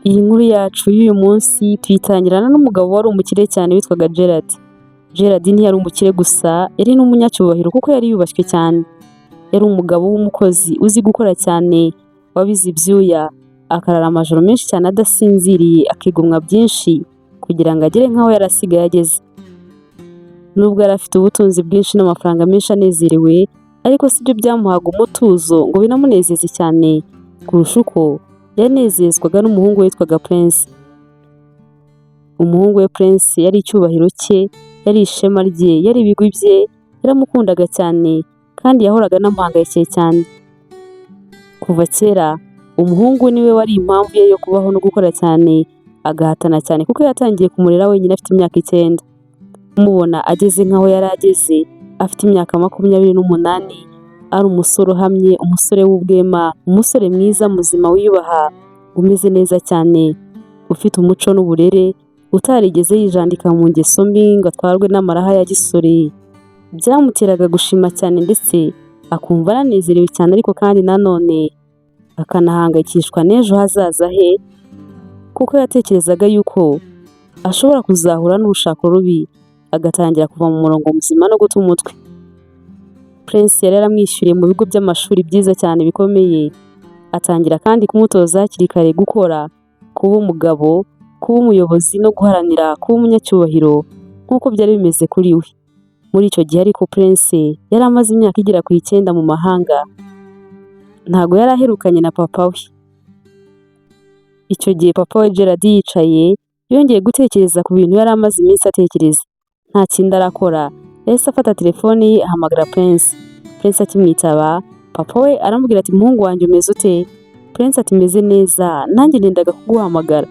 Iyi nkuru yacu y'uyu munsi tuyitangirana n'umugabo wari umukire cyane witwaga Gerard. Gerard ntiyari umukire gusa, yari n'umunyacyubahiro kuko yari yubashywe cyane. Yari umugabo w'umukozi uzi gukora cyane, wabize ibyuya, akarara amajoro menshi cyane adasinziriye, akigomwa byinshi kugira ngo agere nk'aho yari asigaye ageze. Nubwo yari afite ubutunzi bwinshi n'amafaranga menshi anezerewe, ariko si byo byamuhaga umutuzo ngo binamunezeze cyane kurusha uko yanezezwaga n'umuhungu we witwaga Prince. Umuhungu we Prince yari icyubahiro cye, yari ishema rye, yari ibigwi bye, yaramukundaga cyane kandi yahoraga anamuhangayikiye cyane. Kuva kera, umuhungu niwe wari impamvu ye yo kubaho no gukora cyane, agahatana cyane kuko yatangiye kumurera wenyine afite imyaka 9. Kumubona ageze nk'aho yari ageze, afite imyaka 28, ari umusore uhamye, umusore w'ubwema, umusore mwiza muzima wiyubaha, umeze neza cyane, ufite umuco n'uburere, utarigeze yijandika mu ngeso mbi ngo atwarwe n'amaraha ya gisore, byamuteraga gushima cyane ndetse akumva aranezerewe cyane, ariko kandi nanone akanahangayikishwa n'ejo hazaza he kuko yatekerezaga yuko ashobora kuzahura n'urushako rubi, agatangira kuva mu murongo muzima no guta umutwe. Prince yari yaramwishyuriye mu bigo by'amashuri byiza cyane bikomeye, atangira kandi kumutoza hakiri kare gukora, kuba umugabo, kuba umuyobozi no guharanira kuba umunyacyubahiro nk'uko byari bimeze kuri we. Muri icyo gihe ariko Prince yari amaze imyaka igera ku 9 mu mahanga, ntago yari aherukanye na papa we. Icyo gihe papa we Gerard yicaye, yongeye gutekereza ku bintu yari amaze iminsi atekereza. Nta kindi arakora, yahise afata telefone ye ahamagara Prince. Prince akimwitaba, papa we aramubwira ati: "Muhungu wanjye, umeze ute?" Prince ati: "Meze neza, nanjye nendaga kuguhamagara."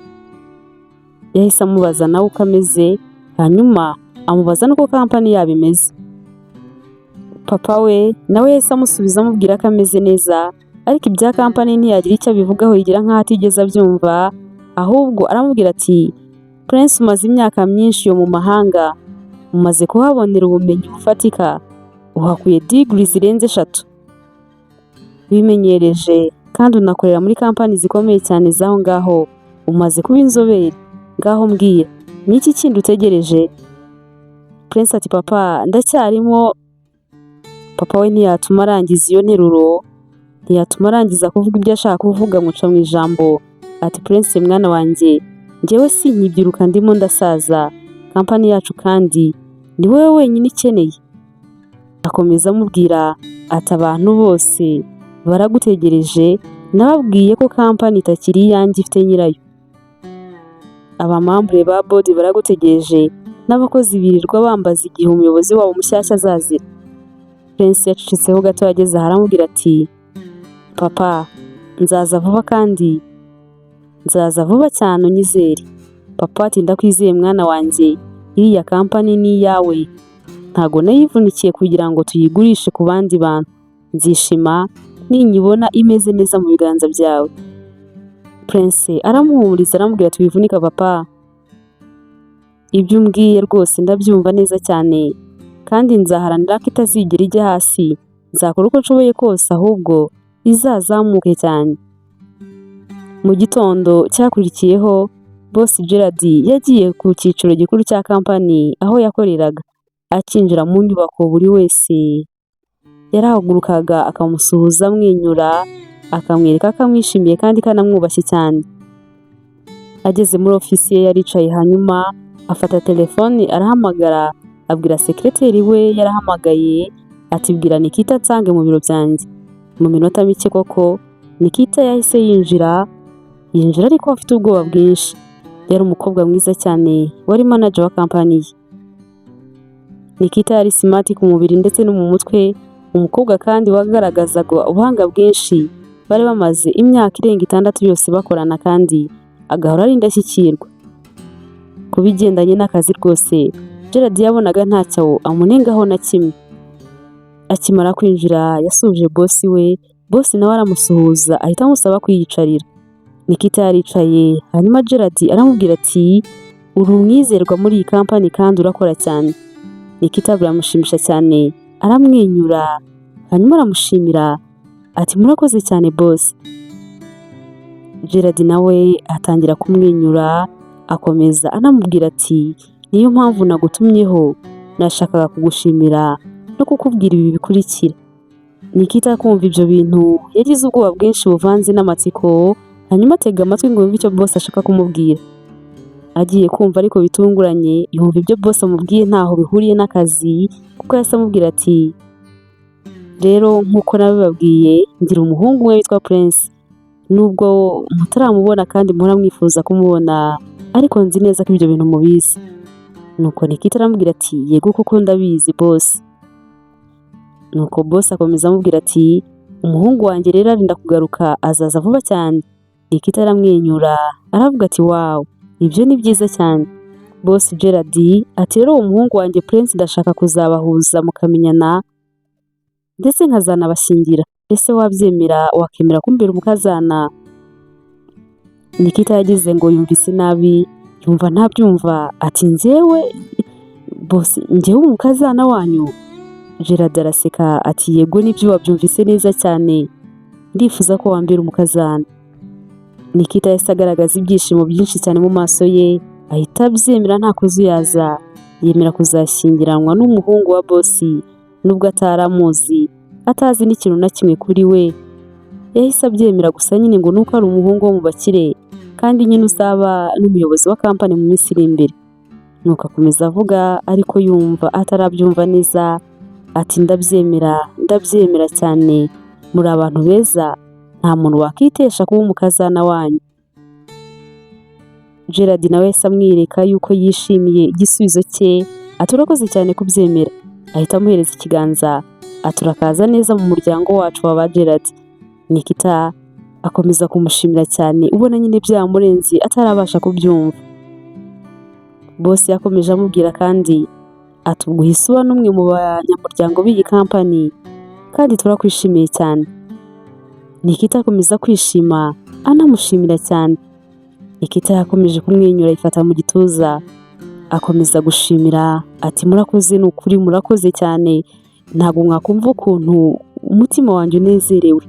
Yahise amubaza nawe uko ameze, hanyuma amubaza n'uko kampani yabo imeze. Papa we nawe yahise amusubiza amubwira ko ameze neza, ariko ibya kampani ntiyagira icyo abivugaho, yigira nk'aho atigeze abyumva, ahubwo aramubwira ati: "Prince, umaze imyaka myinshi yo mu mahanga, umaze kuhabonera ubumenyi bufatika, uhakuye degree zirenze eshatu, wimenyereje kandi unakorera muri kampani zikomeye cyane z'aho ngaho, umaze kuba inzobere. Ngaho mbwira, ni iki kindi utegereje?" Prince ati: "Papa, ndacyarimo." Papa we ntiyatuma arangiza iyo nteruro, ntiyatuma arangiza kuvuga ibyo ashaka kuvuga, amuca mu ijambo ati: "Prince mwana wanjye, njyewe sinkibyiruka, ndimo ndasaza. Kampani yacu kandi ni wowe wenyine ikeneye." Akomeza amubwira ati: "Abantu bose baragutegereje. Nababwiye ko kampani itakiri iyanjye, ifite nyirayo. Aba membre ba board baragutegereje, n'abakozi birirwa bambaza igihe umuyobozi wabo mushyashya azazira." Prince yacecetseho gato, ageze aho aramubwira ati: "Papa, nzaza vuba kandi nzaza vuba cyane, unyizere." Papa ati: "Ndakwizeye mwana wanjye, iriya kampani ni iyawe, ntago nayivunikiye kugira ngo tuyigurishe ku bandi bantu. Nzishima ninyibona imeze neza mu biganza byawe." Prince aramuhumuriza, aramubwira ati: "Wivunika papa, ibyo umbwiye rwose ndabyumva neza cyane kandi nzaharanira ko itazigera ijya hasi. Nzakora uko nshoboye kose ahubwo izazamuke cyane." Mu gitondo cyakurikiyeho, boss Gerard yagiye ku cyicaro gikuru cya kampani aho yakoreraga. Akinjira mu nyubako, buri wese yarahagurukaga akamusuhuza amwenyura, akamwereka ko amwishimiye kandi ko anamwubashye cyane. Ageze muri ofisi ye yaricaye, hanyuma afata telefoni arahamagara, abwira sekereteri we yarahamagaye ati: "Bwira Nikita nsange mu biro byanjye." Mu minota mike koko Nikita yahise yinjira, yinjira ariko afite ubwoba bwinshi. Yari umukobwa mwiza cyane wari manager wa kampani ye. Nikita yari smart ku mubiri ndetse no mu mutwe, umukobwa kandi wagaragazaga ubuhanga bwinshi. Bari bamaze imyaka irenga 6 yose bakorana kandi agahora ari indashyikirwa. Ku bigendanye n'akazi rwose, Gerard yabonaga ntacyo amunengaho na kimwe. Akimara kwinjira yasuhuje boss we, boss nawe aramusuhuza, ahita amusaba kwiyicarira. Nikita yaricaye, hanyuma Gerard aramubwira ati: "Uri umwizerwa muri iyi kampani kandi urakora cyane." Nikita biramushimisha cyane, aramwenyura, hanyuma aramushimira ati: "Murakoze cyane boss." Gerard nawe atangira kumwenyura, akomeza anamubwira ati: "Niyo mpamvu nagutumyeho, nashakaga kugushimira no kukubwira ibi bikurikira." Nikita kumva ibyo bintu yagize ubwoba bwinshi buvanze n'amatsiko, hanyuma atega amatwi ngo yumve icyo boss ashaka kumubwira. Agiye kumva ariko bitunguranye, yumva ibyo boss amubwiye ntaho bihuriye n'akazi, kuko yahise amubwira ati: "Rero nk'uko nabibabwiye, ngira umuhungu umwe witwa Prince. Nubwo mutaramubona kandi muhora mwifuza kumubona, ariko nzi neza ko ibyo bintu mubizi." Nuko Nikita aramubwira ati: "Yego koko ndabizi, boss." Nuko boss akomeza amubwira ati: "Umuhungu wanjye rero arinda kugaruka, azaza vuba cyane." Nikita aramwenyura, aravuga ati: "Wow, ibyo ni byiza cyane." Boss Gerard ati: "Rero uwo muhungu wanjye Prince ndashaka kuzabahuza mukamenyana, ndetse nkazanabashyingira. Ese wabyemera, wakemera kumbera umukazana?" Nikita yagize ngo yumvise nabi, yumva ntabyumva, ati: "Njyewe boss, njyewe umukazana wanyu?" Gerard araseka ati: "Yego, nibyo, wabyumvise neza cyane, ndifuza ko wambera umukazana." Nikita yahise agaragaza ibyishimo byinshi cyane mu maso ye, ahita abyemera nta kuzuyaza, yemera kuzashyingiranwa n'umuhungu wa boss nubwo atari amuzi, atazi n'ikintu na kimwe kuri we. Yahise abyemera gusa nyine ngo nuko ari umuhungu wo mu bakire kandi nyine uzaba n'umuyobozi wa kampani mu minsi iri imbere. Nuko akomeza avuga ariko yumva atarabyumva neza, ati: "Ndabyemera, ndabyemera cyane, muri abantu beza, nta muntu wakitesha kuba umukazana wanyu." Gerard nawe yahise amwereka yuko yishimiye igisubizo cye, ati: "Urakoze cyane kubyemera." Ahita amuhereza ikiganza, ati: "Urakaza neza mu muryango wacu wa ba Gerard." Nikita akomeza kumushimira cyane, ubona nyine byamurenze atarabasha kubyumva. Boss yakomeje amubwira kandi ati: "Ubwo uhise uba n'umwe mu banyamuryango b'iyi kampani kandi turakwishimiye cyane." Nikita akomeza kwishima anamushimira cyane. Nikita yakomeje kumwenyura, yifata mu gituza, akomeza gushimira ati: "Murakoze, ni ukuri murakoze cyane, ntabwo mwakumva ukuntu umutima wanjye unezerewe.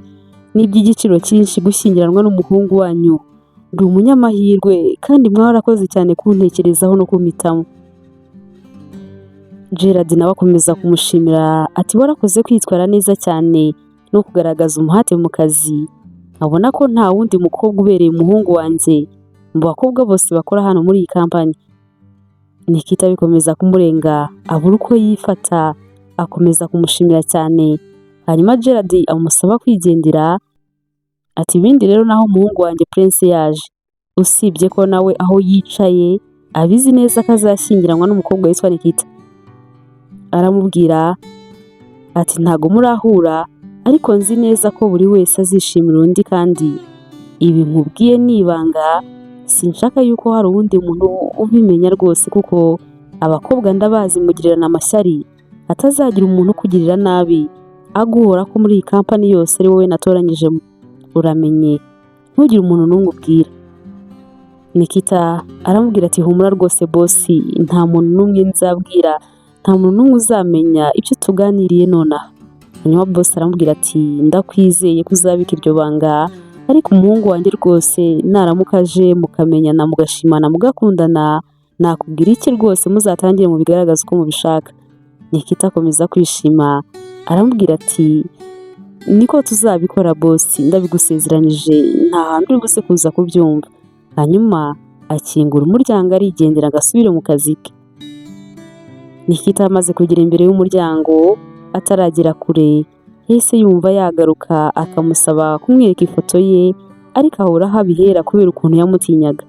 Ni iby'igiciro cyinshi gushyingiranwa n'umuhungu wanyu, ndi umunyamahirwe kandi mwarakoze cyane kuntekerezaho no kumpitamo." Gerard nawe akomeza kumushimira ati: "Warakoze kwitwara neza cyane no kugaragaza umuhate mu kazi, nkabona ko nta wundi mukobwa ubereye umuhungu wanjye mu bakobwa bose bakora hano muri iyi kampani." Nikita bikomeza kumurenga, abura uko yifata, akomeza kumushimira cyane, hanyuma Gerard amusaba kwigendera, ati: "Ibindi rero naho umuhungu wanjye Prince yaje, usibye ko nawe aho yicaye abizi neza ko azashyingiranwa n'umukobwa witwa Nikita." Aramubwira ati: "Ntago murahura, ariko nzi neza ko buri wese azishimira undi, kandi ibi nkubwiye ni ibanga, sinshaka yuko hari uwundi muntu ubimenya rwose, kuko abakobwa ndabazi mugirirana amashyari, hatazagira umuntu ukugirira nabi aguhora ko muri iyi kampani yose ari wowe natoranyije. Uramenye ntugire umuntu n'umwe ubwira." Nikita aramubwira ati: "Humura rwose boss, nta muntu n'umwe nzabwira, nta muntu n'umwe uzamenya ibyo tuganiriye nonaha." Hanyuma boss aramubwira ati: "Ndakwizeye ko uzabika iryo banga, ariko umuhungu wanjye rwose naramuka aje mukamenyana, mugashimana, mugakundana, nakubwira iki rwose, muzatangire mubigaragaze uko mubishaka." Nikita akomeza kwishima, aramubwira ati: "Niko tuzabikora boss, ndabigusezeranyije, nta hantu uri buze kuza kubyumva." Hanyuma akingura umuryango arigendera ngo asubire mu kazi ke. Nikita amaze kugera imbere y'umuryango, ataragera kure, yahise yumva yagaruka akamusaba kumwereka ifoto ye, ariko ahora aho abihera kubera ukuntu yamutinyaga.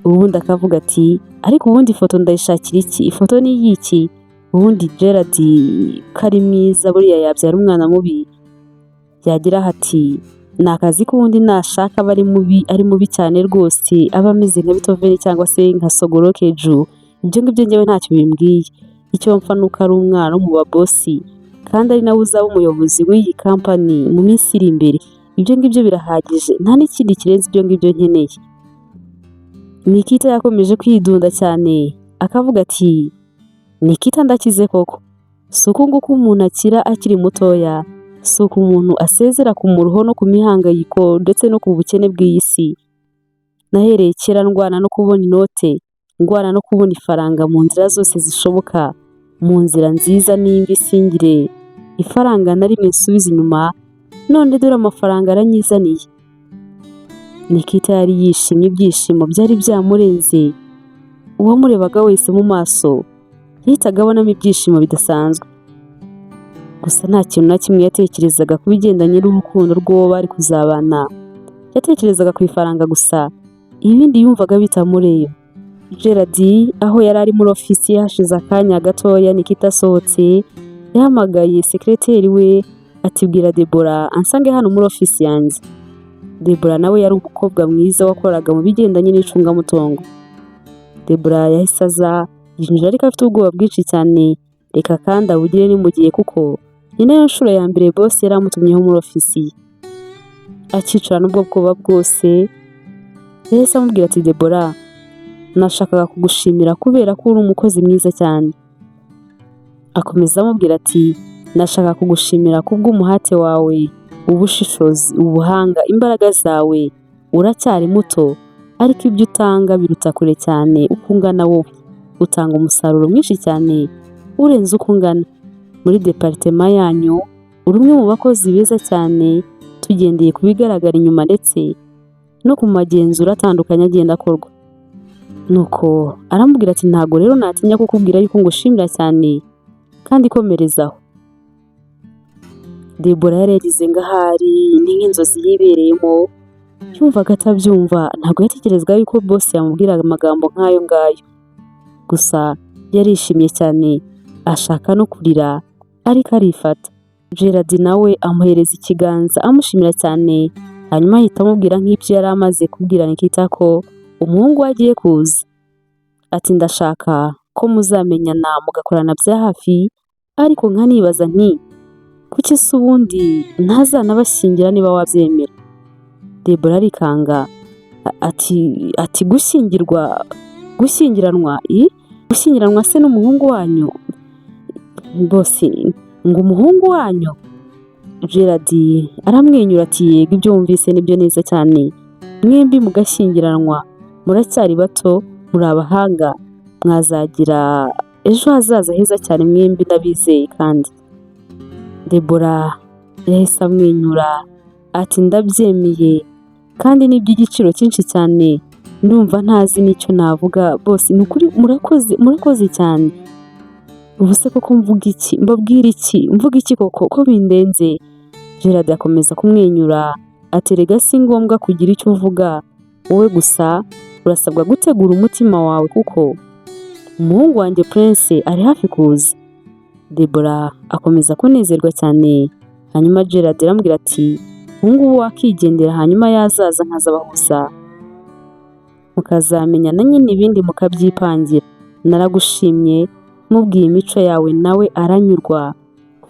Ubundi akavuga ati: "Ariko ubundi ifoto ndayishakira iki? Ifoto ni iy'iki? Ubundi Gerard ko ari mwiza, buriya yabyara umwana mubi?" Yagira ati: "Ni akazi k'ubundi, nashaka aba ari mubi, ari mubi cyane rwose, aba ameze nka Beethoven cyangwa se nka Sogorokeju, ibyo ngibyo njyewe ntacyo bimbwiye. Icyo mpfa ni uko ari umwana wo mu baboss kandi ari nawe uzaba umuyobozi w'iyi kampani mu minsi iri imbere. Ibyo ngibyo birahagije, nta n'ikindi kirenze ibyo ngibyo nkeneye." Nikita yakomeje kwidunda cyane, akavuga ati: "Nikita ndakize koko, si uku nguku umuntu akira akiri mutoya, Si uko umuntu asezera ku muruho no ku mihangayiko ndetse no ku bukene bw'iyi si. Nahereye kera ndwana no kubona inote, ndwana no kubona ifaranga mu nzira zose zishoboka, mu nzira nziza n'imbi singire ifaranga na rimwe nsubiza inyuma, none dore amafaranga aranyizaniye." Nikita yari yishimye, ibyishimo byari byamurenze. Uwamurebaga wese mu maso yahitaga abonamo ibyishimo bidasanzwe. Gusa nta kintu na kimwe yatekerezaga ku bigendanye n'urukundo rw'uwo bari kuzabana. Yatekerezaga ku ifaranga gusa, ibindi yumvaga bitamureba. Gerard aho yari ari muri ofisi ye, hashize akanya gatoya Nikita asohotse, yahamagaye sekereteri we ati: "Bwira Debora ansange hano muri ofisi yanjye." Debora nawe yari umukobwa mwiza wakoraga mu bigendanye n'icungamutungo. Debora yahise aza yinjira, ariko afite ubwoba bwinshi cyane. Reka kandi abugire ni mu gihe, kuko ni nayo nshuro ya mbere boss yari amutumyeho muri ofisi ye. Akicarana ubwo bwoba bwose, yahise amubwira ati: "Debora, nashakaga kugushimira kubera ko uri umukozi mwiza cyane." Akomeza amubwira ati: "Nashaka kugushimira kubw'umuhate wawe, ubushishozi, ubuhanga, imbaraga zawe. Uracyari muto, ariko ibyo utanga biruta kure cyane uko ungana wowe. Utanga umusaruro mwinshi cyane urenze uko ungana. Muri département yanyu uri umwe mu bakozi beza cyane, tugendeye ku bigaragara inyuma ndetse no ku magenzura atandukanye agenda akorwa." Nuko aramubwira ati: "Ntabwo rero natinya kukubwira yuko ngushimira cyane, kandi komerezaho." Debora yari yagize ngo ahari ni nk'inzozi yibereyemo, yumvaga atabyumva, ntabwo yatekerezaga yuko boss yamubwiraga amagambo nk'ayo ngayo. Gusa yarishimye cyane, ashaka no kurira ariko arifata. Gerard nawe amuhereza ikiganza amushimira cyane, hanyuma ahita amubwira nk'ibyo yari amaze kubwira Nikita, ko umuhungu we agiye kuza. Ati: "Ndashaka ko muzamenyana mugakorana bya hafi, ariko nkanibaza nti kuki se ubundi ntazanabashyingira niba wabyemera?" Debora arikanga ati: "Gushyingirwa, gushyingiranwa, i gushyingiranwa se n'umuhungu wanyu bose?" Ngo umuhungu wanyu? Gerard aramwenyura ati: "Yego, ibyo wumvise nibyo neza cyane, mwembi mugashyingiranwa. Muracyari bato, muri abahanga, mwazagira ejo hazaza heza cyane mwembi, ndabizeye." Kandi Debora yahise amwenyura ati: "Ndabyemeye, kandi ni iby'igiciro cyinshi cyane. Ndumva ntazi n'icyo navuga bose. Ni ukuri murakoze, murakoze cyane. Ubu se koko mvuga iki, mbabwira iki, mvuga iki koko ko bindenze?" Gerard akomeza kumwenyura ati: "Erega si ngombwa kugira icyo uvuga, wowe gusa urasabwa gutegura umutima wawe, kuko umuhungu wanjye Prince ari hafi kuza." Debora akomeza kunezerwa cyane, hanyuma Gerard aramubwira ati: "Ubu ngubu wakigendera, hanyuma yazaza nkazabahuza, mukazamenyana nyine, ibindi mukabyipangira. Naragushimye, mubwiye imico yawe nawe aranyurwa.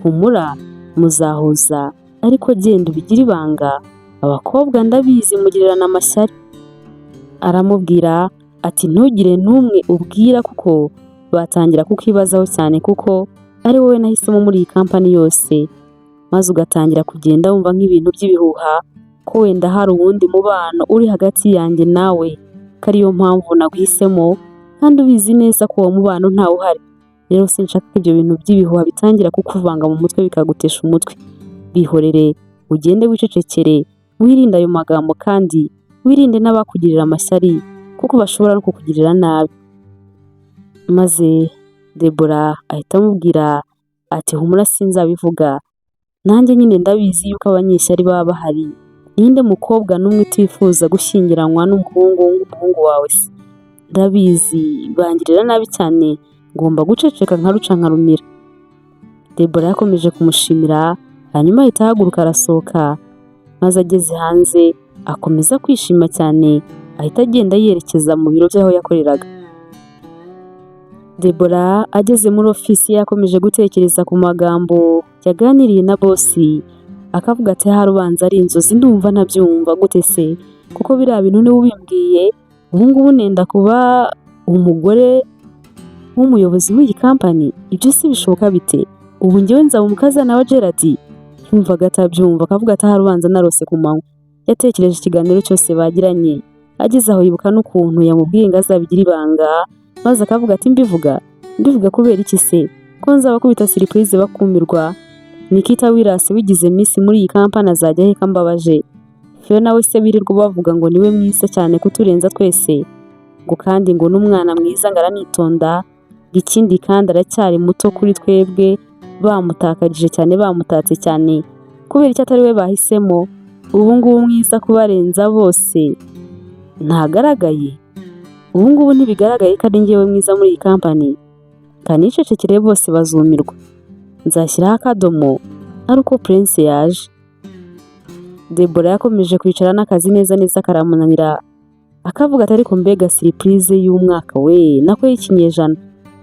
Humura muzahuza, ariko genda ubigire ibanga, abakobwa ndabizi mugirirana amashyari." Aramubwira ati: "Ntugire n'umwe ubwira, kuko batangira kukwibazaho cyane, kuko ari wowe nahisemo muri iyi kampani yose, maze ugatangira kugenda wumva nk'ibintu by'ibihuha ko wenda hari uwundi mubano uri hagati yanjye nawe, ko ariyo mpamvu naguhisemo, kandi ubizi neza ko uwo mubano ntawe uhari. Rero sinshaka ko ibyo bintu by'ibihuha bitangira kukuvanga mu mutwe, bikagutesha umutwe. Bihorere, ugende wicecekere, wirinde ayo magambo, kandi wirinde n'abakugirira amashyari, kuko bashobora no kukugirira nabi." Maze Debora ahita amubwira ati: "Humura sinzabivuga, nanjye nyine ndabizi yuko abanyeshyari baba bahari. Ninde mukobwa n'umwe utifuza gushyingiranwa n'umuhungu nk'umuhungu wawe se? Ndabizi bangirira nabi cyane, ngomba guceceka nkaruca nkarumira." Debora yakomeje kumushimira, hanyuma ahita ahaguruka arasohoka, maze ageze hanze akomeza kwishima cyane, ahita agenda yerekeza mu biro by'aho yakoreraga. Debora ageze muri ofisi ye yakomeje gutekereza ku magambo yaganiriye na boss, akavuga ati: "Ahari ubanza ari inzozi, ndumva ntabyumva gute se kuko biriya bintu niwe ubimbwiye? Ubu ngubu nenda kuba umugore w'umuyobozi w'iyi kampani, ibyo se bishoboka bite? Ubu njyewe nzaba umukazana wa Gerard?" Yumvaga atabyumva. Yumvaga atabyumva, akavuga ati ahari ubanza narose ku manywa. Yatekereje ikiganiro cyose bagiranye, ageze aho yibuka n'ukuntu yamubwiye ngo azabigira ibanga, maze akavuga ati mbivuga mbivuga kubera iki se, ko nzabakubita surprise bakumirwa? Nikita wirase wigize miss muri iyi kampani azajya aheka mbabaje? Fiona we se birirwa bavuga ngo niwe mwiza cyane kuturenza twese, ngo kandi ngo n'umwana mwiza, ngo aranitonda, ngo ikindi kandi aracyari muto kuri twebwe, bamutakarije cyane, bamutatse cyane, kubera icyo atari we bahisemo? Ubu ngubu mwiza kubarenza bose ntagaragaye? Ubu ngubu ntibigaragaye ko ari njyewe mwiza muri iyi kampani? Kanicecekere, bose bazumirwa, nzashyiraho akadomo ari uko Prince yaje. Debora yakomeje kwicara n'akazi neza neza karamunanira, akavuga ati ariko mbega surprise y'umwaka we, nako y'ikinyejana,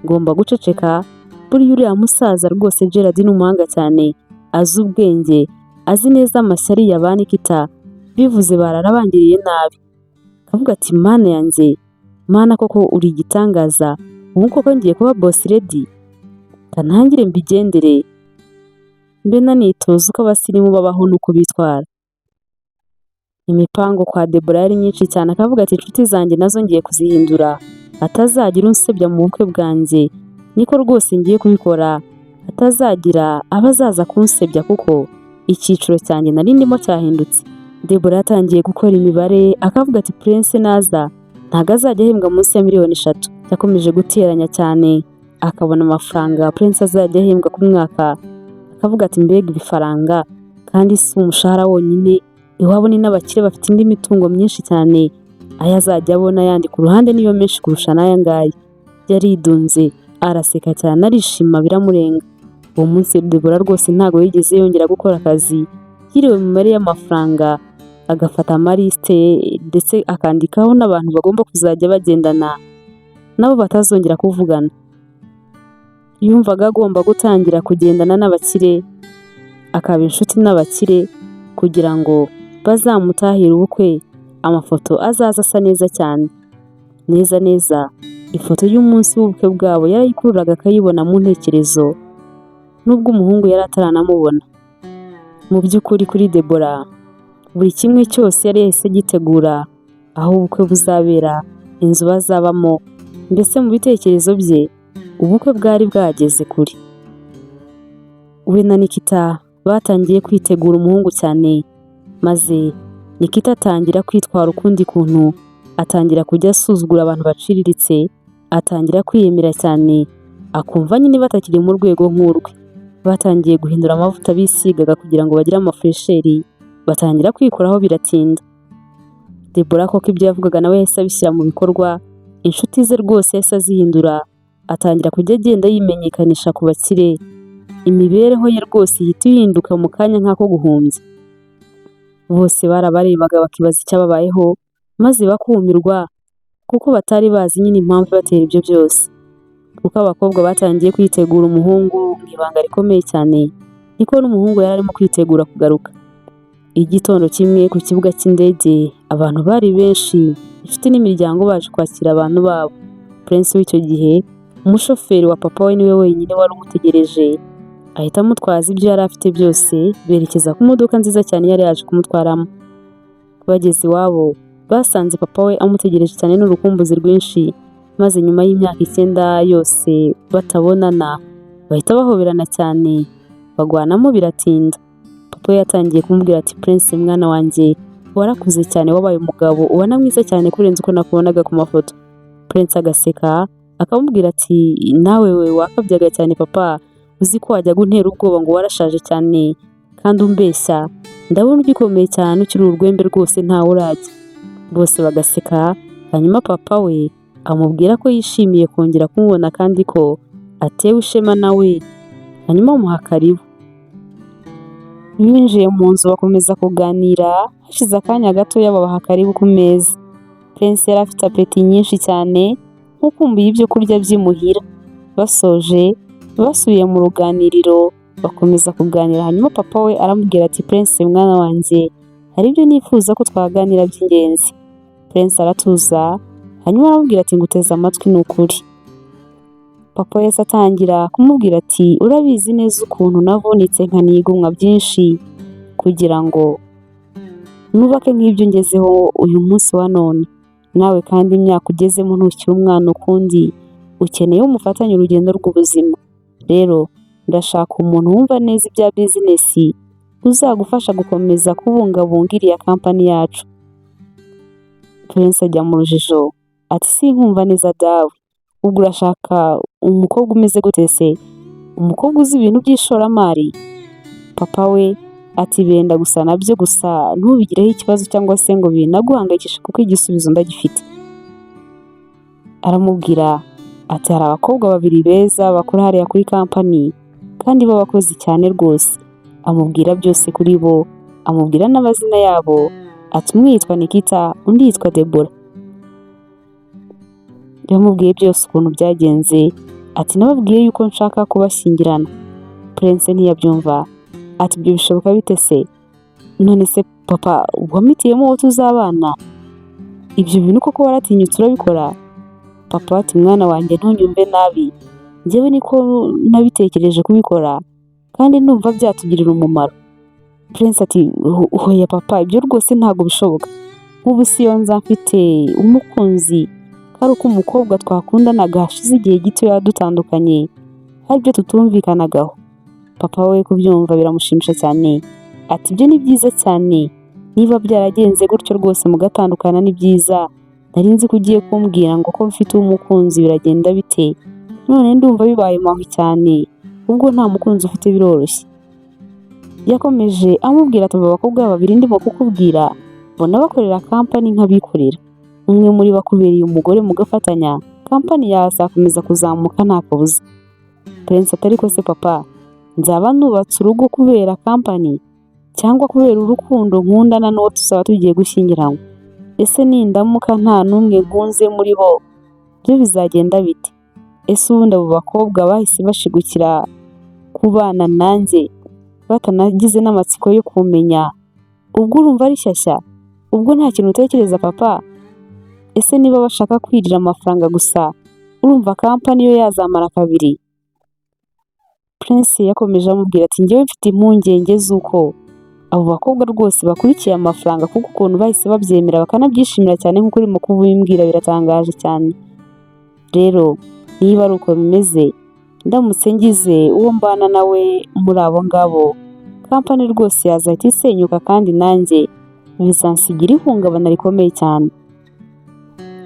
ngomba guceceka. Buriya uriya musaza rwose Gerard ni umuhanga cyane, azi ubwenge, azi neza amashyari ya ba Nikita, bivuze barara bangiriye nabi. Akavuga ati Mana yanjye, Mana koko uri igitangaza, ubu koko ngiye kuba boss lady, ntangire mbigendere, mbe nanitoza uko abasirimu babaho n'uko bitwara. Imipango kwa Debora yari myinshi cyane, akavuga ati inshuti zanjye nazo ngiye kuzihindura, hatazagira unsebya mu bukwe bwanjye, niko rwose ngiye kubikora, hatazagira abazaza kunsebya kuko icyiciro cyanjye nari ndimo cyahindutse. Debora yatangiye gukora imibare, akavuga ati Prince naza ntabwo azajya ahembwa munsi ya miliyoni 3. Yakomeje guteranya cyane, akabona amafaranga Prince azajya ahembwa ku mwaka, akavuga ati mbega ibifaranga, kandi si umushahara wonyine, iwabo ni n'abakire, bafite indi mitungo myinshi cyane, ayo azajya abona yandi ku ruhande niyo menshi kurusha n'aya ngaya. Yaridunze, araseka cyane, arishima biramurenga. Uwo munsi Debora rwose ntabwo yigeze yongera gukora akazi, yiriwe mu mibare y'amafaranga, agafata amaliste ndetse akandikaho n'abantu bagomba kuzajya bagendana nabo batazongera kuvugana. Yumvaga agomba gutangira kugendana n'abakire, akaba inshuti n'abakire kugira ngo bazamutahire ubukwe, amafoto azaza asa neza cyane. Neza neza ifoto y'umunsi w'ubukwe bwabo yarayikururaga akayibona mu ntekerezo, nubwo umuhungu yari ataranamubona. Mu by'ukuri kuri Debora buri kimwe cyose yari yahise agitegura, aho ubukwe buzabera, inzu bazabamo, mbese mu bitekerezo bye ubukwe bwari bwageze kure. We na Nikita batangiye kwitegura umuhungu cyane, maze Nikita atangira kwitwara ukundi kuntu, atangira kujya asuzugura abantu baciriritse, atangira kwiyemera cyane, akumva nyine batakiri mu rwego nk'urwe. Batangiye guhindura amavuta bisigaga kugira ngo bagire amafraîcheur, batangira kwikoraho biratinda. Debora koko ibyo yavugaga nawe yahise abishyira mu bikorwa, inshuti ze rwose yahise azihindura, atangira kujya agenda yimenyekanisha ku bakire, imibereho ye rwose ihita ihinduka mu kanya nk'ako guhumbya. Bose barabarebaga bakibaza icyababayeho, maze bakumirwa kuko batari bazi nyine impamvu ibatera ibyo byose. Kuko abakobwa batangiye kwitegura umuhungu mu ibanga rikomeye cyane, niko n'umuhungu yari arimo kwitegura kugaruka. Igitondo kimwe ku kibuga cy'indege abantu bari benshi, inshuti n'imiryango baje kwakira abantu babo. Prince w'icyo gihe, umushoferi wa papa we niwe wenyine wari umutegereje, ahita amutwaza ibyo yari afite byose, berekeza ku modoka nziza cyane yari yaje kumutwaramo. Bageze iwabo basanze papa we amutegereje cyane n'urukumbuzi rwinshi, maze nyuma y'imyaka 9 yose batabonana bahita bahoberana cyane, bagwanamo biratinda. Papa we yatangiye kumubwira ati Prince mwana wanjye, warakuze cyane, wabaye umugabo, ubona mwiza cyane kurenza uko nakubonaga ku mafoto. Prince agaseka akamubwira ati nawe we wakabyaga cyane papa, uzi ko wajyaga untera ubwoba ngo warashaje cyane kandi umbeshya, ndabona ugikomeye cyane, ukiri urwembe rwose, ntawe urajya. Bose bagaseka, hanyuma papa we amubwira ko yishimiye kongera kumubona kandi ko atewe ishema nawe, hanyuma amuha karibu. Binjiye mu nzu bakomeza kuganira, hashize akanya gatoya babaha karibu ku meza. Prince yari afite appétit nyinshi cyane nk'ukumbuye ibyo kurya by'imuhira. Basoje basubiye mu ruganiriro bakomeza kuganira, hanyuma papa we aramubwira ati Prince mwana wanjye, hari ibyo nifuza ko twaganira by'ingenzi. Prince aratuza, hanyuma aramubwira ati nguteze amatwi ni ukuri. Papa yahise atangira kumubwira ati: "Urabizi neza ukuntu navunitse nkanigomwa byinshi kugira ngo nubake nk'ibyo ngezeho uyu munsi wa none. Nawe kandi imyaka ugezemo ntukiri umwana ukundi, ukeneye uwo mufatanya urugendo rw'ubuzima. Rero ndashaka umuntu wumva neza ibya business, uzagufasha gukomeza kubungabunga iriya company yacu." Prince ajya mu rujijo ati: "Sinkumva neza dawe, ubwo urashaka umukobwa umeze gute se? Umukobwa uzi ibintu by'ishoramari?" Papa we ati: "Benda gusa nabyo, gusa ntubigireho ikibazo cyangwa se ngo binaguhangayikishe kuko igisubizo ndagifite." Aramubwira ati: "Hari abakobwa babiri beza bakora hariya kuri company kandi b'abakozi cyane rwose." Amubwira byose kuri bo, amubwira n'amazina yabo, ati: "Umwe yitwa Nikita, undi yitwa Debora." Yamubwiye byose ukuntu byagenze, ati: "Nababwiye yuko nshaka kubashyingirana." Prince ntiyabyumva, ati: "Ibyo bishoboka bite se? None se papa, wampitiyemo uwo tuzabana? Ibyo bintu koko waratinyutse urabikora?" Papa ati: "Mwana wanjye, ntunyumve nabi, njyewe niko nabitekereje kubikora kandi ndumva byatugirira umumaro." Prince ati: "Hoya papa, ibyo rwose ntabwo bishoboka. Nk'ubu si iyo nza mfite umukunzi, kari uko umukobwa twakundanaga hashize igihe gito dutandukanye, hari ibyo tutumvikanagaho." Papa we kubyumva biramushimisha cyane, ati: "Ibyo ni byiza cyane niba byaragenze gutyo rwose mugatandukana, ni byiza. Nari nzi ko ugiye kumbwira ngo ko mfite umukunzi biragenda bite, none ndumva bibaye mahwi cyane. Ubwo nta mukunzi ufite biroroshye." Yakomeje amubwira ati: "Abo bakobwa babiri ndimo kukubwira, mbona bakorera company nk'abikorera. Umwe muri bo akubereye umugore mugafatanya, company yazakomeza kuzamuka nta kabuza." Prince ati: "Ariko se papa, nzaba nubatse urugo kubera company cyangwa kubera urukundo nkundana n'uwo tuzaba tugiye gushyingiranwa? Ese nindamuka nta n'umwe nkunze muri bo, byo bizagenda bite? Ese ubundi abo bakobwa bahise bashigukira kubana nanjye batanagize n'amatsiko yo kumenya, ubwo urumva ari shyashya? Ubwo nta kintu utekereza papa? Ese niba bashaka kwirira amafaranga gusa, urumva company yo yazamara kabiri?" Prince yakomeje amubwira ati: "Njyewe mfite impungenge z'uko abo bakobwa rwose bakurikiye amafaranga, kuko ukuntu bahise babyemera bakanabyishimira cyane nk'uko urimo kubimbwira biratangaje cyane. Rero niba ari uko bimeze, ndamutse ngize uwo mbana nawe muri abo ngabo, company rwose yazahita isenyuka kandi nanjye bizansigira ihungabana rikomeye cyane."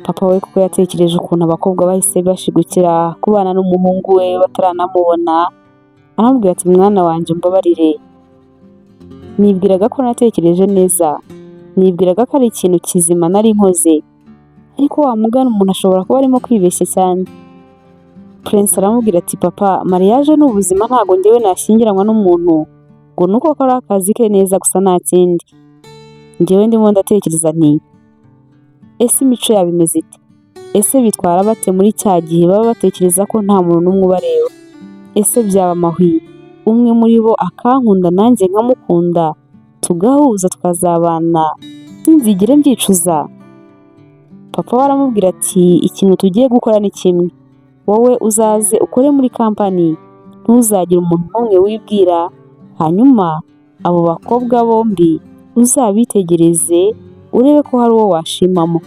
Papa we kuko yatekereje ukuntu abakobwa bahise bashigukira kubana n'umuhungu we bataranamubona, aramubwira ati: "Mwana wanjye, umbabarire, nibwiraga ko natekereje neza, nibwiraga ko ari ikintu kizima nari nkoze, ariko wa mugani umuntu ashobora kuba arimo kwibeshya cyane." Prince aramubwira ati: "Papa, mariage ni ubuzima, ntabwo njyewe nashyingiranwa n'umuntu ngo ni uko akora akazi ke neza gusa, nta kindi. Njyewe ndimo ndatekereza nti: ese imico yabo imeze ite? Ese bitwara bate muri cya gihe baba batekereza ko nta muntu n'umwe ubareba? Ese byaba amahwi umwe muri bo akankunda nanjye nkamukunda, tugahuza, tukazabana, sinzigere mbyicuza?" Papa we aramubwira ati: "Ikintu tugiye gukora ni kimwe: wowe uzaze ukore muri company, ntuzagire umuntu n'umwe wibwira, hanyuma abo bakobwa bombi uzabitegereze urebe ko hari uwo washimamo."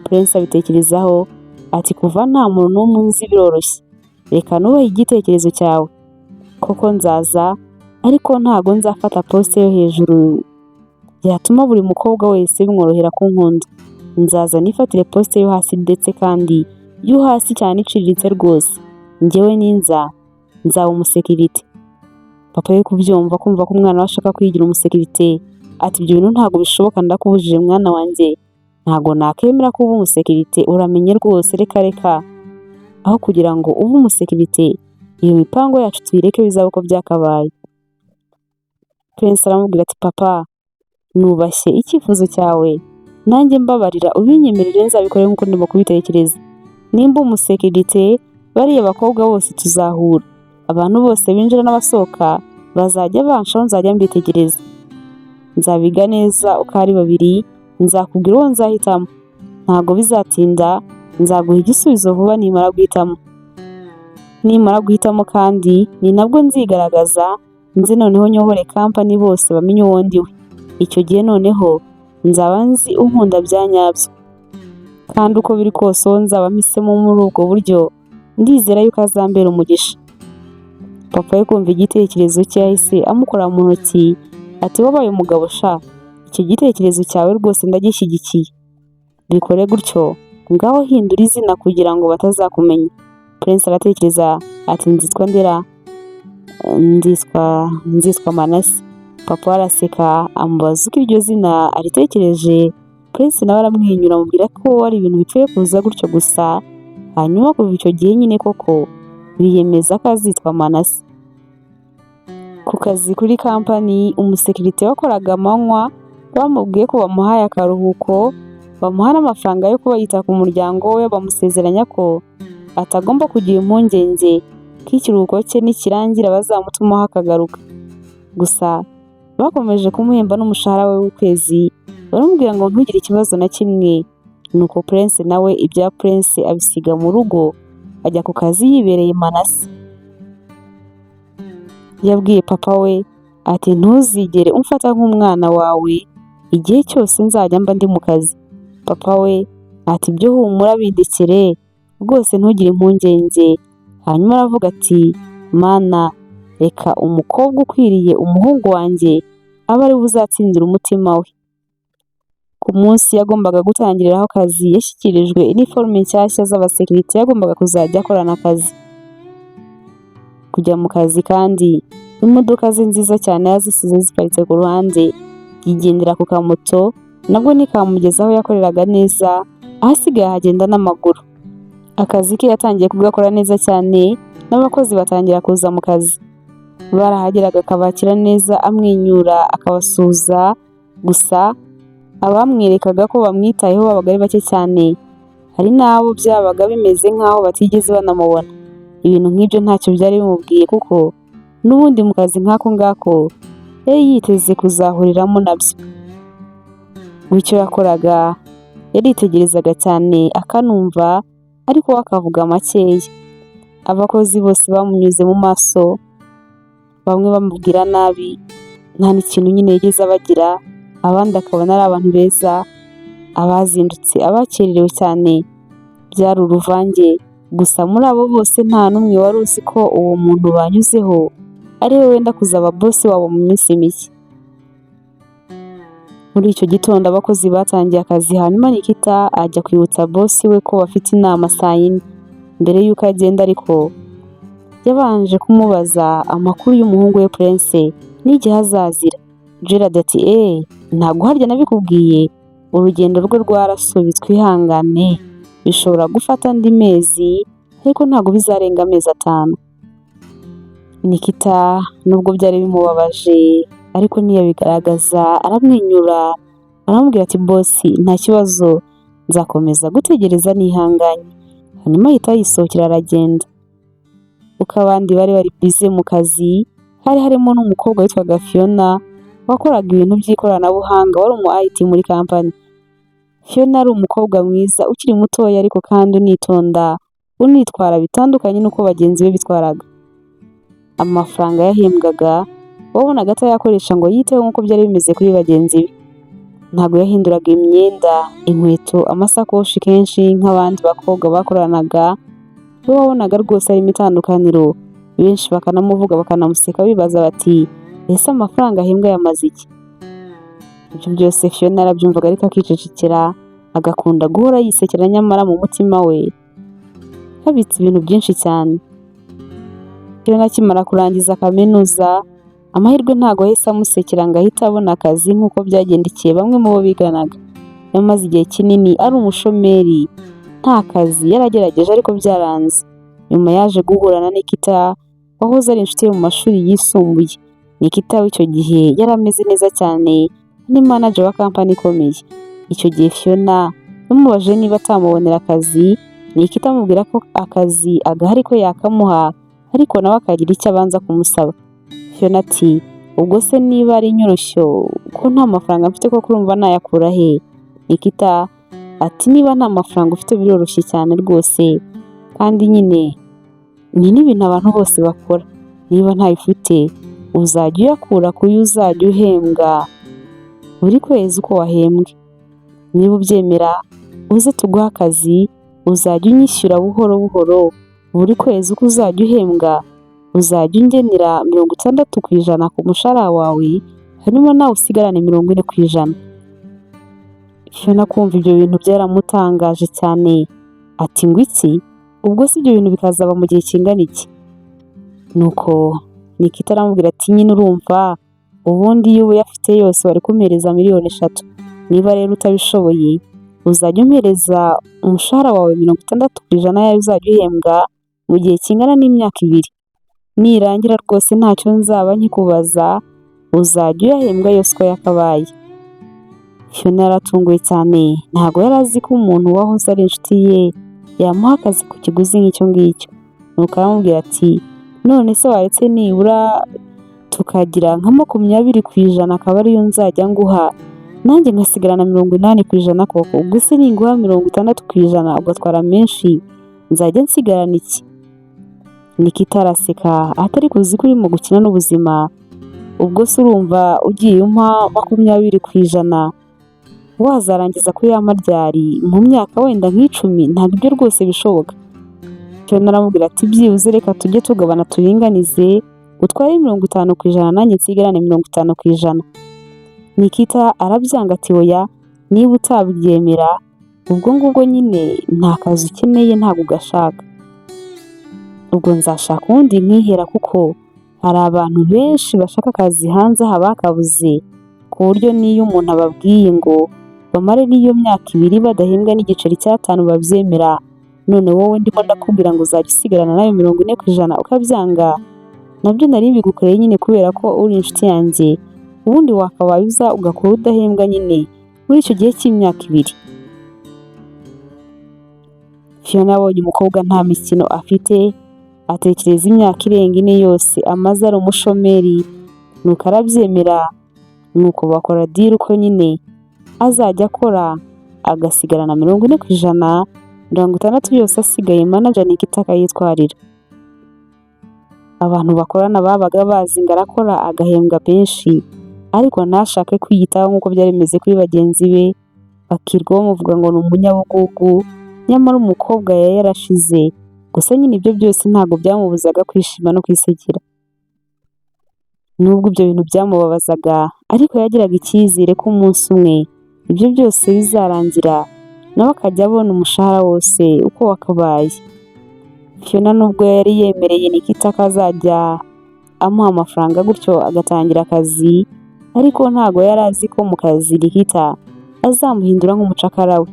Prince abitekerezaho ati: "Kuva nta muntu n'umwe unzi biroroshye, reka nubahe igitekerezo cyawe. Koko nzaza, ariko ntago nzafata poste yo hejuru byatuma buri mukobwa wese bimworohera kunkunda. Nzaza nifatire poste yo hasi, ndetse kandi yo hasi cyane iciriritse rwose. Njyewe ninza nzaba umusekirite." Papa we kubyumva, kumva ko umwana we ashaka kwigira umusekirite, ati: "Ibyo bintu ntabwo bishoboka, ndakubujije mwana wanjye, ntabwo nakemera ko uba umusekirite, uramenye rwose, reka reka. Aho kugira ngo ube umusekirite, iyo mipango yacu tuyireke bizabe uko byakabaye." Prince aramubwira ati: "Papa, nubashye icyifuzo cyawe, nanjye mbabarira ubinyemerere nzabikore nk'uko ndimo kubitekereza. Nimba umusekirite, bariya bakobwa bose tuzahura, abantu bose binjira n'abasohoka bazajya banshaho, nzajya mbitegereza, nzabiga neza uko ari babiri, nzakubwira uwo nzahitamo. Ntabwo bizatinda, nzaguha igisubizo vuba nimara guhitamo." Nimara guhitamo kandi ni nabwo nzigaragaza, nze noneho nyobore company bose bamenye uwo ndi we. Icyo gihe noneho nzaba nzi unkunda bya nyabyo. Kandi uko biri kose uwo nzaba mpisemo muri ubwo buryo, ndizera yuko azambera umugisha." Papa we kumva igitekerezo cye yahise amukora mu ntoki ati: "Wabaye umugabo sha, icyo gitekerezo cyawe rwose ndagishyigikiye. Bikore gutyo, ngaho hindura izina kugira ngo batazakumenya." Prince aratekereza ati: "Nzitwa Ndera, nzitwa Manase." Papa we araseka amubaza uko iryo zina aritekereje. Prince nawe aramwenyura amubwira ko ari ibintu bipfuye kuza gutyo gusa. Hanyuma kuva icyo gihe nyine koko biyemeza ko azitwa Manase. Ku kazi kuri company, umusekirite wakoraga amanywa bamubwiye ko bamuhaye akaruhuko, bamuha n'amafaranga yo kuba yita ku muryango we, bamusezeranya ko atagomba kugira impungenge, ko ikiruhuko cye nikirangira bazamutumaho akagaruka. Gusa bakomeje kumuhemba n'umushahara we w'ukwezi, baramubwira ngo ntugire ikibazo na kimwe. Nuko Prince nawe ibya Prince abisiga mu rugo, ajya ku kazi yibereye Manase. Yabwiye papa we ati: "Ntuzigere umfata nk'umwana wawe igihe cyose nzajya mba ndi mu kazi." Papa we ati: "Ibyo humura bindekere rwose, ntugire impungenge." Hanyuma aravuga ati: "Mana, reka umukobwa ukwiriye umuhungu wanjye abe ariwe uzatsindira umutima we." Ku munsi yagombaga gutangiriraho akazi, yashyikirijwe iniforume nshyashya z'abasekirite yagombaga kuzajya akorana akazi. Kujya mu kazi kandi imodoka ze nziza cyane yazisize ziparitse ku ruhande, yigendera ku kamoto, nabwo ntikamugeza aho yakoreraga neza, ahasigaye ahagenda n'amaguru. Akazi ke yatangiye kugakora neza cyane, n'abakozi batangira kuza mu kazi. Barahageraga akabakira neza amwenyura, akabasuhuza, gusa abamwerekaga ko bamwitayeho babaga ari bake cyane. Hari n'abo byabaga bimeze nk'aho batigeze banamubona. Ibintu nk'ibyo ntacyo byari bimubwiye kuko n'ubundi mu kazi nk'ako ngako yari yiteze kuzahuriramo nabyo. We icyo yakoraga yaritegerezaga cyane akanumva, ariko we akavuga makeya. Abakozi bose bamunyuze mu maso, bamwe bamubwira nabi, nta n'ikintu nyine yigeze abagira, abandi akabona ari abantu beza, abazindutse, abakererewe cyane, byari uruvange. Gusa muri abo bose nta n'umwe wari uzi ko uwo muntu banyuzeho ari we wenda kuzaba boss wabo mu minsi mike. Muri icyo gitondo abakozi batangiye akazi, hanyuma Nikita ajya kwibutsa boss we ko bafite inama saa yine. Mbere y'uko agenda ariko yabanje kumubaza amakuru y'umuhungu we Prince n'igihe azazira. Gerard ati: "Eee, ntabwo harya nabikubwiye, urugendo rwe rwarasubitswe, ihangane, bishobora gufata andi mezi ariko ntabwo bizarenga amezi 5." Nikita nubwo byari bimubabaje ariko ntiyabigaragaza, aramwenyura aramubwira ati: "Boss, nta kibazo, nzakomeza gutegereza nihanganye." Hanyuma ahita yisohokera aragenda. Uko abandi bari bari busy mu kazi, hari harimo n'umukobwa witwaga Fiona wakoraga ibintu by'ikoranabuhanga, wari umu IT muri company. Fiona ari umukobwa mwiza ukiri mutoya ariko kandi unitonda, unitwara bitandukanye n'uko bagenzi be bitwaraga. Amafaranga yahembwaga wabonaga atayakoresha ngo yiteho nk'uko byari bimeze kuri bagenzi be. Ntabwo yahinduraga imyenda, inkweto, amasakoshi kenshi nk'abandi bakobwa bakoranaga, we wabonaga rwose harimo itandukaniro, benshi bakanamuvuga bakanamuseka bibaza bati: "Ese amafaranga ahembwa yamaze iki?" Ibyo byose Fiona yarabyumvaga ariko akicecekera, agakunda guhora yisekera, nyamara mu mutima we habitse ibintu byinshi cyane. Fiona akimara kurangiza kaminuza, amahirwe ntabwo yahise amusekera ngo ahite abona akazi nk'uko byagendekeye bamwe mu bo biganaga. Yamaze igihe kinini ari umushomeri, nta kazi, yaragerageje ariko byaranze. Nyuma yaje guhura na Nikita wahoze ari inshuti ye mu mashuri yisumbuye. Nikita w'icyo gihe yari ameze neza cyane, ni manager wa company ikomeye. Icyo gihe Fiona yamubajije niba atamubonera akazi, Nikita amubwira ko akazi agahari ko yakamuha ariko nawe akagira icyo abanza kumusaba. Fiona ati: "Ubwo se niba ari inyoroshyo ko nta mafaranga mfite koko urumva nayakura he?" Nikita ati: "Niba nta mafaranga ufite biroroshye cyane rwose, kandi nyine Ni n'ibintu abantu bose bakora. Niba ntayo ufite, uzajya uyakura ku yo uzajya uhembwa buri kwezi uko wahembwe. Niba ubyemera, uze tuguhe akazi, uzajya unyishyura buhoro buhoro buri kwezi uko uzajya uhembwa, uzajya ungenera 60% ku mushahara wawe, hanyuma nawe usigarane 40%." Fiona kumva ibyo bintu byaramutangaje cyane, ati: "Ngo iki? Ubwo si ibyo bintu bikazaba mu gihe kingana iki?" Nuko Nikita aramubwira ati: "Nyine urumva, ubundi iyo uyafite yose wari kumpereza miliyoni 3. Niba rero utabishoboye, uzajya umpereza umushahara wawe 60% y'ayo uzajya uhembwa mu gihe kingana n'imyaka 2. Nirangira rwose ntacyo nzaba nkikubaza, uzajya uyahembwa yose uko yakabaye." Fiona yaratunguwe cyane, ntabwo yari azi ko umuntu wahoze ari inshuti ye yamuha akazi ku kiguzi nk'icyo ngicyo. Nuko aramubwira ati: "None se waretse nibura tukagira nka 20% akaba ariyo nzajya nguha, nanjye nkasigarana 80% koko? Ubwo se ninguha 60% ugatwara menshi, nzajya nsigarana iki?" Nikita araseka, atari kuzi ko urimo gukina n'ubuzima. Ubwo se urumva ugiye umpa 20% wazarangiza kuyampa ryari? Mu myaka wenda nk'icumi? Ntabwo ibyo rwose bishoboka. Fiona aramubwira ati: "Byibuze reka tujye tugabana turinganize, utware 50% nanjye nsigarane 50%." Nikita arabyanga ati: "Oya, niba utabyemera ubwo ngubwo nyine nta kazi ukeneye, ntabwo ugashaka. Ubwo nzashaka uwundi nkihera, kuko hari abantu benshi bashaka akazi hanze aha bakabuze, ku buryo n'iyo umuntu ababwiye ngo bamare n'iyo myaka 2 badahembwa n'igiceri cy'atanu babyemera. None wowe ndimo ndakubwira ngo uzajya usigarana nawe 40% ukabyanga. Nabyo nari mbigukoreye nyine kubera ko uri inshuti yanjye. Ubundi wakabaye uza ugakora udahembwa nyine muri icyo gihe cy'imyaka 2." Fiona abonye umukobwa nta mikino afite, atekereza imyaka irenga 4 yose amaze ari umushomeri, nuko arabyemera. Nuko bakora deal uko nyine azajya akora agasigarana 40%, 60 yose asigaye manager Nikita akayitwarira. Abantu bakorana babaga bazi ngo arakora agahembwa menshi, ariko ntashake kwiyitaho nk'uko byari bimeze kuri bagenzi be, bakirwa bamuvuga ngo ni umunyabugugu, nyamara umukobwa yari yarashize. Gusa nyine ibyo byose ntabwo byamubuzaga kwishima no kwisekera. Nubwo ibyo bintu byamubabazaga, ariko yagiraga icyizere ko umunsi umwe ibyo byose bizarangira, nawe akajya abona umushahara wose uko wakabaye. Fiona nubwo yari yemereye Nikita ko azajya amuha amafaranga gutyo agatangira akazi, ariko ntabwo yari azi ko mu kazi Nikita azamuhindura nk'umucakara we.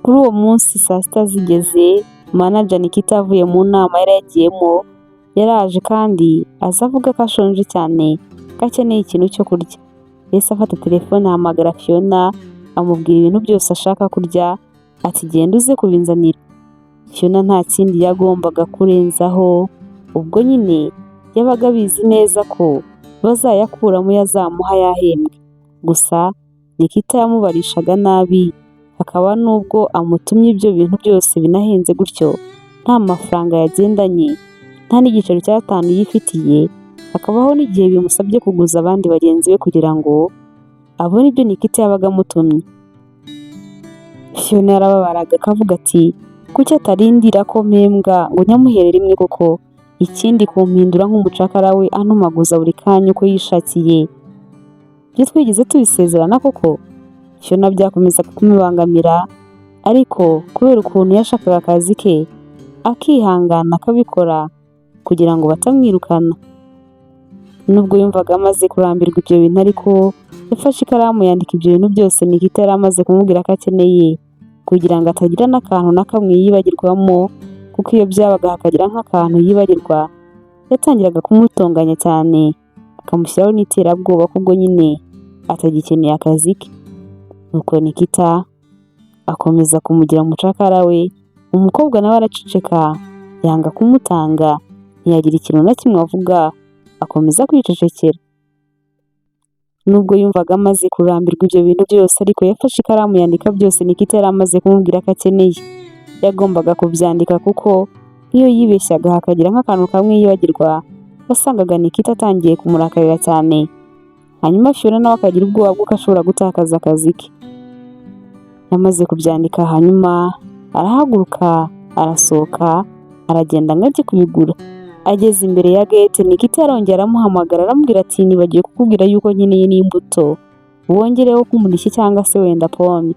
Kuri uwo munsi saa sita zigeze, manager Nikita avuye mu nama yari yagiyemo, yaraje kandi aza avuga ko ashonje cyane, ko akeneye ikintu cyo kurya. Yahise afata telefone ahamagara Fiona, amubwira ibintu byose ashaka kurya, ati: "Genda uze kubinzanira." Fiona nta kindi yagombaga kurenzaho, ubwo nyine yabaga abizi neza ko bazayakuramo yazamuha yahembwe. Gusa Nikita yamubarishaga nabi, hakaba n'ubwo amutumye ibyo bintu byose binahenze gutyo nta mafaranga yagendanye, nta n'igiceri cy'atanu yifitiye, hakabaho n'igihe bimusabye kuguza abandi bagenzi be kugira ngo abone ibyo Nikita yabaga amutumye. Fiona yarababaraga akavuga ati: "Kuki atarindira ko mpembwa ngo nyamuhere rimwe koko? Ikindi kumpindura nk'umucakara we antumaguza buri kanya uko yishakiye, ibyo twigeze tubisezerana koko?" Fiona byakomezaga kumubangamira, ariko kubera ukuntu yashakaga akazi ke akihangana akabikora kugira ngo batamwirukana. Nubwo yumvaga amaze kurambirwa ibyo bintu, ariko yafashe ikaramu yandika ibyo bintu byose Nikita yari amaze kumubwira ko akeneye, kugira ngo atagira n'akantu na kamwe yibagirwamo, kuko iyo byabaga hakagira nk'akantu yibagirwa yatangiraga kumutonganya cyane, akamushyiraho n'iterabwoba ko ubwo nyine atagikeneye akazi ke. Nuko Nikita akomeza kumugira umucakara we, umukobwa nawe araceceka yanga kumutanga, ntiyagira ikintu na kimwe avuga, akomeza kwicecekera. Nubwo yumvaga amaze kurambirwa ibyo bintu byose, ariko yafashe ikaramu yandika byose Nikita yari amaze kumubwira ko akeneye. Yagombaga kubyandika kuko Nk'iyo yibeshyaga hakagira nk'akantu kamwe yibagirwa, wasangaga Nikita atangiye kumurakarira cyane, hanyuma Fiona nawe akagira ubwoba bw'uko ashobora gutakaza akazi ke. Yamaze kubyandika, hanyuma arahaguruka, arasohoka, aragenda ngo ajye kubigura. Ageze imbere ya gate, Nikita yarongera aramuhamagara, aramubwira ati: "Nibagiwe kukubwira yuko nkeneye n'imbuto, wongereho nk'umuneke cyangwa se wenda pome."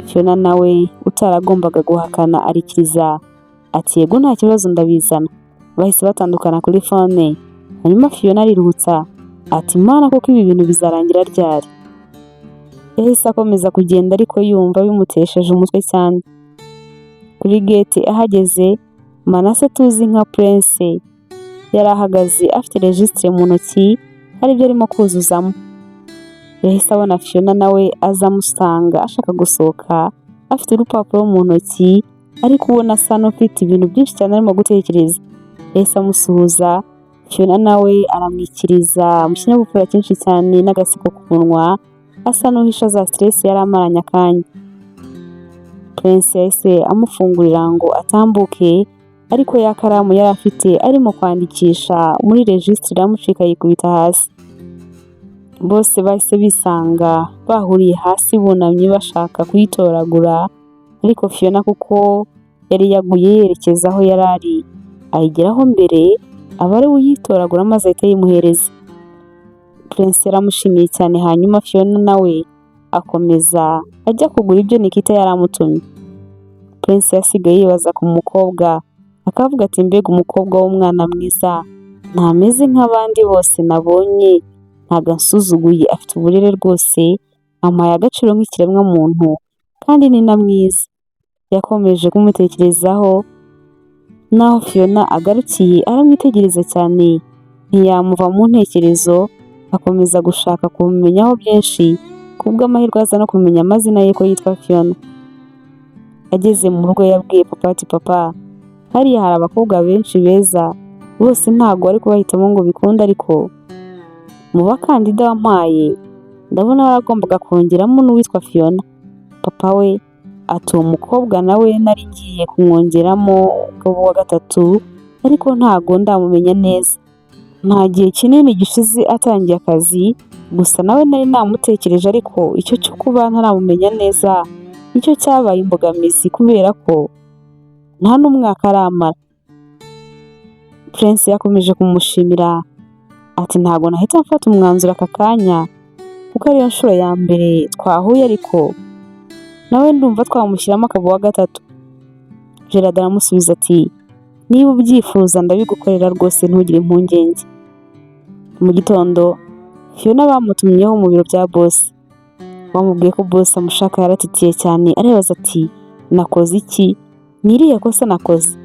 Fiona nawe utaragombaga guhakana arikiriza ati: "Yego, nta kibazo, ndabizana." Bahise batandukana kuri phone, hanyuma Fiona ariruhutsa ati: "Mana, koko ibi bintu bizarangira ryari?" Yahise akomeza kugenda, ariko yumva bimutesheje umutwe cyane. Kuri gate ahageze, Manase tuzi nka Prince yari ahagaze afite registre mu ntoki, hari ibyo arimo kuzuzamo. Yahise abona Fiona nawe aza amusanga ashaka gusohoka, afite urupapuro mu ntoki, ariko ubona asa n'ufite ibintu byinshi cyane arimo gutekereza. Yahise amusuhuza, Fiona nawe aramwikiriza mu kinyabupfura cyinshi cyane n'agaseko ku munwa, asa n'uhisha za stress yari amaranye akanya. Prince yahise amufungurira ngo atambuke, ariko ya karamu yari afite arimo kwandikisha muri registre iramucika, yikubita hasi. Bose bahise bisanga bahuriye hasi bunamye bashaka kuyitoragura, ariko Fiona kuko yari yaguye yerekeza aho yari ari, ayigeraho mbere, aba ari we uyitoragura maze ahita ayimuhereza. Prince yaramushimiye cyane, hanyuma Fiona nawe akomeza ajya kugura ibyo Nikita yari amutumye. Prince yasigaye yibaza ku mukobwa, akavuga ati: "Mbega umukobwa w'umwana mwiza, ntameze nk'abandi bose nabonye, ntabwo ansuzuguye, afite uburere rwose, ampaye agaciro nk'ikiremwamuntu kandi ni na mwiza." Yakomeje kumutekerezaho n'aho Fiona agarukiye aramwitegereza cyane, ntiyamuva mu ntekerezo, akomeza gushaka kumumenyaho byinshi, kubw'amahirwe aza no kumenya amazina ye ko yitwa Fiona. Ageze mu rugo yabwiye papa ati: "Papa, hariya hari abakobwa benshi beza, bose ntabwo wari kubahitamo ngo bikunde, ariko mu bakandida wampaye ndabona waragombaga kongeramo n'uwitwa Fiona." Papa we ati: "Uwo mukobwa nawe nari ngiye kumwongeramo wa gatatu, ariko ntago ndamumenya neza. Nta gihe kinini gishize atangiye akazi, gusa nawe nari namutekereje, ariko icyo cyo kuba ntaramumenya neza nicyo cyabaye imbogamizi kubera ko nta n'umwaka aramara." Prince yakomeje kumushimira ati: "Ntabwo nahita mfata umwanzuro aka kanya kuko ariyo nshuro ya mbere twahuye, ariko nawe ndumva twamushyiramo akaba uwa gatatu." Gerard aramusubiza ati: "Niba ubyifuza ndabigukorera rwose, ntugire impungenge." Mu gitondo Fiona bamutumyeho mu biro bya boss, bamubwiye ko boss amushaka. Yaratitiye cyane, aribaza ati: "Nakoze iki? Ni irihe kosa nakoze?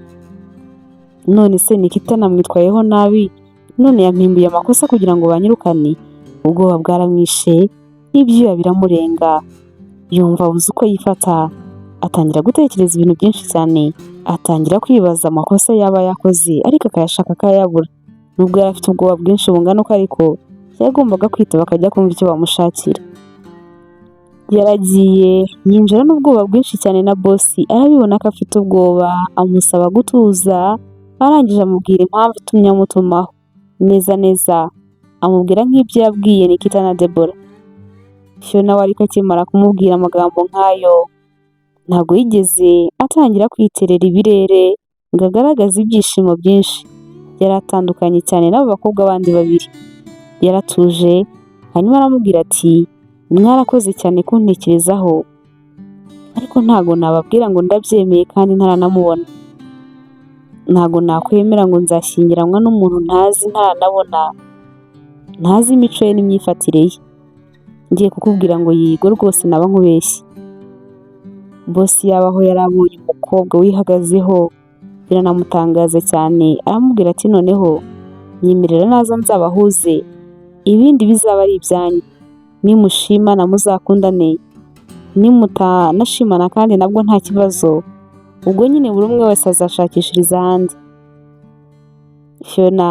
None se Nikita namwitwayeho nabi, none yampimbiye amakosa kugira ngo banyirukane?" Ubwoba bwaramwishe n'ibyuya biramurenga, yumva abuze uko yifata, atangira gutekereza ibintu byinshi cyane, atangira kwibaza amakosa yaba yakoze, ariko akayashaka akayabura. Nubwo yari afite ubwoba bwinshi bungana uko, ariko yagombaga kwitaba akajya kumva icyo bamushakira. Yaragiye yinjira n'ubwoba bwinshi cyane, na boss arabibona ko afite ubwoba, amusaba gutuza, arangije amubwira impamvu itumye amutumaho. Neza neza amubwira nk'ibyo yabwiye Nikita na Debora. Fiona we ariko akimara kumubwira amagambo nk'ayo, ntabwo yigeze atangira kwiterera ibirere ngo agaragaze ibyishimo byinshi. Yari atandukanye cyane n'abo bakobwa bandi babiri. Yaratuje, hanyuma aramubwira ati: "Mwarakoze cyane kuntekerezaho, ariko ntabwo nababwira ngo ndabyemeye kandi ntaranamubona. Ntabwo nakwemera ngo nzashyingiranwa n'umuntu ntazi, ntaranabona, ntazi imico ye n'imyifatire ye. Ngiye kukubwira ngo yego rwose naba nkubeshye." Boss yaba aho yari abonye umukobwa wihagazeho biranamutangaza cyane, aramubwira ati: "Noneho nyemerera naza nzabahuze, ibindi bizaba ari ibyanyu. Nimushimana muzakundane, nimutanashimana kandi nabwo nta kibazo, ubwo nyine buri umwe wese azashakishiriza ahandi." Fiona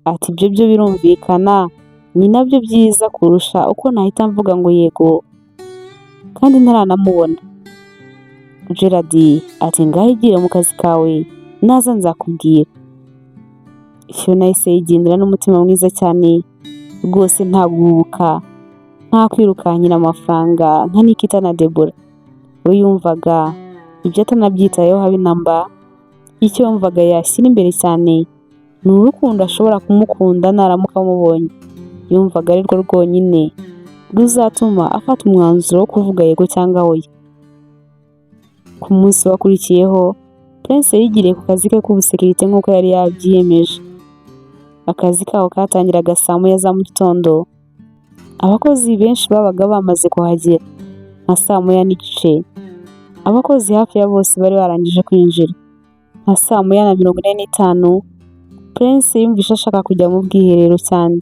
ati: "Ibyo byo birumvikana, ni nabyo byiza kurusha uko nahita mvuga ngo yego kandi ntaranamubona." Gerard ati: "Ngaho igire mu kazi kawe, Naza nzakubwira. Fiona yahise yigendera n'umutima mwiza cyane rwose, nta guhubuka, nta kwirukankira amafaranga nka Nikita na Debora. We yumvaga ibyo atanabyitayeho habe namba. Icyo yumvaga yashyira imbere cyane ni urukundo ashobora kumukunda naramuka amubonye. Yumvaga ari rwo rwonyine ruzatuma afata umwanzuro wo kuvuga yego cyangwa oya. Ku munsi wakurikiyeho, Prince yigiriye ku kazi ke k'ubusekirite nk'uko yari yabyiyemeje. Akazi kabo katangiraga saa 1 za mu gitondo. Abakozi benshi babaga bamaze kuhagera nka saa 1:30. Abakozi hafi ya bose bari barangije kwinjira. Nka saa 1:45, Prince yumvise ashaka kujya mu bwiherero cyane.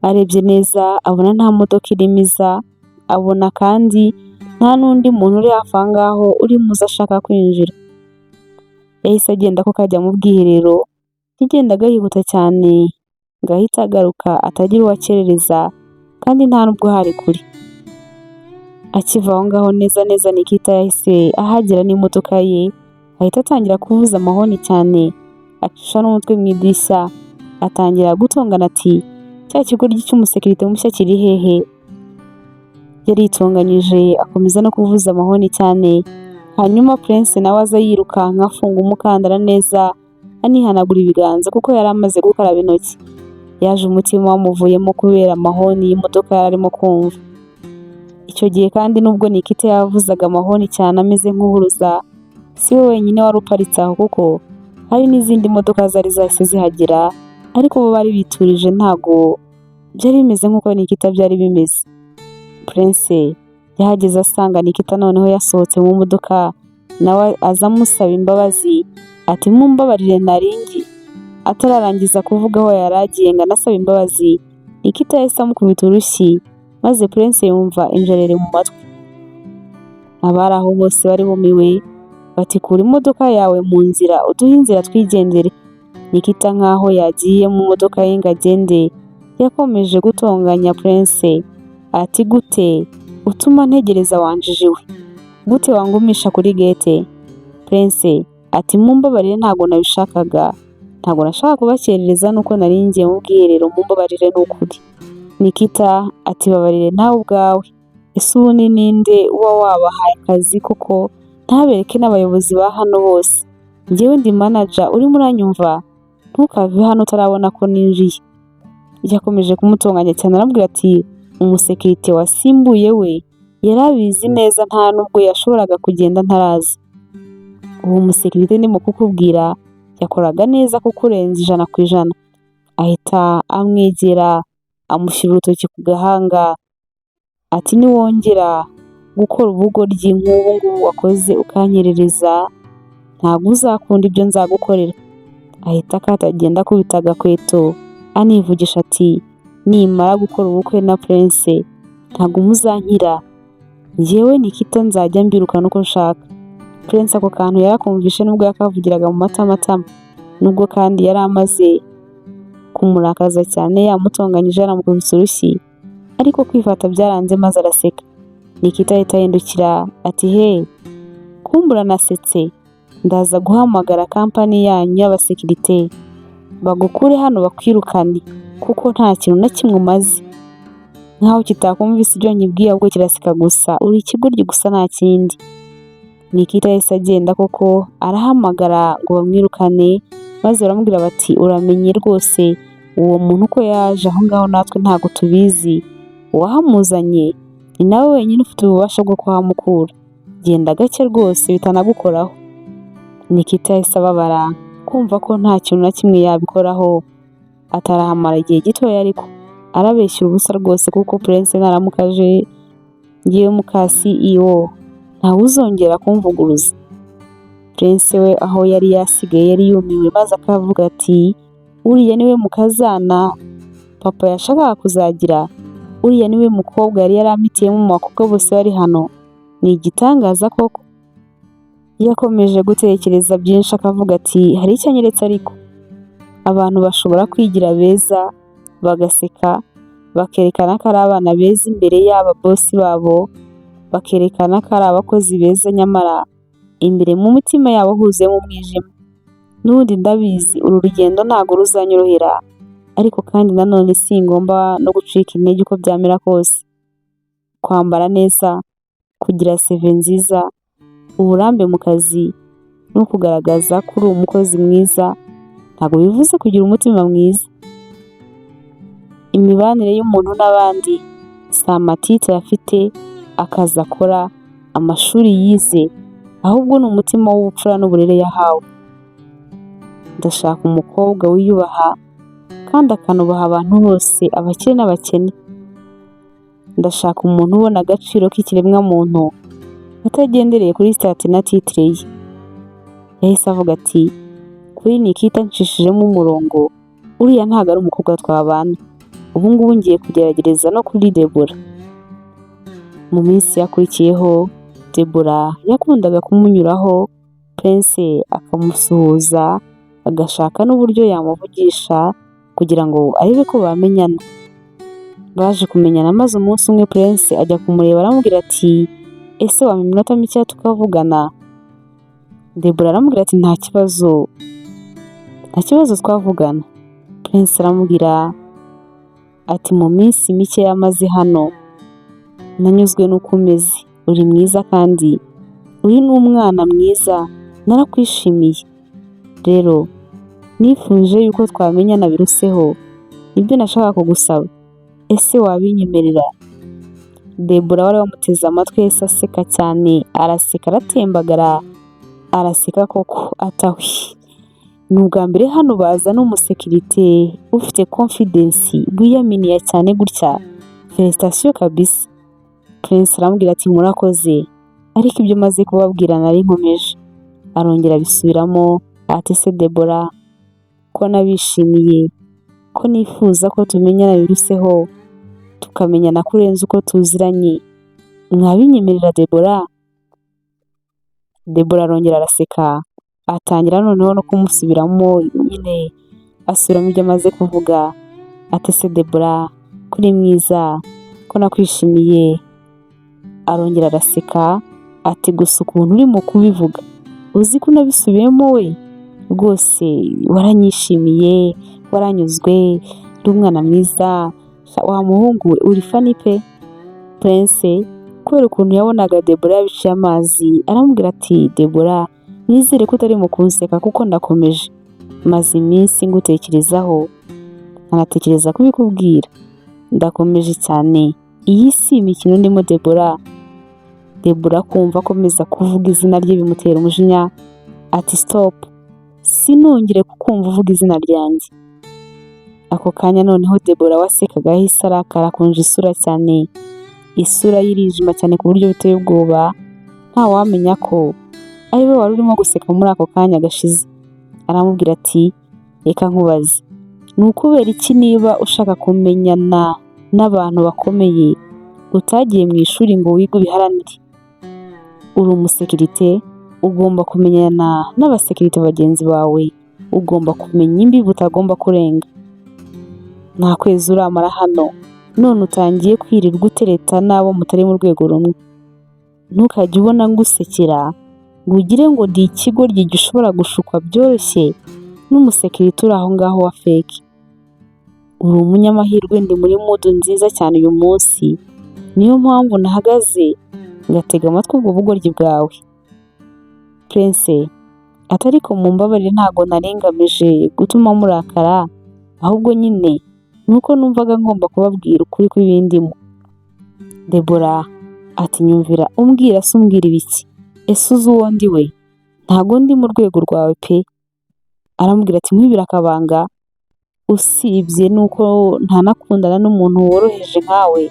Arebye neza abona nta modoka irimo iza, abona kandi nta n'undi muntu uri hafi aho ngaho urimo uza ashaka kwinjira. Yahise agenda koko ajya mu bwiherero, yagendaga yihuta cyane ngo ahite agaruka atagira uwo akerereza, kandi nta nubwo hari kure. Akiva aho ngaho neza neza, Nikita yahise ahagera n'imodoka ye, ahita atangira kuvuza amahoni cyane, acisha n'umutwe mu idirishya, atangira gutongana ati: "Cya kigoryi cy'umusekirite mushya kiri hehe?" Yaritonganyije akomeza no kuvuza amahoni cyane, hanyuma Prince nawe aza yirukanka afunga umukandara neza, anihanagura ibiganza kuko yari amaze gukaraba intoki. Yaje umutima wamuvuyemo kubera amahoni y'imodoka yari arimo kumva. Icyo gihe kandi, nubwo Nikita yavuzaga amahoni cyane ameze nk'uhuruza, si we wenyine wari uparitse aho, kuko hari n'izindi modoka zari zahise zihagera, ariko bo bari biturije, ntago byari bimeze nk'uko Nikita byari bimeze. Prince yahageze asanga Nikita noneho yasohotse mu modoka, nawe aza amusaba imbabazi ati: "Mumbabarire naringi." Atararangiza kuvuga aho yari agiye ngo anasaba imbabazi, Nikita yahise amukubita urushyi, maze Prince yumva injereri mu matwi. Abari aho bose bari bumiwe, bati: "Kura imodoka yawe mu nzira uduhe inzira twigendere." Nikita nkaho yagiye mu modoka ye ngo agende, yakomeje gutonganya Prince ati: "Gute utuma ntegereza wanjiji we? Gute wangumisha kuri gate?" Prince ati: "Mumbabarire, ntabwo nabishakaga, ntabwo nashaka kubakerereza, nuko nari ngiye mu bwiherero, mumbabarire ni ukuri." Nikita ati: "Babarire nawe ubwawe. Ese ubundi ninde uba wabahaye akazi koko ntabereke n'abayobozi ba hano bose? Njyewe ndi manager, urimo uranyumva? Ntukave hano utarabona ko ninjiye." Yakomeje kumutonganya cyane, aramubwira ati: "Umusekirite wasimbuye we yari abizi neza, nta nubwo yashoboraga kugenda ntaraza. Uwo musekirite ndimo kukubwira yakoraga neza kukurenza 100%." Ahita amwegera, amushyira urutoki ku gahanga ati: "Niwongera gukora ubugoryi nk'ubu ngubu wakoze ukanyerereza, ntabwo uzakunda ibyo nzagukorera." Ahita akata agenda akubita agakweto, anivugisha ati: "Nimara gukora ubukwe na Prince ntabwo muzankira, njyewe Nikita nzajya mbirukana uko nshaka." Prince ako kantu yarakumvishe, nubwo yakavugiraga mu matamatama, nubwo kandi yari amaze kumurakaza cyane, yamutonganyije, yaramukubise urushyi, ariko kwifata byaranze maze araseka. Nikita ahita ahindukira ati: "He kumbura nasetse, ndaza guhamagara kampani yanyu y'abasekirite bagukure hano bakwirukane, kuko nta kintu na kimwe umaze." Nkaho kitakumvise ibyo nkibwiye, ahubwo kiraseka gusa. "Uri ikigoryi gusa, nta kindi." Nikita yahise agenda koko arahamagara ngo bamwirukane, maze baramubwira bati: "Uramenye rwose, uwo muntu uko yaje aho ngaho natwe ntabwo tubizi, uwahamuzanye ni nawe wenyine ufite ububasha bwo kuhamukura, genda gake rwose bitanagukoraho." Nikita yahise ababara kumva ko nta kintu na kimwe yabikoraho, atarahamara igihe gitoya ariko arabeshyira ubusa rwose, kuko Prince naramuka aje ngewe muka CEO ntawe uzongera kumvuguruza. Prince we aho yari yasigaye yari yumiwe, maze akavuga ati: "Uriya niwe mukazana papa yashakaga kuzagira? Uriya niwe mukobwa yari yarampitiyemo mu bakobwa bose bari hano? Ni igitangaza koko." Yakomeje gutekereza byinshi, akavuga ati: "Hari icyo anyeretse ariko. Abantu bashobora kwigira beza, bagaseka, bakerekana ko ari abana beza imbere y'aba boss babo, bakerekana ko ari abakozi beza, nyamara imbere mu mitima yabo huzuyemo umwijima." N'ubundi ndabizi uru rugendo ntabwo ruzanyorohera, ariko kandi nanone singomba no gucika intege uko byamera kose. Kwambara neza, kugira CV nziza, uburambe mu kazi no kugaragaza ko uri umukozi mwiza ntabwo bivuze kugira umutima mwiza. Imibanire y'umuntu n'abandi si ama titre afite, akazi akora, amashuri yize, ahubwo ni umutima w'ubupfura n'uburere yahawe. Ndashaka umukobwa wiyubaha kandi akanubaha abantu bose, abakire n'abakene. Ndashaka umuntu ubona agaciro k'ikiremwamuntu atagendereye kuri statut na titre ye. Yahise avuga ati: "Kuri Nikita ncishijemo umurongo, uriya ntabwo ari umukobwa twabana. Ubu ngubu ngiye kugerageza no kuri Debora." Mu minsi yakurikiyeho, Debora yakundaga kumunyuraho, Prince akamusuhuza, agashaka n'uburyo yamuvugisha kugira ngo arebe ko bamenyana. Baje kumenyana, maze umunsi umwe Prince ajya kumureba, aramubwira ati: "Ese wampa iminota mikeya tukavugana?" Debora aramubwira ati: "Nta kibazo, nta kibazo, twavugana." Prince aramubwira ati: "Mu minsi mike yamaze hano nanyuzwe n'uko umeze, uri mwiza kandi uri n'umwana mwiza, narakwishimiye. Rero nifuje yuko twamenyana biruseho, nibyo nashakaga kugusaba, ese wabinyemerera?" Debora wari wamuteze amatwi yahise aseka cyane, araseka aratembagara, araseka koko atahwi. Ni ubwa mbere hano bazana umusekirite ufite confidence, wiyaminiya cyane gutya, félicitations kabisa. Prince aramubwira ati: "Murakoze, ariko ibyo maze kubabwira nari nkomeje." Arongera abisubiramo ati: "Ese Debora, ko nabishimiye, ko nifuza ko tumenyana biruseho, tukamenyana kurenza uko tuziranye, mwabinyemerera Debora?" Debora arongera araseka, atangira noneho no kumusubiramo nyine, asubiramo ibyo amaze kuvuga ati: "Ese Debora, ko uri mwiza, ko nakwishimiye?" Arongera araseka ati: "Gusa ukuntu urimo kubivuga, uzi ko unabisubiyemo we, rwose waranyishimiye, waranyuzwe, uri umwana mwiza, wa muhungu we uri funny pe." Prince kubera ukuntu yabonaga Debora yabiciye amazi, aramubwira ati: "Debora, nizere ko utari mu kunseka kuko ndakomeje, maze iminsi ngutekerezaho, nkanatekereza kubikubwira, ndakomeje cyane, iyi si imikino ndimo Debora." Debora kumva akomeza kuvuga izina rye bimutera umujinya, ati: "Stop, sinongere kukumva uvuga izina ryanjye." Ako kanya noneho Debora wasekaga yahise arakara, akunja isura cyane, isura ye irijima cyane ku buryo buteye ubwoba, ntawamenya ko ari we wari urimo guseka muri ako kanya gashize. Aramubwira ati: "Reka nkubaze, ni ukubera iki niba ushaka kumenyana n'abantu bakomeye utagiye mu ishuri ngo wige ubiharanire? Uri umusekirite, ugomba kumenyana n'abasekirite bagenzi bawe, ugomba kumenya imbibi utagomba kurenga. Nta kwezi uramara hano none utangiye kwirirwa utereta n'abo mutari mu rwego rumwe. Ntukajye ubona ngusekera ngo ugire ngo ndi ikigoryi gishobora gushukwa byoroshye n'umusekirite uri aho ngaho wa fake. Uri umunyamahirwe, ndi muri mood nziza cyane uyu munsi, niyo mpamvu nahagaze ngatega amatwi ubwo bugoryi bwawe." Prince ati: "Ariko mumbabarire, ntabwo nari ngamije gutuma murakara, ahubwo nyine ni uko numvaga ngomba kubabwira ukuri kw'ibindimo." Debora ati: "Nyumvira umbwira se, umbwira ibiki? Ese uzi uwo ndi we? Ntabwo ndi mu rwego rwawe pe." Aramubwira ati: "Nkwibire akabanga, usibye nuko ntanakundana n'umuntu woroheje nkawe,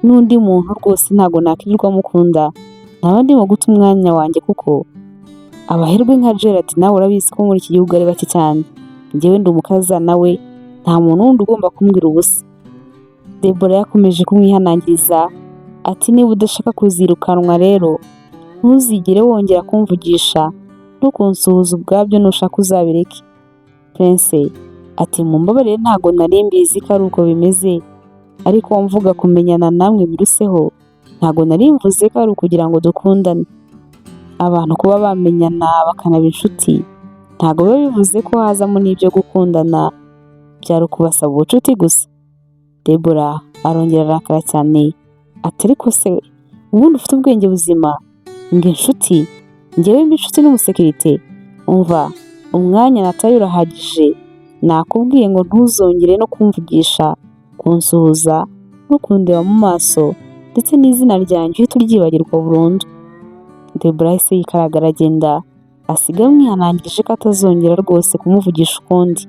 n'undi muntu rwose ntabwo nakwirirwa mukunda, naba ndimo guta umwanya wanjye, kuko abaherwe nka Gerard nawe urabizi ko muri iki gihugu ari bake cyane. Njyewe ndi umukazana we, nta muntu wundi ugomba kumbwira ubusa." Debora yakomeje kumwihanangiriza ati: "Niba udashaka kuzirukanwa rero, ntuzigere wongera kumvugisha no kunsuhuza ubwabyo, nushaka uzabireke." Prince ati: "Mumbabarire, ntabwo nari mbizi ko ari uko bimeze, ariko mvuga kumenyana namwe biruseho, ntabwo nari mvuze ko ari ukugira ngo dukundane. Abantu kuba bamenyana bakanaba inshuti ntabwo bivuze ko bakundana. Ntabwo biba bivuze ko hazamo n'ibyo gukundana, byari ukubasaba ubucuti gusa. Debora arongera arakara cyane, ati: "Ariko se ubundi ufite ubwenge buzima? Ngo inshuti? Njyewe mba inshuti n'umusekirite? Umva, umwanya nataye urahagije. Nakubwiye ngo ntuzongere no kumvugisha, kunsuhuza no kundeba mu maso, ndetse n'izina ryanjye uhite uryibagirwa burundu." Debora yahise yikaraga aragenda, asiga amwihanangirije ko atazongera rwose kumuvugisha ukundi.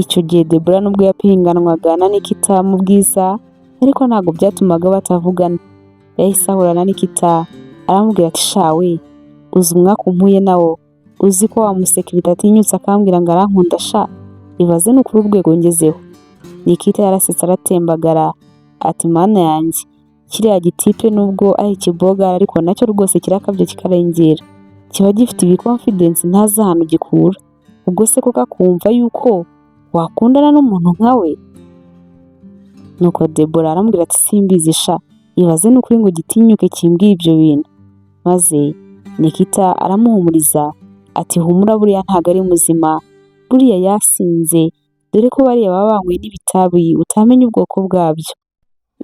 Icyo gihe Debora nubwo yapinganwaga na Nikita mu bwiza, ariko ntabwo byatumaga batavugana. Yahise ahura na Nikita, aramubwira ati: "Shawe, uzi umwaku mpuye nawo? Uzi ko wa musekirite atinyutse akambwira ngo arankunda sha? Ibaze, ni ukuri urwego ngezeho." Nikita yarasetse aratembagara, ati: "Mana yanjye, kiriya gitipe nubwo ari ikibogara ariko nacyo rwose kirakabye kikarengera. Kiba gifite ibi confidence ntazi ahantu gikura. Ubwo se koko akumva yuko wakundana n'umuntu nkawe?" Nuko Debora aramubwira ati: "Simbizi sha, ibaze ni ukuri ngo gitinyuke kimbwiye ibyo bintu." Maze Nikita aramuhumuriza ati: "Humura, buriya ntabwo ari muzima, buriya yasinze, dore ko bariya baba banyweye n'ibitabi utamenya ubwoko bwabyo."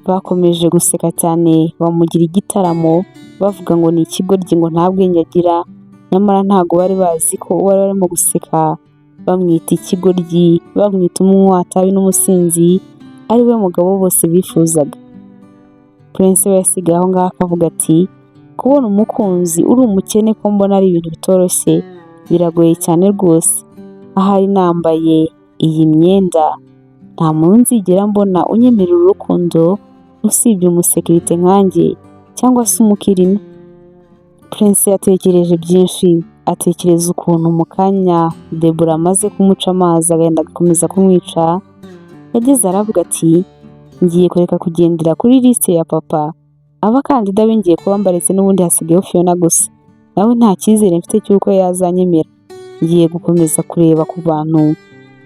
Bakomeje guseka cyane, bamugira igitaramo, bavuga ngo ni ikigoryi, ngo nta bwenge agira. Nyamara ntabwo bari bazi ko uwo bari barimo guseka bamwita ikigoryi, bamwita umunywatabi n'umusinzi, ari we mugabo bose bifuzaga. Prince we yasigaye aho ngaho akavuga ati: "Kubona umukunzi uri umukene ko mbona ari ibintu bitoroshye, biragoye cyane rwose. Ahari nambaye iyi myenda nta muntu nzigera mbona unyemerera urukundo usibye umusekirite nkanjye cyangwa se umukirina." Prince yatekereje byinshi, atekereza ukuntu mu kanya Debora amaze kumuca amazi agenda agakomeza kumwica. Yageze aravuga ati: "Ngiye kureka kugendera kuri liste ya papa. Abakandida be ngiye kuba mbaretse, n'ubundi hasigayeho Fiona gusa, nawe nta cyizere mfite cy'uko yazanyemera. Ngiye gukomeza kureba ku bantu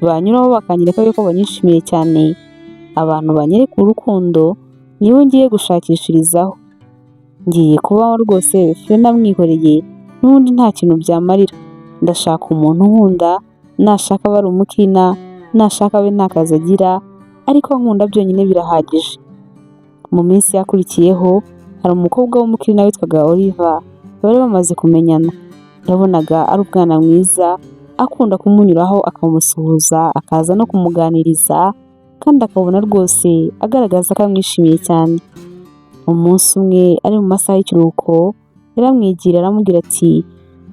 banyuraho bakanyereka yuko banyishimiye cyane, abantu banyereka urukundo nibo ngiye gushakishirizaho. Ngiye kubaho rwose Fiona mwihoreye, n'ubundi nta kintu byamarira. Ndashaka umuntu unkunda, nashaka abe ari umukina, nashaka abe nta kazi agira, ariko ankunda byonyine birahagije." Mu minsi yakurikiyeho hari umukobwa w'umukirina witwaga Oliver bari bamaze kumenyana. Yabonaga ari umwana mwiza, akunda kumunyuraho akamusuhuza, akaza no kumuganiriza, kandi akabona rwose agaragaza ko amwishimiye cyane. Umunsi umwe ari mu masaha y'ikiruhuko, yaramwegereye aramubwira ati: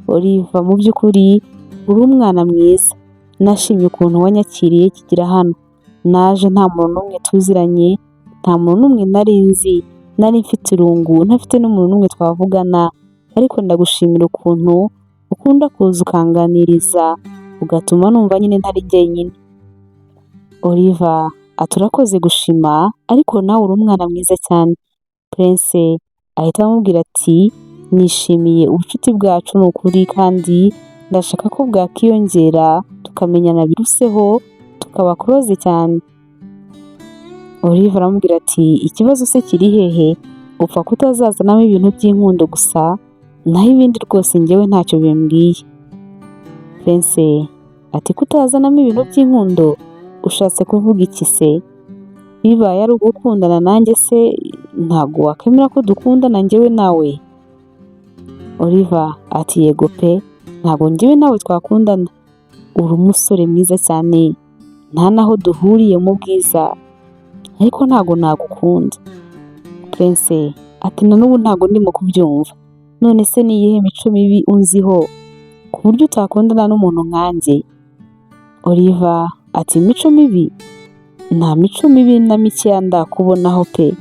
"Oliver, mu by'ukuri uri umwana mwiza. Nashimye ukuntu wanyakiriye kigera hano. Naje nta muntu n'umwe tuziranye, nta muntu n'umwe nari nzi, nari mfite irungu, ntafite n'umuntu n'umwe twavugana, ariko ndagushimira ukuntu ukunda kuza ukanganiriza, ugatuma numva nyine ntari jyenyine." Oliver ati: "Urakoze gushima, ariko nawe uri umwana mwiza cyane." Prince ahita amubwira ati: "Nishimiye ubucuti bwacu ni ukuri, kandi ndashaka ko bwakiyongera tukamenyana biruseho, tukaba close cyane." Oliver aramubwira ati: "Ikibazo se kiri hehe? Upfa kutazazanamo ibintu by'inkundo gusa, naho ibindi rwose njyewe ntacyo bimbwiye." Prince ati: "Kutazanamo ibintu by'inkundo ushatse kuvuga iki se? Bibaye ari ugukundana nanjye se ntabwo wakemera ko dukundana njyewe nawe?" Oliver ati: "Yego pe, ntabwo njyewe nawe twakundana. Uri umusore mwiza cyane, nta naho duhuriye mu bwiza, ariko ntabwo nagukunda." Prince ati: "Na n'ubu ntabwo ndimo kubyumva. None se ni iyihe mico mibi unziho ku buryo utakundana n'umuntu nkanjye?" Oliver ati: "Imico mibi? Nta mico mibi na mikeya ndakubonaho pe.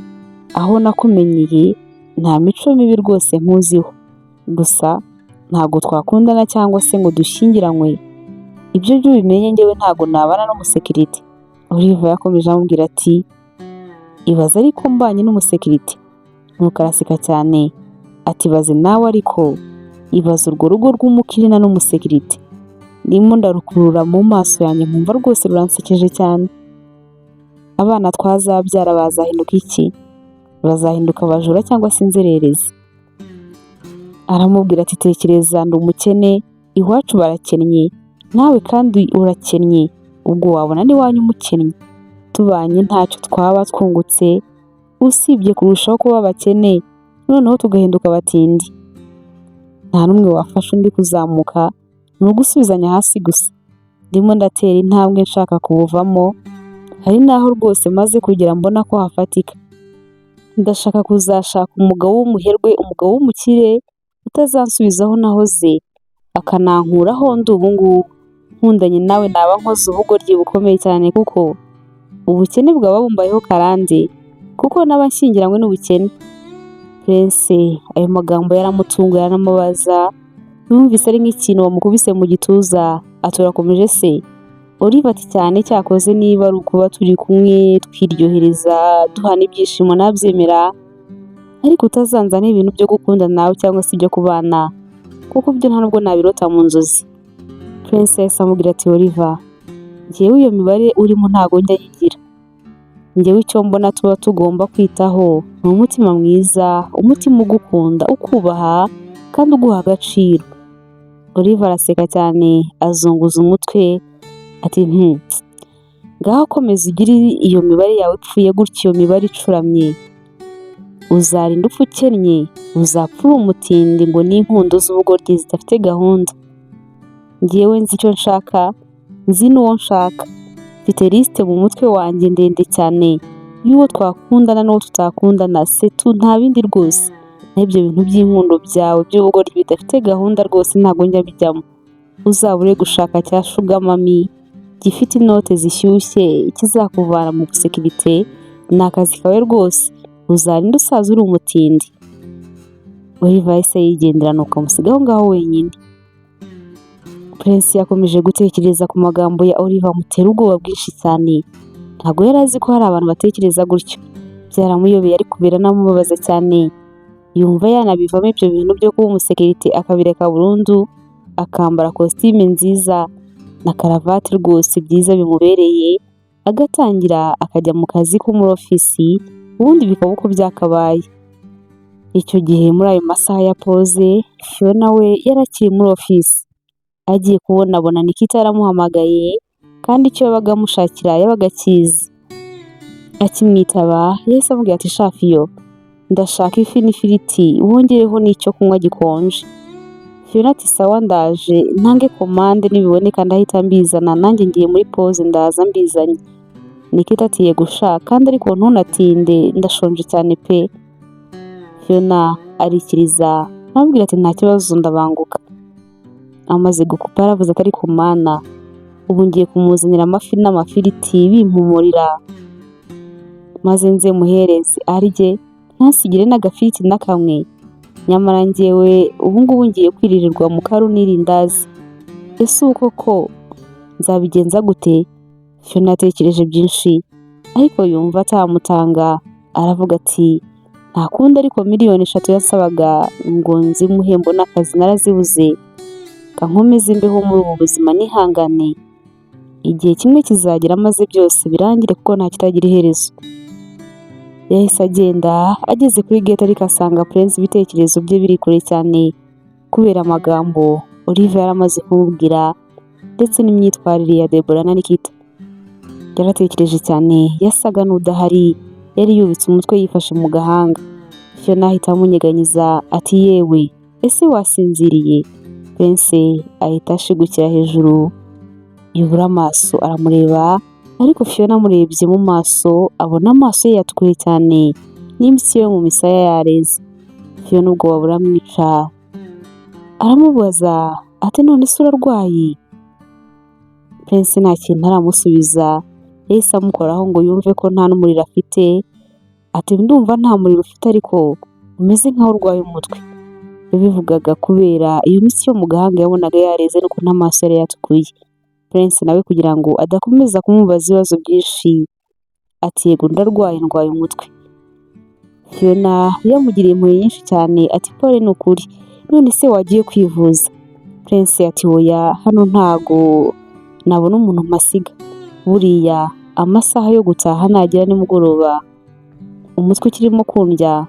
Aho nakumenyeye nta mico mibi rwose nkuziho. Gusa ntabwo twakundana cyangwa se ngo dushyingiranywe. Ibyo byo ubimenye, njyewe ntabwo nabana n'umusekirite." Oliver yakomeje amubwira ati: "Ibaze ariko mbanye n'umusekirite." Nuko araseka cyane ati: "Ibaze nawe ariko, ibaze urwo rugo rw'umukirina n'umusekirite. Ndimo ndarukurura mu maso yanjye nkumva rwose ruransekeje cyane. Abana twazabyara bazahinduka iki? Bazahinduka abajura cyangwa se inzererezi?" Aramubwira ati: "Tekereza, ndi umukene, iwacu barakennye, Nawe kandi urakennye, ubwo wabona n'iwanyu mukennye. Tubanye ntacyo twaba twungutse usibye kurushaho kuba abakene, noneho tugahinduka abatindi. Nta n'umwe wafasha undi kuzamuka, ni ugusubizanya hasi gusa. Ndimo ndatera intambwe nshaka kubuvamo, hari n'aho rwose maze kugera mbona ko hafatika. Ndashaka kuzashaka umugabo w'umuherwe, umugabo w'umukire utazansubiza aho nahoze, akanankura aho ndi ubu ngubu. Nkundanye nawe naba nkoze ubugoryi bukomeye cyane kuko ubukene bwaba bumbayeho karande, kuko naba nshyingiranywe n'ubukene. Prince ayo magambo yaramutunguye aranamubaza, yumvise ari nk'ikintu bamukubise mu gituza, ati urakomeje se? Olive ati cyane, cyakoze niba ari ukuba turi kumwe twiryohereza duhana ibyishimo nabyemera, ariko utazanzana ibintu byo gukundana nawe cyangwa se ibyo kubana, kuko byo nta nubwo nabirota mu nzozi. Prince yahise amubwira ati Oliver, njyewe iyo mibare urimo ntago njya nyigira. Njyewe icyo mbona tuba tugomba kwitaho ni umutima mwiza, umutima ugukunda, ukubaha kandi uguha agaciro. Oliver araseka cyane azunguza umutwe ati ngaho komeza ugire iyo mibare yawe ipfuye gutyo, iyo mibare icuramye. Uzarinda upfa ukennye, uzapfa uri umutindi ngo ni inkundo z'ubugoryi zidafite gahunda. Njyewe nzi icyo nshaka, nzi n'uwo nshaka. Mfite liste mu mutwe wanjye ndende cyane y'uwo twakundana n'uwo tutakundana, c'est tout, nta bindi rwose. Naho ibyo bintu by'inkundo byawe by'ubugoryi bidafite gahunda rwose ntabwo njya mbijyamo. Uzabure gushaka cya sugar mummy gifite inote zishyushye kizakuvana mu busekirite, ni akazi kawe rwose, uzarinda usaza uri umutindi. Oliver yahise yigendera nuko amusiga aho ngaho wenyine. Prince yakomeje gutekereza ku magambo ya Oliver amutera ubwoba bwinshi cyane. Ntabwo yari azi ko hari abantu batekereza gutyo. Byaramuyobeye ariko biranamubabaza cyane. Yumva yanabivamo ibyo bintu byo kuba umusekirite akabireka burundu, akambara kositime nziza na karavati rwose byiza bimubereye, agatangira akajya mu kazi ko muri ofisi, ubundi bikaba uko byakabaye. Icyo gihe muri ayo masaha ya pause, Fiona we yari akiri muri ofisi. Agiye kubona abona Nikita yaramuhamagaye kandi icyo yabaga amushakira yabaga akizi. Akimwitaba yahise amubwira ati sha Fiyo, ndashaka ifi n'ifiriti wongereho n'icyo kunywa gikonje. Fiona ati sawa ndaje ntange komande nibiboneka ndahita mbizana, nanjye ngiye muri pause ndaza mbizanye. Nikita ati yego sha, kandi ariko ntunatinde ndashonje cyane pe. Fiona arikiriza aramubwira ati nta kibazo ndabanguka. Amaze gukupa yaravuze ati ariko Mana, ubu ngiye kumuzanira amafi n'amafiriti bimpumurira, maze nze muhereze arye ntasigire n'agafiriti na kamwe, nyamara njyewe ubu ngubu ngiye kwiririrwa mu karu n'irindazi. Ese ubu koko nzabigenza gute? Fiona yatekereje byinshi ariko yumva atamutanga, aravuga ati nta kundi, ariko 3 miliyoni yasabaga ngo nzimuhe mbone akazi narazibuze, reka nkomeze mbeho muri ubu buzima nihangane, igihe kimwe kizagera maze byose birangire kuko nta kitagira iherezo. Yahise agenda, ageze kuri gate ariko asanga Prince ibitekerezo bye biri kure cyane kubera amagambo Oliver yari amaze kumubwira ndetse n'imyitwarire ya Deborah na Nikita. Yaratekereje cyane, yasaga n'udahari, yari yubitse umutwe yifashe mu gahanga. Fiona ahita amunyeganyiza ati yewe, ese wasinziriye? Prince ahita ashigukira hejuru yubura amaso aramureba, ariko Fiona amurebye mu maso abona amaso ye yatukuye cyane n'imitsi yo mu misaya yareze. Fiona ubwoba buramwica, aramubaza ati none se urarwaye? Prince nta kintu aramusubiza, yahise amukoraho ngo yumve ko nta n'umuriro afite, ati ndumva nta muriro ufite ariko umeze nkaho urwaye umutwe. Yabivugaga kubera iyo mitsi yo mu gahanga yabonaga yareze n'ukuntu amaso yari yatukuye. Prince nawe kugira ngo adakomeza kumubaza ibibazo byinshi, ati yego ndarwaye, ndwaye umutwe. Fiona yamugiriye impuhwe nyinshi cyane ati pole ni ukuri, none se wagiye kwivuza? Prince ati oya, hano ntago nabona umuntu mpasiga, buriya amasaha yo gutaha nagera nimugoroba umutwe ukirimo kundya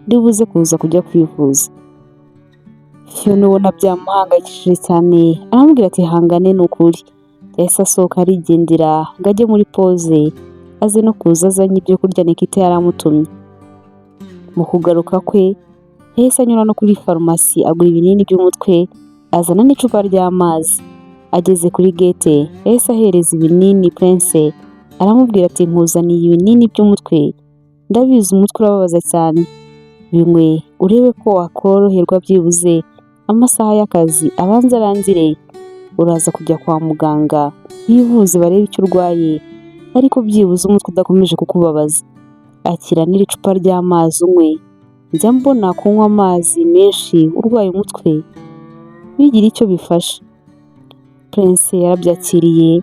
ndibuze kuza kujya kwivuza. Fiona ubona byamuhangayikishije cyane, aramubwira ati hangane ni ukuri. Yahise asohoka arigendera ngo ajye muri pause, aze no kuza azanye ibyo kurya Nikita yari amutumye. Mu kugaruka kwe yahise anyura no kuri farumasi agura ibinini by'umutwe, azana n'icupa ry'amazi. Ageze kuri gate yahise ahereza ibinini Prince, aramubwira ati nkuzaniye ibinini by'umutwe, ndabizi umutwe urababaza cyane, binywe urebe ko wakoroherwa byibuze amasaha y'akazi abanze arangire, uraza kujya kwa muganga wivuze barebe icyo urwaye, ariko byibuze umutwe udakomeje kukubabaza. Akira n'iri cupa ry'amazi unywe, njya mbona kunywa amazi menshi urwaye umutwe bigira icyo bifasha. Prince yarabyakiriye,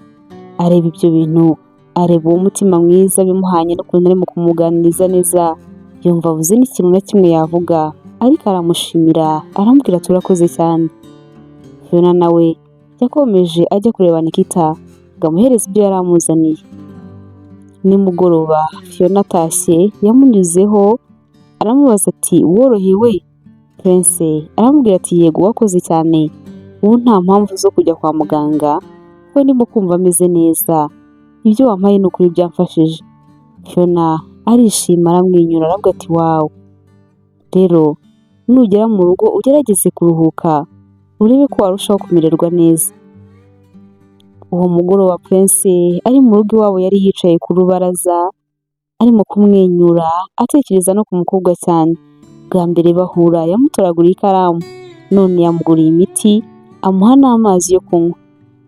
areba ibyo bintu, areba uwo mutima mwiza bimuhanye n'ukuntu arimo kumuganiriza neza, yumva abuze n'ikintu na kimwe yavuga, ariko aramushimira, aramubwira ati urakoze cyane. Fiona nawe yakomeje ajya kureba Nikita ngo amuhereze ibyo yari amuzaniye. Nimugoroba Fiona atashye yamunyuzeho aramubaza ati worohewe? Prince aramubwira ati yego wakoze cyane, ubu nta mpamvu zo kujya kwa muganga kuko ndimo kumva ameze neza, ibyo wampaye ni ukuri byamfashije. Fiona arishima aramwenyura aravuga ati wow, rero nugera mu rugo ugerageze kuruhuka urebe ko warushaho kumererwa neza. Uwo mugoroba Prince ari mu rugo iwabo yari yicaye ku rubaraza arimo kumwenyura atekereza no ku mukobwa cyane. Bwa mbere bahura yamutoraguriye ikaramu, none yamuguriye imiti amuha n'amazi yo kunywa.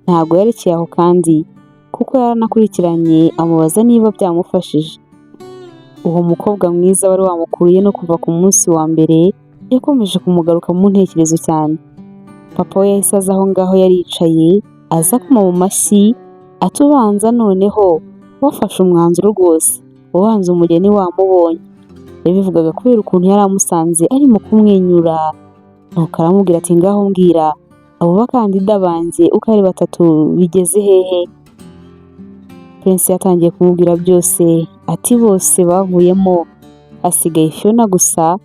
Ntabwo yarekeye aho kandi kuko yaranakurikiranye amubaza niba byamufashije. Uwo mukobwa mwiza wari wamukuruye no kuva ku munsi wa mbere yakomeje kumugaruka mu ntekerezo cyane. Papa we yahise aza aho ngaho yari yicaye, aza akoma mu mashyi atubanza noneho wafashe umwanzuro rwose, ubanza umugeni wamubonye. Yabivugaga kubera ukuntu yari amusanze arimo kumwenyura, nuko aramubwira ati ngaho mbwira abo bakandida banjye uko ari batatu bigeze hehe? Prince yatangiye kumubwira byose, ati bose bavuyemo hasigaye Fiona gusa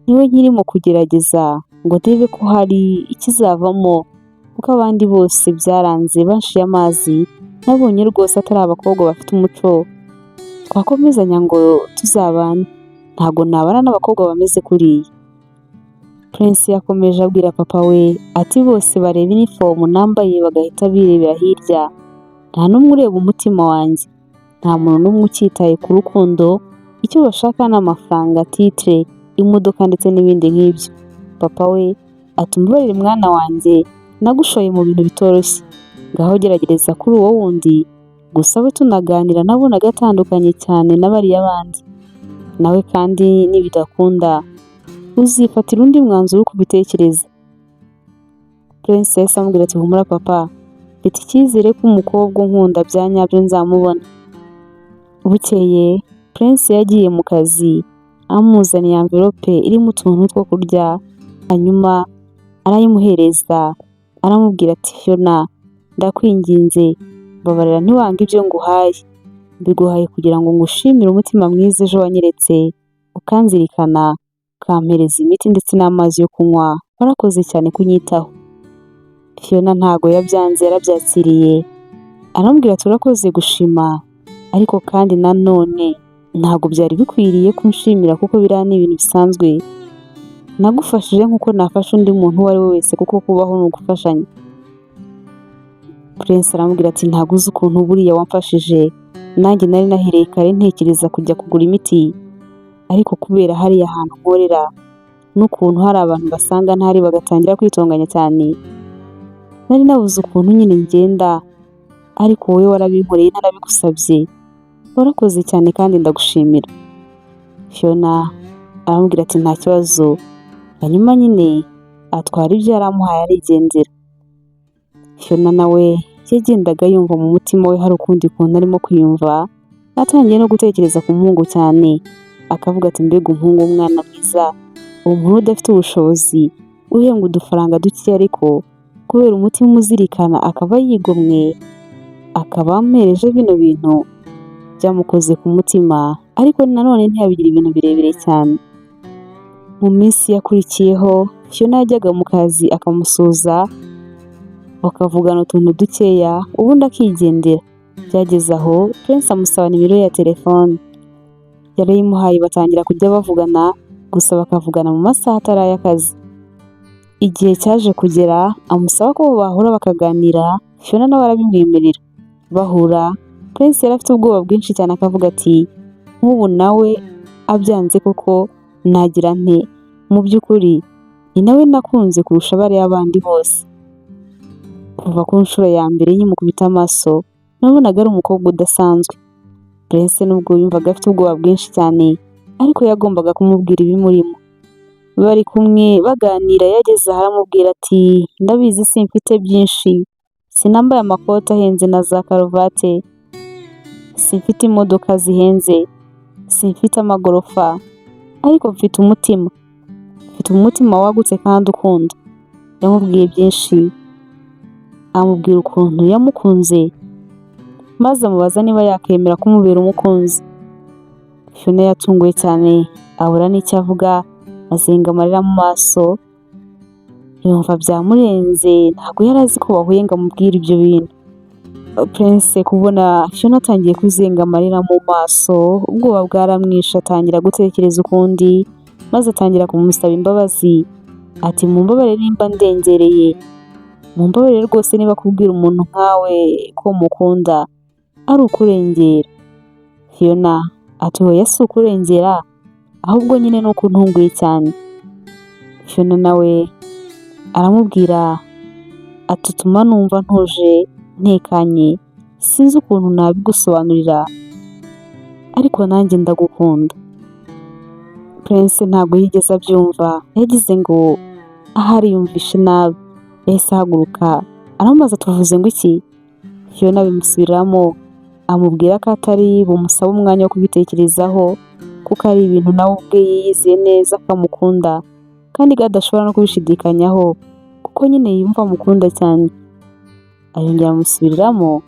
niwe nkirimo kugerageza ngo ndebe ko hari ikizavamo, kuko abandi bose byaranze banshiye amazi, nabonye rwose atari abakobwa bafite umuco twakomezanya ngo tuzabane, ntabwo nabana n'abakobwa bameze kuriya. Prince yakomeje abwira papa we ati bose bareba inifomu nambaye bagahita birebera hirya, nta n'umwe ureba umutima wanjye, nta muntu n'umwe ucyitaye ku rukundo, icyo bashaka ni amafaranga, titre, imodoka ndetse n'ibindi nk'ibyo. Papa we ati umbabarire mwana wanjye nagushoye mu bintu bitoroshye, ngaho gerageza kuri uwo wundi, gusa we tunaganira nabonaga atandukanye cyane na bariya bandi, nawe kandi nibidakunda uzifatira undi mwanzuro uko ubitekereza. Prince yahise amubwira ati humura papa, mfite icyizere ko umukobwa unkunda bya nyabyo nzamubona. Bukeye Prince yagiye mu kazi amuzaniye envelope irimo utuntu two kurya, hanyuma arayimuhereza aramubwira ati Fiona ndakwinginze mbabarira ntiwange ibyo nguhaye, mbiguhaye kugira ngo ngushimire umutima mwiza ejo wanyeretse, ukanzirikana, ukampereza imiti ndetse n'amazi yo kunywa, warakoze cyane kunyitaho. Fiona ntago yabyanze yarabyakiriye, aramubwira ati urakoze gushima, ariko kandi nanone ntabwo byari bikwiriye kunshimira kuko biriya ni ibintu bisanzwe, nagufashije nk'uko nafasha undi muntu uwo ari we wese kuko kubaho ni ugufashanya. Prince aramubwira ati ntabwo uzi ukuntu buriya wamfashije, nanjye nari nahereye kare ntekereza kujya kugura imiti, ariko kubera hariya hantu nkorera n'ukuntu hari abantu basanga ntahari bagatangira kwitonganya cyane, nari nabuze ukuntu nyine ngenda, ariko wowe warabinkoreye ntarabigusabye, warakoze cyane kandi ndagushimira. Fiona aramubwira ati nta kibazo, hanyuma nyine atwara ibyo yari amuhaye arigendera. Fiona nawe yagendaga yumva mu mutima we hari ukundi kuntu arimo kwiyumva, atangiye no gutekereza ku muhungu cyane, akavuga ati mbega umuhungu w'umwana mwiza, uwo muntu udafite ubushobozi, uhembwa udufaranga duke ariko kubera umutima uzirikana akaba yigomwe, akaba ampereje bino bintu, byamukoze ku mutima, ariko nanone ntiyabigira ibintu birebire cyane. Mu minsi yakurikiyeho Fiona yajyaga mu kazi akamusuhuza, bakavugana utuntu dukeya, ubundi akigendera. Byageze aho Prince amusaba nimero ye ya telefone. Yarayimuhaye, batangira kujya bavugana, gusa bakavugana mu masaha atari ay'akazi. Igihe cyaje kugera amusaba ko bahura bakaganira, Fiona nawe arabimwemerera. Bahura, Prince yari afite ubwoba bwinshi cyane, akavuga ati: "Nk'ubu nawe abyanze koko nagira nte? Mu by'ukuri ni nawe nakunze kurusha bariya bandi bose. Kuva ku nshuro ya mbere nkimukubita amaso, nabonaga ari umukobwa udasanzwe." Prince nubwo yumvaga afite ubwoba bwinshi cyane, ariko yagombaga kumubwira ibimurimo. Bari kumwe baganira, yageze aho aramubwira ati: "Ndabizi simfite byinshi, sinambaye amakoti ahenze na za karuvate, simfite imodoka zihenze, simfite amagorofa, ariko mfite umutima, mfite umutima wagutse kandi ukunda." Yamubwiye byinshi, amubwira ukuntu yamukunze, maze amubaza niba yakemera kumubera umukunzi. Fiona yatunguwe cyane, abura n'icyo avuga, azenga amarira mu maso, yumva byamurenze, ntabwo yari azi ko bahuye ngo amubwire ibyo bintu. Prince kubona Fiona atangiye kuzenga amarira mu maso, ubwoba bwaramwishe, atangira gutekereza ukundi, maze atangira kumusaba imbabazi, ati: "Mumbabarire nimba ndengereye, mumbabarire rwose niba kubwira umuntu nkawe ko mukunda ari ukurengera." Fiona ati: "Oya, si ukurengera, ahubwo nyine ni uko untunguye cyane." Fiona nawe aramubwira ati: "Utuma numva ntuje, ntekanye, sinzi ukuntu nabigusobanurira, ariko nanjye ndagukunda." Prince ntabwo yigeze abyumva, yagize ngo ahari yumvishe nabi. Yahise ahaguruka aramubaza: "Tuvuze ngo iki?" Fiona abimusubiriramo, amubwira ko atari bumusabe umwanya wo kubitekerezaho, kuko ari ibintu nawe ubwe yiyizeye neza ko amukunda, kandi ko adashobora no kubishidikanyaho, kuko nyine yumva amukunda cyane. Arongera amusubiriramo,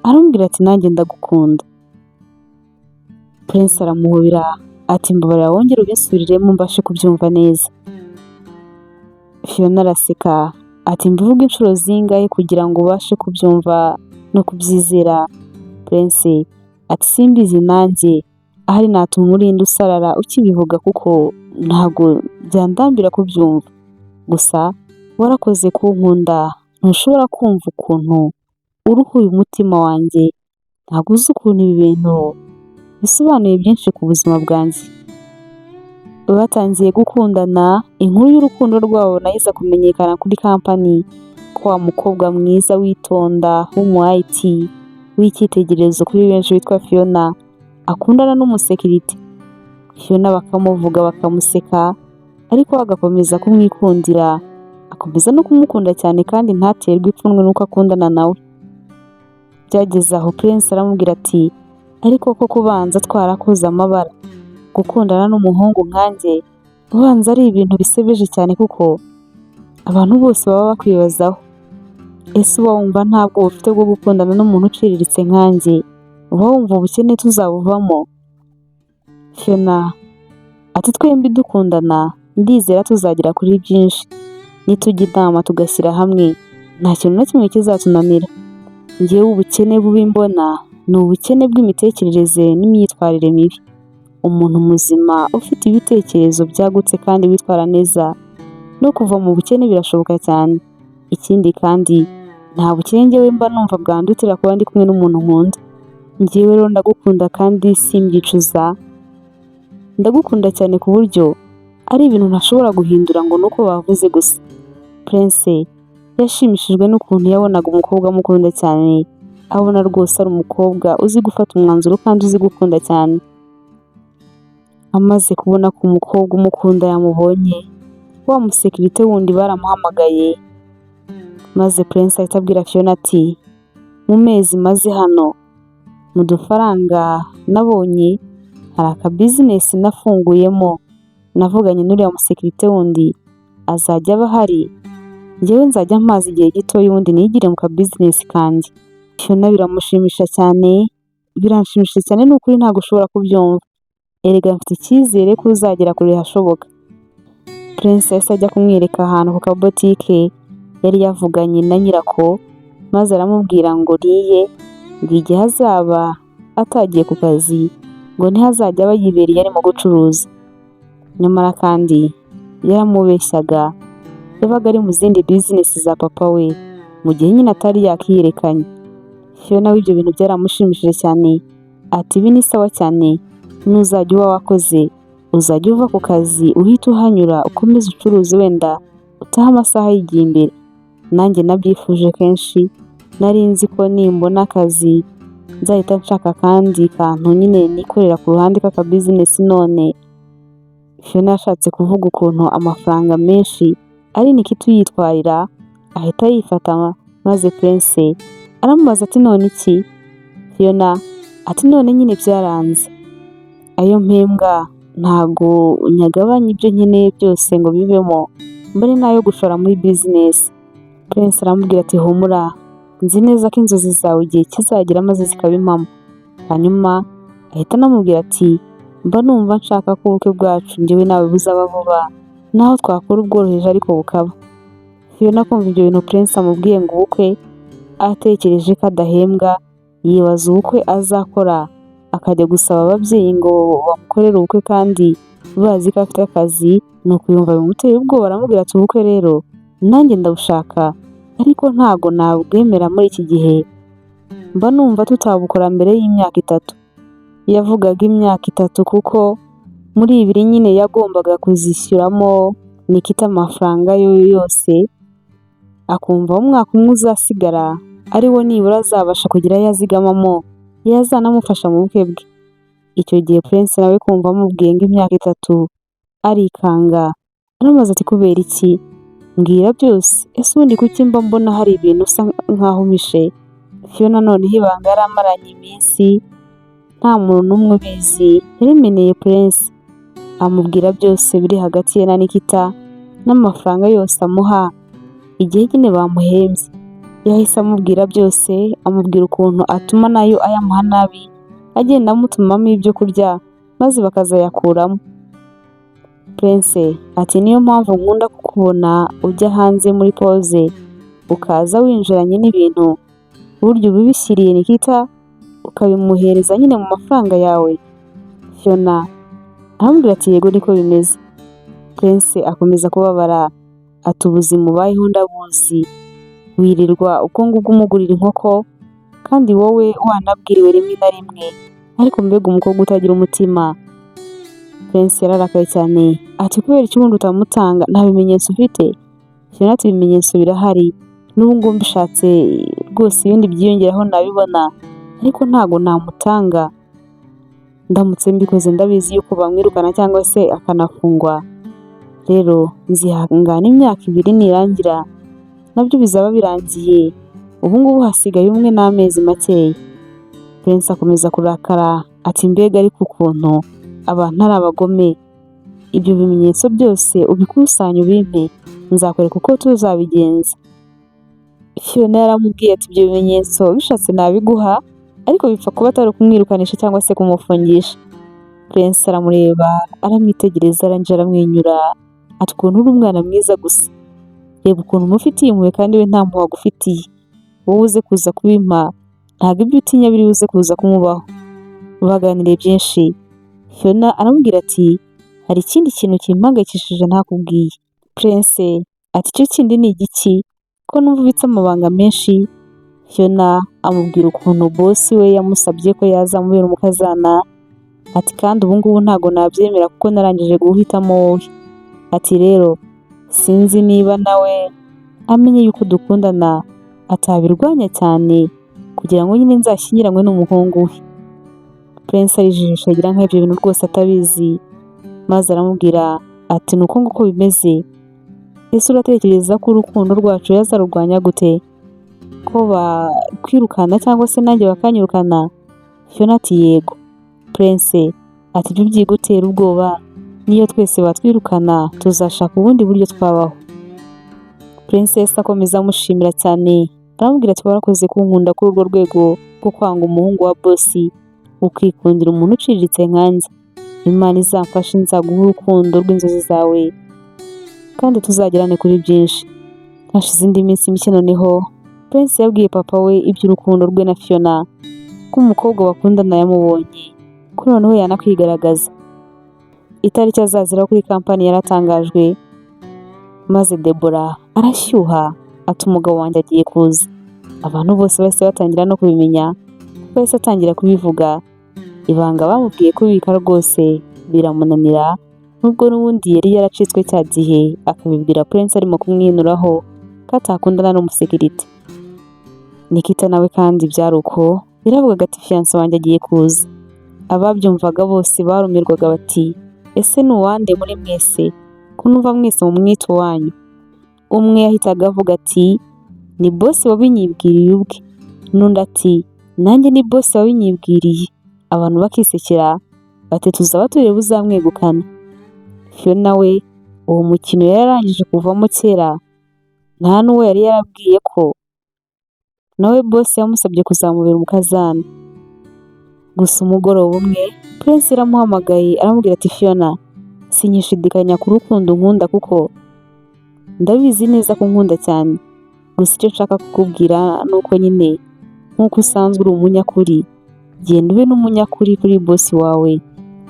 aramubwira ati: "Nanjye ndagukunda." Prince aramuhobera ati: "Mbabarira wongere ubisubiriremo mbashe kubyumva neza." Fiona araseka ati: "Mbivuge inshuro zingahe kugira ngo ubashe kubyumva no kubyizera?" Prince ati: "Simbizi nanjye, ahari natuma urinda usarara ukibivuga, kuko ntabwo byandambira kubyumva. Gusa warakoze kunkunda, ntushobora kumva ukuntu uruhuye umutima wanjye, ntabwo uzi ukuntu ibi bintu bisobanuye byinshi ku buzima bwanjye." Batangiye gukundana, inkuru y'urukundo rwabo nayo iza kumenyekana kuri kampani, ko wa mukobwa mwiza witonda w'umu IT w'icyitegererezo kuri benshi witwa Fiona akundana n'umusekirite. Fiona bakamuvuga, bakamuseka, ariko we agakomeza kumwikundira, akomeza no kumukunda cyane, kandi ntaterwe ipfunwe n'uko akundana nawe. Byageze aho Prince aramubwira ati: "Ariko koko ubanza twarakoze amabara, gukundana n'umuhungu nkanjye ubanza ari ibintu bisebeje cyane, kuko abantu bose baba bakwibazaho. Ese uba wumva nta bwoba ufite bwo gukundana n'umuntu uciriritse nkanjye? Uba wumva ubukene tuzabuvamo?" Fiona ati: "Twembi dukundana, ndizera tuzagera kuri byinshi. Nitujya inama tugashyira hamwe, nta kintu na kimwe kizatunanira. Njyewe ubukene bubi mbona ni ubukene bw'imitekerereze n'imyitwarire mibi. Umuntu muzima ufite ibitekerezo byagutse kandi witwara neza, no kuva mu bukene birashoboka cyane. Ikindi kandi, nta bukene njyewe mba numva bwandutira kuba ndi kumwe n'umuntu nkunda. Njyewe rero ndagukunda kandi simbyicuza, ndagukunda cyane ku buryo ari ibintu ntashobora guhindura ngo nuko bavuze gusa." Prince yashimishijwe n'ukuntu yabonaga umukobwa amukunda cyane, abona rwose ari umukobwa uzi gufata umwanzuro kandi uzi gukunda cyane. Amaze kubona ko umukobwa umukunda yamubonye, wa musekirite wundi baramuhamagaye, maze Prince ahita abwira Fiona ati: "Mu mezi maze hano, mu dufaranga nabonye, hari aka business nafunguyemo, navuganye n'uriya musekirite wundi azajya aba ahari, njyewe nzajya mpaza igihe gitoya ubundi nigire mu ka business kanjye." Fiona biramushimisha cyane: "Biranshimishije cyane ni ukuri, ntabwo ushobora kubyumva. Erega mfite icyizere ko uzagera kure hashoboka." Prince yahise ajya kumwereka ahantu ku kabotike yari yavuganye na nyirako, maze aramubwira ngo riye, ngo igihe azaba atagiye ku kazi ngo ntihazajya aba yibereye arimo gucuruza. Nyamara kandi yaramubeshyaga, yabaga ari mu zindi bizinesi za papa we mu gihe nyine atari yakiyerekanye. Fiona we ibyo bintu byaramushimishije cyane, ati ibi ni sawa cyane, nuzajya uba wakoze uzajya uva ku kazi uhite uhanyura ukomeze ucuruze, wenda utahe amasaha yigiye imbere. Nanjye nabyifuje kenshi, nari nzi ko nimbona akazi nzahita nshaka akandi kantu nyine nikorera ku ruhande k'akabizinesi. None Fiona yashatse kuvuga ukuntu amafaranga menshi ari Nikita uyitwarira, ahita yifata, maze Prince aramubaza ati none iki? Fiona ati none nyine byaranze, ayo mpembwa ntago nyagabanya ibyo nkeneye byose ngo bibemo, mbone n'ayo gushora muri bizinesi. Prince aramubwira ati humura, nzi neza ko inzozi zawe igihe kizagera maze zikaba impamo. Hanyuma ahita anamubwira ati mba numva nshaka ko ubukwe bwacu njyewe nawe buzaba vuba, naho twakora ubworoheje ariko bukaba. Fiona kumva ibyo bintu Prince amubwiye ngo ubukwe, atekereje ko adahembwa, yibaza ubukwe azakora akajya gusaba ababyeyi ngo bamukorere ubukwe kandi bazi ko afite akazi, nuko yumva bimuteye ubwoba. Aramubwira ati ubukwe rero nanjye ndabushaka, ariko ntago nabwemera muri iki gihe, mba numva tutabukora mbere y'imyaka 3. Yavugaga imyaka 3 kuko muri ibiri nyine yagombaga kuzishyuramo Nikita amafaranga yo yose, akumva umwaka umwe uzasigara ari wo nibura azabasha kugira ayo azigamamo yazanamufasha mu bukwe bwe. Icyo gihe Prince nawe kumva amubwiye ngo imyaka 3 arikanga, aramubaza ati kubera iki? Mbwira byose, ese ubundi kuki mba mbona hari ibintu usa nkaho umpishe? Fiona noneho ibanga yari amaranye iminsi nta muntu n'umwe ubizi yarimeneye Prince, amubwira byose biri hagati ye na Nikita n'amafaranga yose amuha igihe nyine bamuhembye. Yahise amubwira byose, amubwira ukuntu atuma nayo ayamuha nabi, agenda amutumamo ibyo kurya maze bakazayakuramo. Prince ati niyo mpamvu nkunda kukubona ujya hanze muri pause, ukaza winjiranye n'ibintu, burya uba ubishyiriye Nikita ukabimuhereza nyine mu mafaranga yawe. Fiona aramubwira ati yego niko bimeze. Prince akomeza kubabara, ati ubuzima ubayeho ndabuzi, wirirwa uko ngubwo umugurira inkoko kandi wowe wanabwiriwe rimwe na rimwe, ariko mbega umukobwa utagira umutima. Prince yararakaye cyane, ati kubera iki ubundi utamutanga, nta bimenyetso ufite? Fiona ati ibimenyetso birahari, n'ubu ngubu mbishatse rwose ibindi byiyongeraho nabibona, ariko ntago namutanga, ndamutse mbikoze ndabizi yuko bamwirukana cyangwa se akanafungwa, rero nzihangana imyaka 2 nirangira nabyo bizaba birangiye, ubu ngubu hasigaye umwe n'amezi makeya. Prince akomeza kurakara, ati mbega ariko ukuntu abantu ari abagome, ibyo bimenyetso byose ubikusanye ubimpe, nzakwereka uko tuzabigenza. Fiona yaramubwiye ati ibyo bimenyetso bishatse nabiguha, ariko bipfa kuba atari ukumwirukanisha cyangwa se kumufungisha. Prince aramureba aramwitegereza, arangije aramwenyura, ati ukuntu uri umwana mwiza gusa, reba ukuntu umufitiye impuhwe kandi we nta mpuhwe agufitiye, wowe uze kuza kubimpa ntabwo ibyo utinya biri buze kuza kumubaho. Baganiriye byinshi, Fiona aramubwira ati hari ikindi kintu kimpangayikishije ntakubwiye. Prince ati icyo kindi ni igiki ko numva ubitse amabanga menshi? Fiona amubwira ukuntu boss we yamusabye ko yazamubera umukazana, ati kandi ubu ngubu ntabwo nabyemera kuko narangije guhitamo wowe. Ati rero sinzi niba nawe amenye yuko dukundana atabirwanya cyane kugira ngo nyine nzashyingiranwe n'umuhungu we. Prince arijijisha agira nk'aho ibyo bintu rwose atabizi, maze aramubwira ati ni uko nguko bimeze, ese uratekereza ko urukundo rwacu yazarurwanya gute? Ko bakwirukana cyangwa se nanjye bakanyirukana? Fiona ati yego. Prince ati ibyo byigutera ubwoba, niyo twese batwirukana tuzashaka ubundi buryo twabaho. Princess akomeza amushimira cyane, aramubwira ati warakoze kunkunda kuri urwo rwego rwo kwanga umuhungu wa boss, ukikundira umuntu uciriritse nkanjye. Imana izamfashe nzaguhe urukundo rw'inzozi zawe. Kandi tuzagerane kuri byinshi. Hashize indi minsi mike noneho Prince yabwiye papa we iby'urukundo rwe na Fiona, ko umukobwa bakundana yamubonye, ko noneho yanakwigaragaza. Itariki azaziraho kuri kampani yaratangajwe, maze Debora arashyuha ati: "Umugabo wanjye agiye kuza." Abantu bose bahise batangira no kubimenya kuko yahise atangira kubivuga. Ibanga bamubwiye kubika rwose biramunanira, nubwo n'ubundi yari yaracitswe cya gihe akabibwira Prince arimo kumwinuraho ko atakundana n'umusekirite. Nikita nawe kandi byari uko, yaravugaga ati: "Fiancé wanjye agiye kuza." Ababyumvaga bose barumirwaga bati: "Ese ni uwande muri mwese ko numva mwese mu mwito wanyu?" Umwe yahitaga avuga ati: "Ni boss wabinyibwiriye ubwe." N'undi ati: "Nanjye ni boss wabinyibwiriye." Abantu bakisekera bati: "Tuzaba tureba uzamwegukana." Fiona we uwo mukino yararangije kuvamo kera, nta n'uwo yari yarabwiye ko nawe boss yamusabye kuzamubera umukazana. Gusa umugoroba umwe Prince yaramuhamagaye aramubwira ati: "Fiona, sinyishidikanya ku rukundo unkunda kuko ndabizi neza ko unkunda cyane. Gusa icyo nshaka kukubwira ni uko nyine nk'uko usanzwe uri umunyakuri, genda ube n'umunyakuri kuri boss wawe,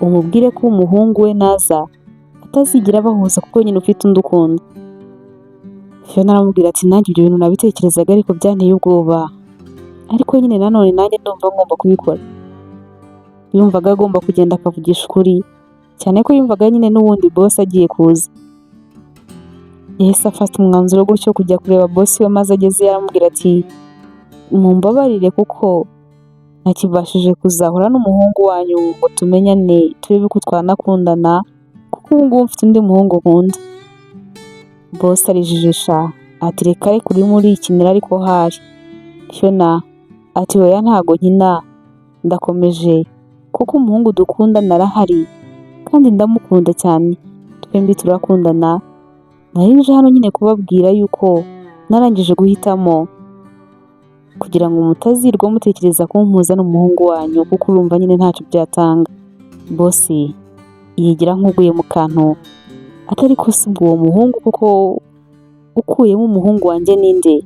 umubwire ko umuhungu we naza atazigera abahuza kuko nyine ufite undi ukunda." Fiona aramubwira ati: "Nanjye ibyo bintu nabitekerezaga ariko byanteye ubwoba, ariko nyine nanone nanjye ndumva ngomba kubikora." Yumvaga agomba kugenda akavugisha ukuri, cyane ko yumvaga nyine n'ubundi boss agiye kuza. Yahise afata umwanzuro gutyo kujya kureba boss we, maze agezeyo aramubwira ati: "Mumbabarire kuko ntakibashije kuzahura n'umuhungu wanyu ngo tumenyane turebe ko twanakundana, kuko ubu ngubu mfite undi muhungu nkunda." Boss arijijisha ati: "Reka reka, urimo urikinira ariko hari." Fiona ati: "Oya, ntago nkina, ndakomeje kuko umuhungu dukundana arahari kandi ndamukunda cyane, twembi turakundana. Nari nje hano nyine kubabwira yuko narangije guhitamo kugira ngo mutazirwa mutekereza kumpuza n'umuhungu wanyu, kuko urumva nyine ntacyo byatanga." Boss yigira nk'uguye mu kantu atari ko si ubwo uwo muhungu kuko ukuyemo umuhungu wanjye ninde?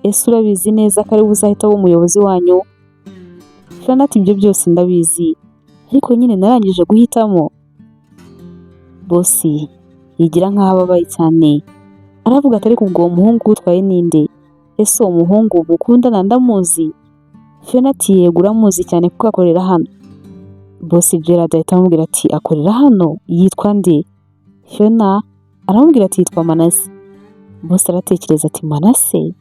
Ese urabizi neza ko ariwe uzahita aba umuyobozi wanyu? Fiona ati: "Ibyo byose ndabizi, ariko nyine narangije guhitamo." Boss yigira nk'aho ababaye cyane, aravuga ati: "Ariko ubwo uwo muhungu utwaye ninde? Ese uwo muhungu mukundana ndamuzi?" Fiona ati: "Yego, uramuzi cyane kuko akorera hano." Boss Gerard ahita amubwira ati: "Akorera hano? Yitwa nde?" Fiona aramubwira ati: "Yitwa Manase." Boss aratekereza ati: "Manase?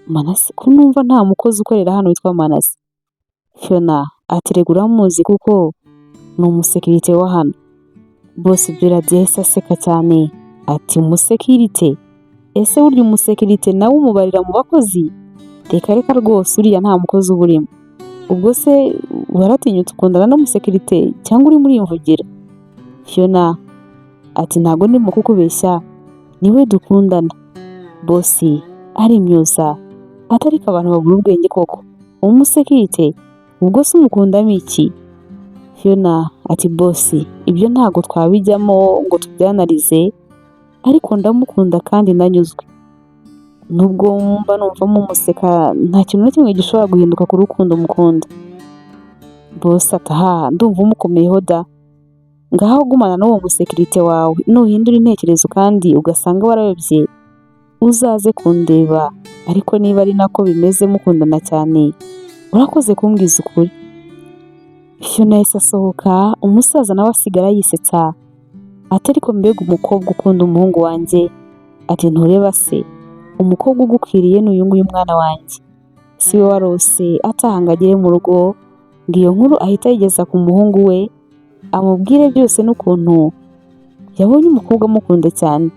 Manase? Ko numva nta mukozi ukorera hano witwa Manase?" Fiona ati: "Rega uramuzi kuko ni umusekirite wa hano." Boss Gerard yahise aseka cyane ati: "Umusekirite? Ese burya umusekirite nawe umubarira mu bakozi? Reka reka rwose, uriya nta mukozi uba urimo. Ubwo se waratinyutse ukundana n'umusekirite cyangwa urimo urimvugira?" Fiona ati: "Ntabwo ndimo kukubeshya, niwe dukundana." Boss arimyoza ati: "Ariko abantu babura ubwenge koko, umusekirite? Ubwo se umukundamo iki?" Fiona ati: "Boss, ibyo ntabwo twabijyamo ngo tubyanarize, ariko ndamukunda kandi ndanyuzwe. Nubwo mba numva mumuseka, nta kintu na kimwe gishobora guhinduka ku rukundo mukunda." Boss ati: "Aha ndumva umukomeyeho da, ngaho gumana n'uwo musekirite wawe, nuhindura intekerezo kandi ugasanga warayobye uzaze kundeba, ariko niba ari nako bimeze mukundana cyane, urakoze kumbwiza ukuri." Fiona yahise asohoka, umusaza nawe asigara yisetsa ati: "Ariko mbega umukobwa ukunda umuhungu wanjye!" Ati: "Ntureba se, umukobwa ugukwiriye ni uyu nguyu mwana wanjye." Si we warose ataha ngo agere mu rugo ngo iyo nkuru ahita ayigeza ku muhungu we, amubwire byose n'ukuntu yabonye umukobwa amukunda cyane.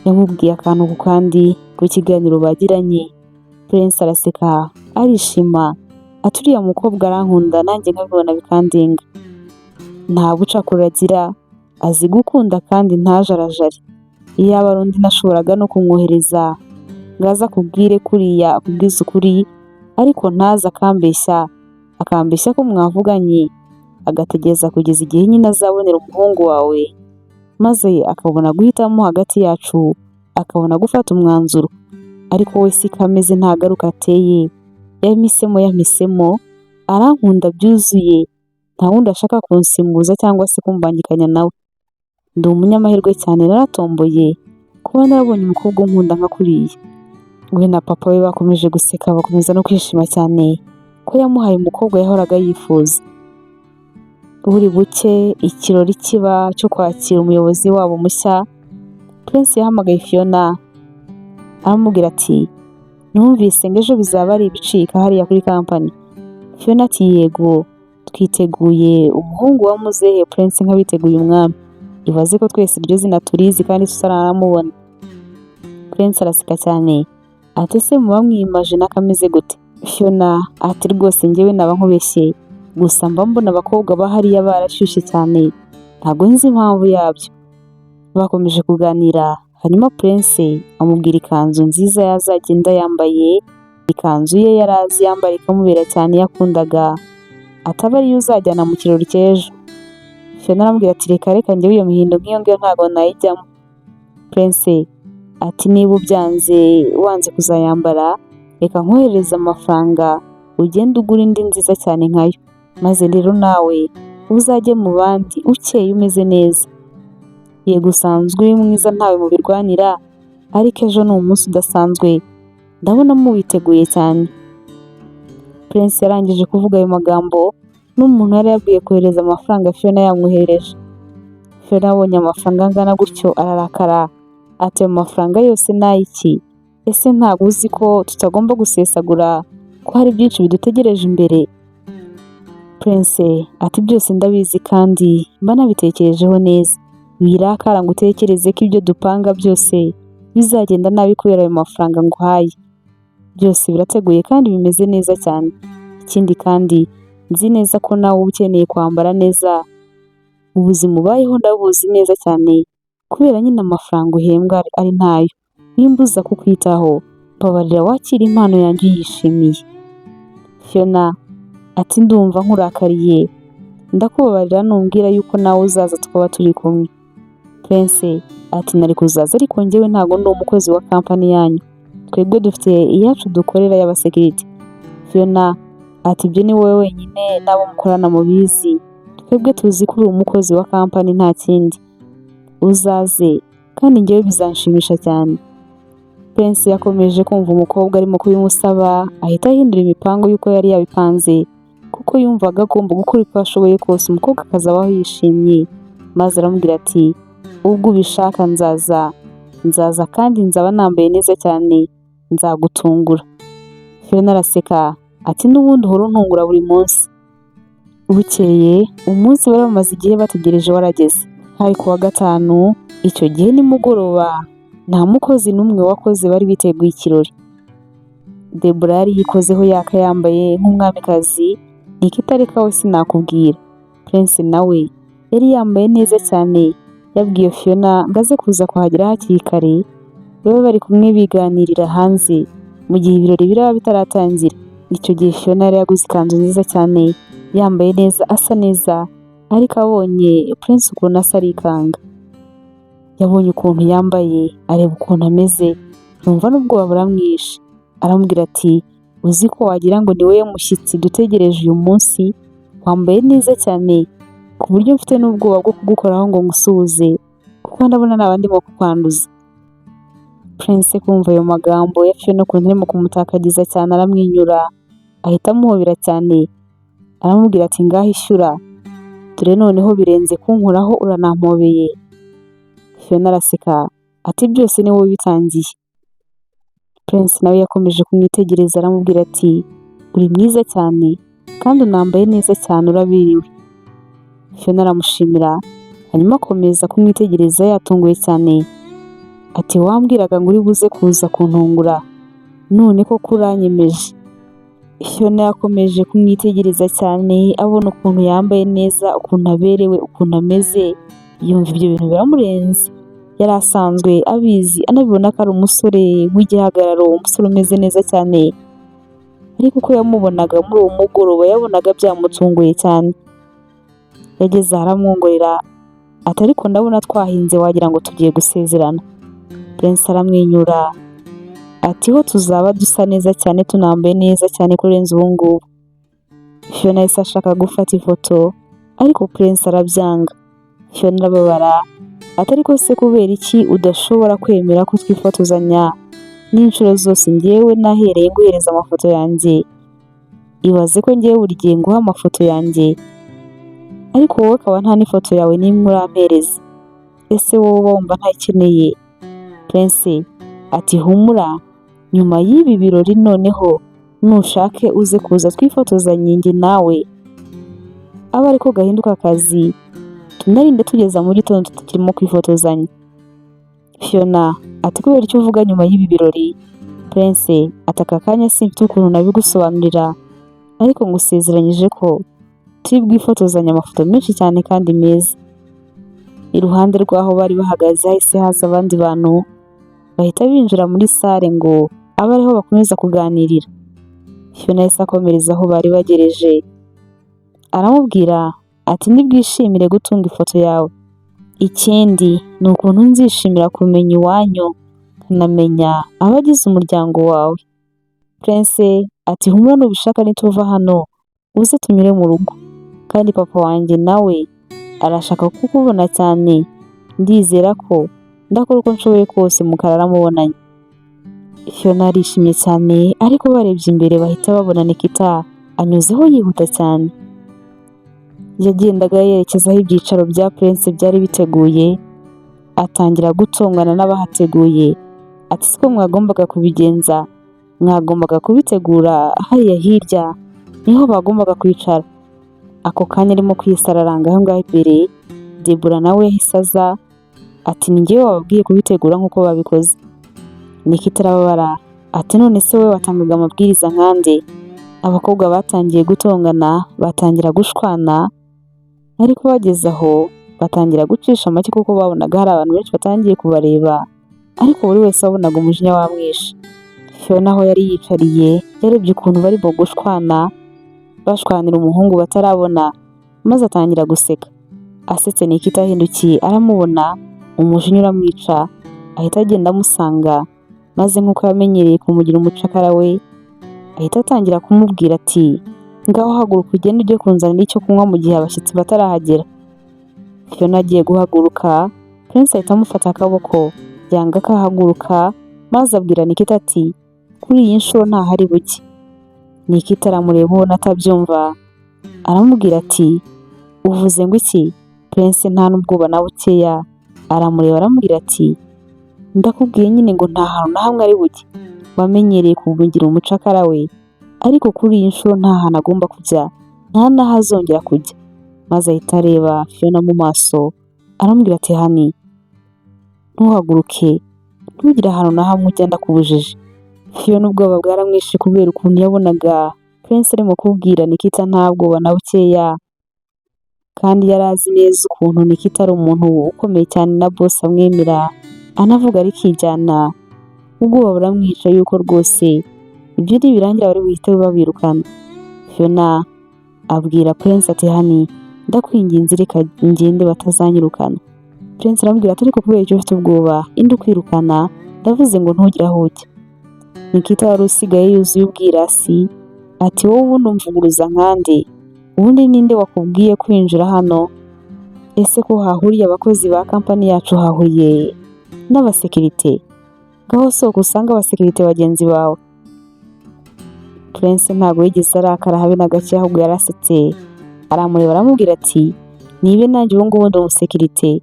Yamubwiye akantu ku kandi ku kiganiro bagiranye. Prince araseka arishima ati: "Uriya mukobwa arankunda nanjye nkabibona bikandenga. Nta bucakura agira, azi gukunda kandi ntajarajare. Iyaba ari undi nashoboraga no kumwohereza ngo aze akubwire kuriya akubwize ukuri, ariko ntaze akambeshya, akambeshya ko mwavuganye, agategereza kugeza igihe nyine azabonera umuhungu wawe." Maze akabona guhitamo hagati yacu, akabona gufata umwanzuro. Ariko we siko ameze, ntagaruka ateye. Yampisemo, yampisemo, arankunda byuzuye, nta wundi ashaka kunsimbuza cyangwa se kumbangikanya nawe. Ndi umunyamahirwe cyane, naratomboye kuba narabonye umukobwa unkunda nka kuriya." We na papa we bakomeje guseka, bakomeza no kwishima cyane ko yamuhaye umukobwa yahoraga yifuza. Buri buke ikirori kiba cyo kwakira umuyobozi wabo mushya. Prince yahamagaye Fiona aramubwira ati: "Numvise ngo ejo bizaba ari ibicika hariya kuri company." Fiona ati: "Yego, twiteguye umuhungu wa muzehe Prince nk'abiteguye umwami. Ibaze ko twese iryo zina turizi kandi tutaranamubona." Prince araseka cyane ati: "Ese muba mwimagina ko ameze gute?" Fiona ati: "Rwose njyewe naba nkubeshye, gusa mba mbona abakobwa ba hariya barashyushye cyane, ntabwo nzi impamvu yabyo." Bakomeje kuganira, hanyuma Prince amubwira ikanzu nziza yazagenda yambaye, ikanzu ye yari azi yambara ikamubera cyane yakundaga, ataba ariyo uzajyana mu kirori cy'ejo. Fiona aramubwira ati: "Reka reka, njyewe iyo mihindo nk'iyo ngiyo ntabwo nayijyamo." Prince ati: "Niba ubyanze, wanze kuzayambara, reka nkoherereze amafaranga ugende ugura indi nziza cyane nkayo, maze rero nawe uzajye mu bandi ukeye, umeze neza. Yego usanzwe uri mwiza, ntawe mubirwanira, ariko ejo ni umunsi udasanzwe, ndabona muwiteguye cyane." Prince yarangije kuvuga ayo magambo, n'umuntu yari yabwiye kohereza amafaranga Fiona yamwoherereje. Fiona abonye amafaranga angana gutyo ararakara ati: "Ayo mafaranga yose ni ay'iki? Ese ntabwo uzi ko tutagomba gusesagura, ko hari byinshi bidutegereje imbere?" Prince ati: "Byose ndabizi kandi mba nabitekerejeho neza. Wirakara ngo utekereze ko ibyo dupanga byose bizagenda nabi kubera ayo mafaranga nguhaye. Byose birateguye kandi bimeze neza cyane. Ikindi kandi nzi neza ko nawe uba ukeneye kwambara neza. Ubuzima ubayeho ndabuzi neza cyane, kubera nyine amafaranga uhembwa ari ntayo. Wimbuza kukwitaho, mbabarira wakire impano yanjye uyishimiye." Fiona ati: "Ndumva nkurakariye, ndakubabarira numbwira yuko nawe uzaza tukaba turi kumwe." Prince ati: "Nari kuzaza, ariko njyewe ntabwo ndi umukozi wa company yanyu, twebwe dufite iyacu dukorera y'abasekirite." Fiona ati: "Ibyo ni wowe wenyine n'abo mukorana mubizi, twebwe tuzi ko uri umukozi wa company, nta kindi. Uzaze kandi njyewe bizanshimisha cyane." Prince yakomeje kumva umukobwa arimo kubimusaba, ahita ahindura imipango y'uko yari yabipanze, kuko yumvaga agomba gukora uko ashoboye kose umukobwa akazabaho yishimye, maze aramubwira ati: "Ubwo ubishaka nzaza, nzaza kandi nzaba nambaye neza cyane, nzagutungura." Fiona araseka ati: "N'ubundi uhora untungura buri munsi." Bukeye umunsi bari bamaze igihe bategereje warageze. Hari ku wa gatanu, icyo gihe nimugoroba, nta mukozi n'umwe wakoze, bari biteguye ikirori. Debora yari yikozeho yaka, yambaye nk'umwamikazi, Nikita we sinakubwira. Prince nawe yari yambaye neza cyane, yabwiye Fiona ngo aze kuza kuhagera hakiri kare, babe bari kumwe biganirira hanze mu gihe ibirori biraba bitaratangira. Icyo gihe Fiona yari yaguze ikanzu nziza cyane, yambaye neza, asa neza, ariko abonye Prince ukuntu asa arikanga. Yabonye ukuntu yambaye, areba ukuntu ameze, yumva n'ubwoba buramwishe. Aramubwira ati: "Uzi ko wagira ngo ni wowe mushyitsi dutegereje uyu munsi, wambaye neza cyane ku buryo mfite n'ubwoba bwo kugukoraho ngo ngusuhuze, kuko ndabona naba ndimo kukwanduza." Prince kumva ayo magambo ya Fiona ukuntu arimo kumutakagiza cyane, aramwenyura, ahita amuhobera cyane, aramubwira ati: "Ngaho ishyura, dore noneho birenze kunkoraho, uranampobeye." Fiona araseka ati: "Byose ni wowe bitangiye." Prince nawe yakomeje kumwitegereza, aramubwira ati: "Uri mwiza cyane kandi unambaye neza cyane, uraberewe." Fiona aramushimira, hanyuma akomeza kumwitegereza yatunguwe cyane ati: "Wambwiraga ngo uri buze kuza kuntungura, none koko uranyemeje." Fiona yakomeje kumwitegereza cyane, abona ukuntu yambaye neza, ukuntu aberewe, ukuntu ameze, yumva ibyo bintu biramurenze. Yari asanzwe abizi, anabibona ko ari umusore w'igihagararo, umusore umeze neza cyane, ariko uko yamubonaga muri uwo mugoroba yabonaga byamutunguye cyane. Yageze aho aramwongorera Ati ariko ndabona twahinze wagira ngo tugiye gusezerana. Prince aramwenyura ati ho tuzaba dusa neza cyane, tunambaye neza cyane kurenza ubu ngubu. Fiona yahise ashaka gufata ifoto, ariko Prince arabyanga. Fiona arababara ati ariko se kubera iki udashobora kwemera ko twifotozanya n'inshuro zose ngewe nahereye nguhereza amafoto yanjye? Ibaze ko ngewe buri gihe nguha amafoto yanjye, ariko wowe ukaba nta n'ifoto yawe n'imwe urampereza. Ese wowe uba wumva ntayikeneye? Prince ati humura, nyuma y'ibi birori noneho nushake uze kuza twifotozanye njye nawe, abe ariko gahinduka akazi, tunarinde tugeza mu gitondo tukirimo kwifotozanya. Fiona ati kubera icyo uvuga nyuma y'ibi birori? Prince ati aka kanya simfite ukuntu nabigusobanurira, ariko ngusezeranyije ko turi bwifotozanye amafoto menshi cyane kandi meza. Iruhande rw'aho bari bahagaze hahise haza abandi bantu, bahita binjira muri salle ngo abe ariho bakomeza kuganirira. Fiona yahise akomereza aho bari bagereje, aramubwira ati nibwishimire gutunga ifoto yawe. Ikindi ni ukuntu nzishimira kumenya iwanyu, nkanamenya abagize umuryango wawe. Prince ati humura, nubishaka nituva hano uze tunyure mu rugo, kandi papa wanjye nawe arashaka kukubona cyane, ndizera ko ndakora uko nshoboye kose mukarara mubonanye. Fiona arishimye cyane, ariko barebye imbere bahita babona Nikita anyuzeho yihuta cyane. Yagendaga yerekeza aho ibyicaro bya Prince byari biteguye, atangira gutongana n'abahateguye ati siko mwagombaga kubigenza, mwagombaga kubitegura hariya hirya niho bagombaga kwicara. Ako kanya arimo kwisararanga aho ngaho imbere, Debora nawe yahise aza ati ni njyewe wababwiye kubitegura nk'uko babikoze. Nikita arababara ati none se wowe watangaga amabwiriza nkande? Abakobwa batangiye gutongana, batangira gushwana, ariko bageze aho batangira gucisha make kuko babonaga hari abantu benshi batangiye kubareba, ariko buri wese wabonaga umujinya wamwishe. Fiona aho yari yicariye yarebye ukuntu barimo gushwana, bashwanira umuhungu batarabona, maze atangira guseka. Asetse, Nikita ahindukiye aramubona, umujinya uramwica, ahita agenda amusanga, maze nk'uko yamenyereye kumugira umucakara we, ahita atangira kumubwira ati ngaho haguruka ugende ujye kunzanira icyo kunywa mu gihe abashyitsi batarahagera. Fiona agiye guhaguruka, Prince ahita amufata akaboko, yanga ko ahaguruka, maze abwira Nikita ati kuri iyi nshuro ntahari buke. Nikita aramureba ubona atabyumva, aramubwira ati uvuze ngo iki? Prince nta n'ubwoba na bukeya, aramureba aramubwira ati ndakubwiye nyine ngo nta hantu na hamwe ari bujye. Wamenyereye kumugira umucakara we, ariko kuri iyi nshuro nta hantu agomba kujya, nta n'aho azongera kujya. Maze ahita areba Fiona mu maso, aramubwira ati honey, ntuhaguruke, ntugire ahantu na hamwe ujya, ndakubujije. Fiona ubwoba bwaramwishe kubera ukuntu yabonaga Prince arimo kubwira Nikita nta bwoba na bukeya, kandi yari azi neza ukuntu Nikita ari umuntu ukomeye cyane na boss amwemera, anavuga arikijyana, ubwoba buramwica yuko rwose ibyo nibirangira bari buhite babirukana. Fiona abwira Prince ati honey, ndakwinginze reka ngende batazanyirukana. Prince aramubwira ati ariko kubera icyo ufite ubwoba, inde ukwirukana? Ndavuze ngo ntugire aho ujya. Nikita wari usigaye yuzuye ubwirasi ati wowe ubundi umvuguruza nkande? Ubundi ninde wakubwiye kwinjira hano? Ese ko hahuriye abakozi ba kampani yacu, hahuriye n'abasekirite? Ngaho sohoka usange abasekirite bagenzi bawe. Prince ntabwo yigeze arakara habe na gake, ahubwo yarasetse, aramureba aramubwira ati nibe nanjye ubu ngubu ndi umusekirite,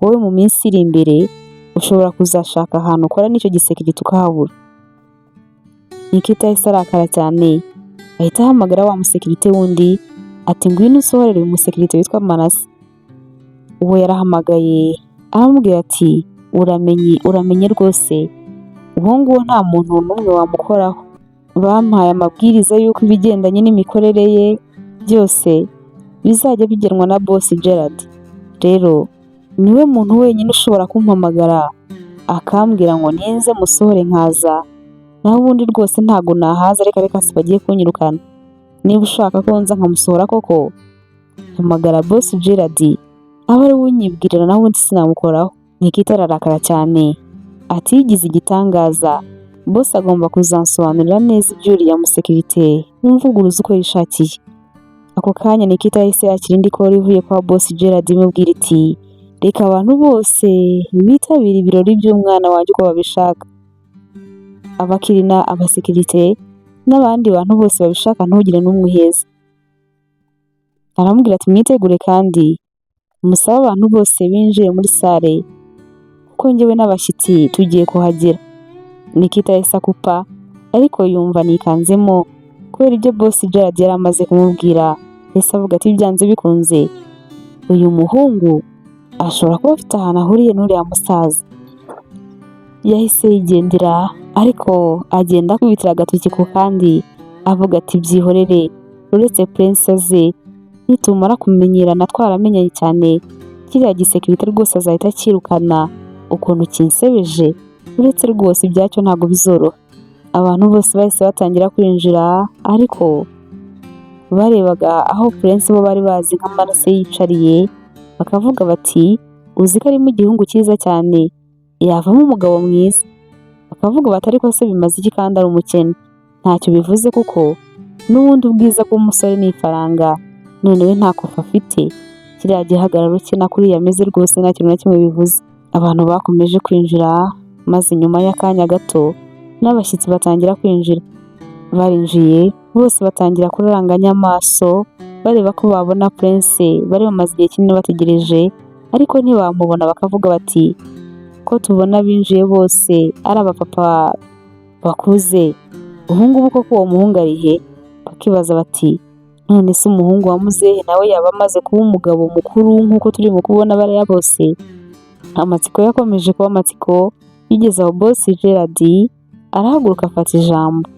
wowe mu minsi iri imbere ushobora kuzashaka ahantu ukora n'icyo gisekirite ukahabura. Nikita yahise arakara cyane, ahita ahamagara wa musekirite wundi ati ngwino usohorere uyu musekirite witwa Manase. Uwo yarahamagaye aramubwira ati uramenye, uramenye rwose, uwo nguwo nta muntu n'umwe wamukoraho. Bampaye amabwiriza y'uko ibigendanye n'imikorere ye byose bizajya bigenwa na boss Gerard. Rero niwe muntu wenyine ushobora kumpamagara akambwira ngo ninze musohore nkaza, naho ubundi rwose ntago nahaza, reka reka si bagiye kunyirukana. Niba ushaka ko nza nkamusohora koko, hamagara boss Gerard abe ari we unyereka. kunyibwirira, naho ubundi sinamukoraho. Nikita ararakara cyane ati: "Yigize igitangaza, boss agomba kuzansobanurira neza iby'uriya musekirite wumvuguruza uko yishakiye." Ako kanya Nikita yahise yakira indi call ivuye kwa boss Gerard, imubwira iti: "Reka abantu bose bitabira ibirori by'umwana wanjye uko babishaka, abakirina, abasekirite n'abandi bantu bose babishaka, ntugire n'umwe uheza." Aramubwira ati: "Mwitegure kandi musabe abantu bose binjiye muri salle, kuko njyewe n'abashyitsi tugiye kuhagera." Nikita yahise akupa, ariko yumva nikanzemo kubera ibyo boss Gerard yari amaze kumubwira. Yahise avuga ati: "Byanze bikunze uyu muhungu ashobora kuba afite ahantu ahuriye n'uriya musaza." Yahise yigendera, ariko agenda akubitira agatoki ku kandi, avuga ati: "Byihorere, uretse Prince aze, nitumara kumenyerana twaramenyanye cyane, kiriya gisekirite rwose azahita akirukana ukuntu kinsebeje. Uretse rwose ibyacyo ntabwo bizoroha." Abantu bose bahise batangira kwinjira, ariko barebaga aho Prince bo bari bazi nka Manase yicariye, bakavuga bati: "Uzi ko arimo igihungu cyiza cyane, yavamo umugabo mwiza." Bakavuga bati: "Ariko se bimaze iki kandi ari umukene? Ntacyo bivuze, kuko n'ubundi ubwiza bw'umusore ni ifaranga. None we nta kofi afite, kiriya gihagararo cye na kuriya ameze, rwose nta kintu na kimwe bivuze." Abantu bakomeje kwinjira, maze nyuma y'akanya gato n'abashyitsi batangira kwinjira. Barinjiye bose batangira kuraranganya amaso, bareba ko babona Prince bari bamaze igihe kinini bategereje, ariko ntibamubona. Bakavuga bati: "Ko tubona binjiye bose ari abapapa bakuze, ubu ngubu koko uwo muhungu ari he?" Bakibaza bati: "None se umuhungu wa muzehe nawe yaba amaze kuba umugabo mukuru nk'uko turi mu kubona bariya bose?" Amatsiko yakomeje kuba amatsiko. Bigeze aho boss Gerard arahaguruka afata ijambo.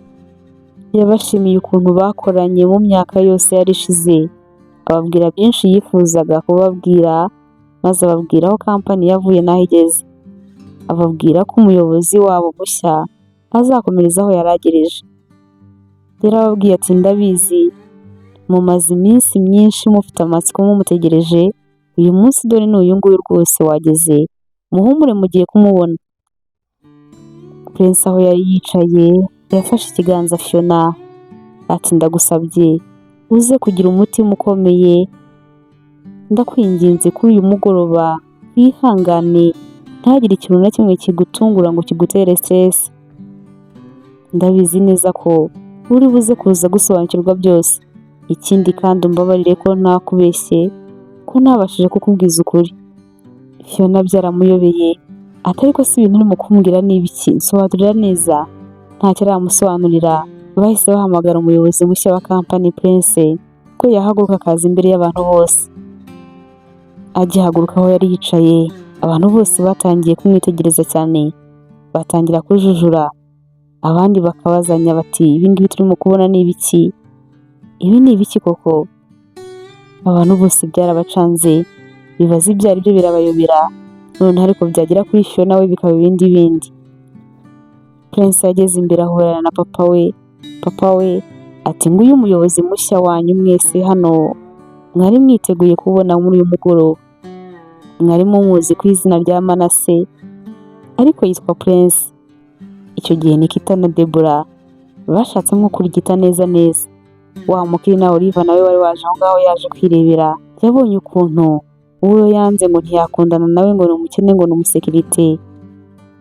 Yabashimiye ukuntu bakoranye mu myaka yose yari ishize, ababwira byinshi yifuzaga kubabwira, maze ababwira aho kampani yavuye n'aho igeze, ababwira ko umuyobozi wabo mushya azakomereza aho yari agereje. Yarababwiye ati: "Ndabizi mumaze iminsi myinshi mufite amatsiko mumutegereje, uyu munsi dore ni uyu nguyu rwose wageze, muhumure mugiye kumubona." Prince aho yari yicaye yafashe ikiganza Fiona ati: "Ndagusabye uze kugira umutima ukomeye, ndakwinginze, kuri uyu mugoroba wihangane, ntihagire ikintu na kimwe kigutungura ngo kigutere stress. Ndabizi neza ko uri buze kuza gusobanukirwa byose. Ikindi kandi umbabarire ko ntakubeshye, ko ntabashije kukubwiza ukuri." Fiona byaramuyobeye ati: "Ariko si ibintu urimo kumbwira ni ibiki? Nsobanurira neza." Ntacyo aramusobanurira, bahise bahamagara umuyobozi mushya wa kampani, Prince, ko yahaguruka akaza imbere y'abantu bose. Agihaguruka aho yari yicaye, abantu bose batangiye kumwitegereza cyane, batangira kujujura, abandi bakabazanya bati: "Ibi ngibi turimo kubona ni ibiki? Ibi ni ibiki koko?" Abantu bose byarabacanze, bibaza ibyo ari byo, birabayobera. Noneho ariko byagera kuri Fiona we bikaba ibindi bindi. Prince yageze imbere ahorana na papa we. Papa we ati: "Nguyu umuyobozi mushya wanyu mwese hano mwari mwiteguye kubona muri uyu mugoroba. Mwari mumuzi ku izina rya Manase, ariko yitwa Prince." Icyo gihe Nikita na Debora bashatse nko kurigita neza neza. Wa mukiri na Oliver nawe wari waje aho ngaho yaje kwirebera, yabonye ukuntu uwo yanze ngo ntiyakundana nawe, ngo ni umukene, ngo ni umusekirite,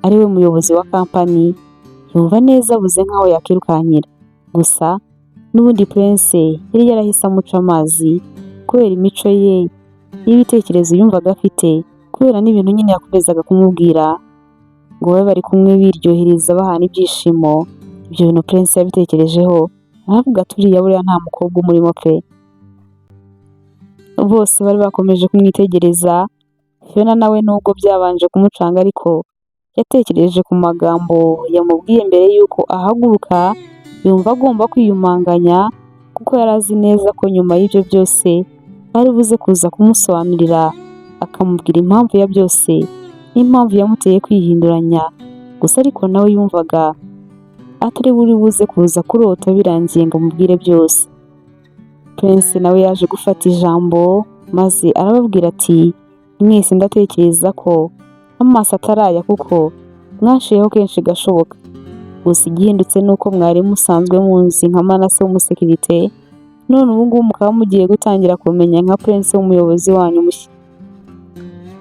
ari we muyobozi wa kampani, yumva neza abuze nk'aho yakirukankira. Gusa n'ubundi Prince yari yarahise amuca amazi kubera imico ye n'ibitekerezo yumvaga afite, kubera n'ibintu nyine yakomezaga kumubwira ngo babe bari kumwe biryohereza bahana ibyishimo. Ibyo bintu Prince yabitekerejeho, aravuga ati: "Uriya buriya nta mukobwa umurimo pe." Bose bari bakomeje kumwitegereza. Fiona nawe nubwo byabanje kumucanga, ariko yatekereje ku magambo yamubwiye mbere y'uko ahaguruka, yumva agomba kwiyumanganya, kuko yari azi neza ko nyuma y'ibyo byose ari buze kuza kumusobanurira, akamubwira impamvu ya byose n'impamvu yamuteye kwihinduranya. Gusa ariko nawe yumvaga atari buri buze kuza kurota birangiye ngo amubwire byose. Prince nawe yaje gufata ijambo, maze arababwira ati: Mwese ndatekereza ko amaso ataraya kuko mwanshiyeho kenshi gashoboka. Gusa igihindutse ni uko mwari musanzwe munzi nka Manase w'umusekirite, none ubu ngubu mukaba mugiye gutangira kumenya nka Prince w'umuyobozi wanyu mushya."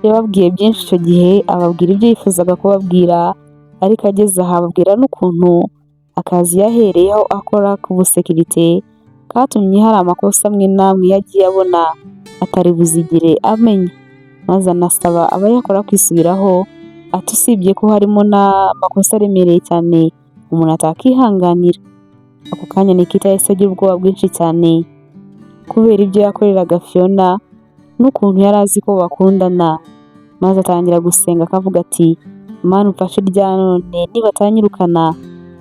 Yababwiye byinshi icyo gihe, ababwira ibyo yifuzaga kubabwira, ariko ageze aha ababwira n'ukuntu akazi yahereyeho akora k'ubusekirite katumye hari amakosa amwe n'amwe yagiye abona atari buzigere amenya, maze anasaba abayakora kwisubiraho, ati usibye ko harimo n'amakosa aremereye cyane umuntu atakihanganira. Ako kanya Nikita yahise agira ubwoba bwinshi cyane kubera ibyo yakoreraga Fiona n'ukuntu yari azi ko bakundana, maze atangira gusenga akavuga ati: "Mana, umfashe irya none, nibatanyirukana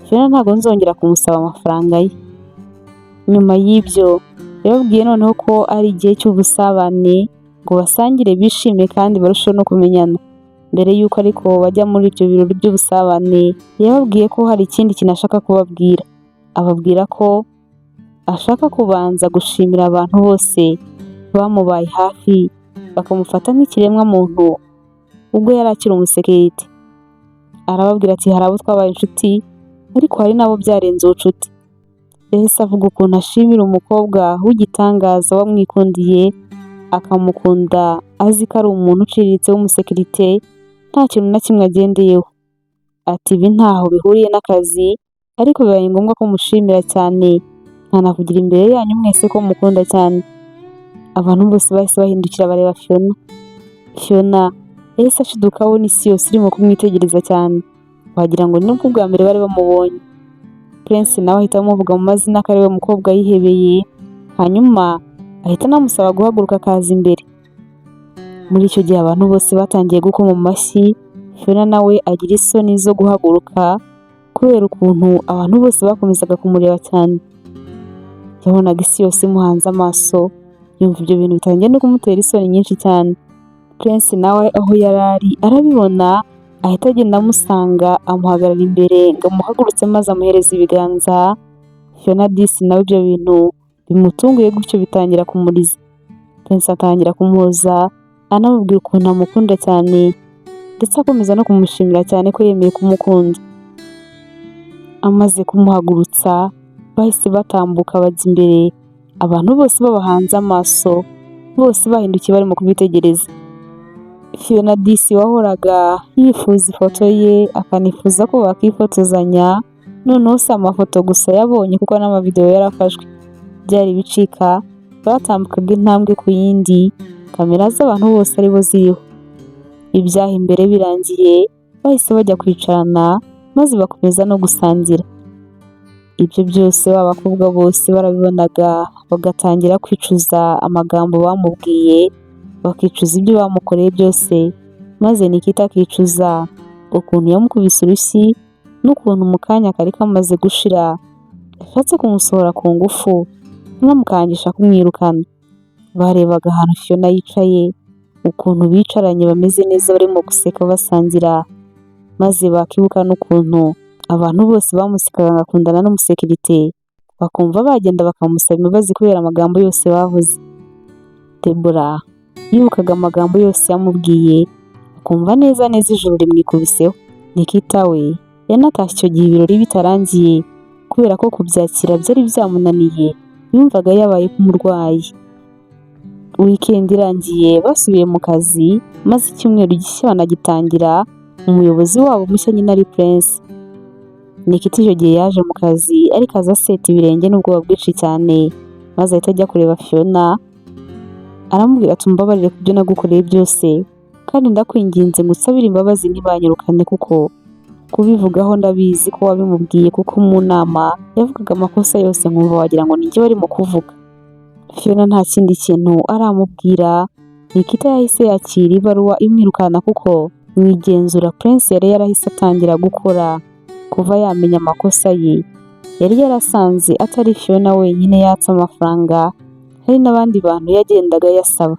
Fiona ntabwo nzongera kumusaba amafaranga ye." Nyuma y'ibyo yababwiye noneho ko ari igihe cy'ubusabane ngo basangire, bishime kandi barusheho no kumenyana. Mbere y'uko ariko bajya muri ibyo birori by'ubusabane, yababwiye ko hari ikindi kintu ashaka kubabwira. Ababwira ko ashaka kubanza gushimira abantu bose bamubaye hafi, bakamufata nk'ikiremwa muntu ubwo yari akiri umusekirite. Arababwira ati: "Hari abo twabaye inshuti, ariko hari n'abo byarenze ubucuti." Yahise avuga ukuntu ashimira umukobwa w'igitangaza wamwikundiye, akamukunda azi ko ari umuntu uciriritse w'umusekirite, nta kintu na kimwe agendeyeho. Ati: "Ibi ntaho bihuriye n'akazi, ariko bibaye ngombwa ko mushimira cyane, nkanavugira imbere yanyu mwese ko mukunda cyane." Abantu bose bahise bahindukira bareba Fiona. Fiona yahise ashiduka abona isi yose irimo kumwitegereza cyane, wagira ngo ni bwo bwa mbere bari bamubonye. Prince nawe ahita amuvuga mu mazina ko ari we mukobwa yihebeye, hanyuma ahita anamusaba guhaguruka akaza imbere. Muri icyo gihe abantu bose batangiye gukoma mu mashyi, Fiona nawe agira isoni zo guhaguruka kubera ukuntu abantu bose bakomezaga kumureba cyane. Yabonaga isi yose imuhanze amaso, yumva ibyo bintu bitangiye no kumutera isoni nyinshi cyane. Prince nawe aho yari ari arabibona, ahita agenda amusanga, amuhagarara imbere ngo amuhagurutse, maze amuhereza ibiganza. Fiona disi nawe ibyo bintu bimutunguye gutyo bitangira kumuriza. Prince atangira kumuhoza, anamubwira ukuntu amukunda cyane, ndetse akomeza no kumushimira cyane ko yemeye kumukunda. Amaze kumuhagurutsa, bahise batambuka bajya imbere, abantu bose babahanze amaso, bose bahindukiye barimo kubitegereza. Fiona disi wahoraga yifuza ifoto ye, akanifuza ko bakifotozanya, noneho si amafoto gusa yabonye kuko n'amavideo yarafashwe. Byari ibicika, batambukaga intambwe ku yindi, kamera z'abantu bose aribo ziriho. Ibyaha imbere birangiye, bahise bajya kwicarana maze bakomeza no gusangira. Ibyo byose ba bakobwa bose barabibonaga, bagatangira kwicuza amagambo bamubwiye, bakicuza ibyo bamukoreye byose, maze Nikita akicuza ukuntu yamukubise urushyi n'ukuntu mu kanya kari kamaze gushira yashatse kumusohora ku ngufu, anamukangisha kumwirukana. Barebaga ahantu Fiona yicaye, ukuntu bicaranye bameze neza barimo guseka basangira, maze bakibuka n'ukuntu abantu bose bamusekaga agakundana n'umusekirite, bakumva bagenda bakamusaba imbabazi kubera amagambo yose bavuze. Debora yibukaga amagambo yose yamubwiye, akumva neza neza ijuru rimwikubiseho. Nikita we yanatashye icyo gihe ibirori bitarangiye, kubera ko kubyakira byari byamunaniye, yumvaga yabaye nk'umurwayi. Weekend irangiye basubiye mu kazi, maze icyumweru gishya banagitangira, umuyobozi wabo mushya nyine ari Prince. Nikita icyo gihe yaje mu kazi ariko aza aseta ibirenge n'ubwoba bwinshi cyane, maze ahita ajya kureba Fiona, aramubwira ati: "Umbabarire ku byo nagukoreye byose, kandi ndakwinginze ngo usabire imbabazi ntibanyirukane, kuko kubivugaho ndabizi ko wabimubwiye, kuko mu nama yavugaga amakosa yose nkumva wagira ngo ninjye barimo kuvuga." Fiona nta kindi kintu aramubwira, Nikita yahise yakira ibaruwa imwirukana, kuko mu igenzura Prince yari yarahise atangira gukora kuva yamenya amakosa ye, yari yarasanze atari Fiona wenyine yatse amafaranga, hari n'abandi bantu yagendaga ayasaba.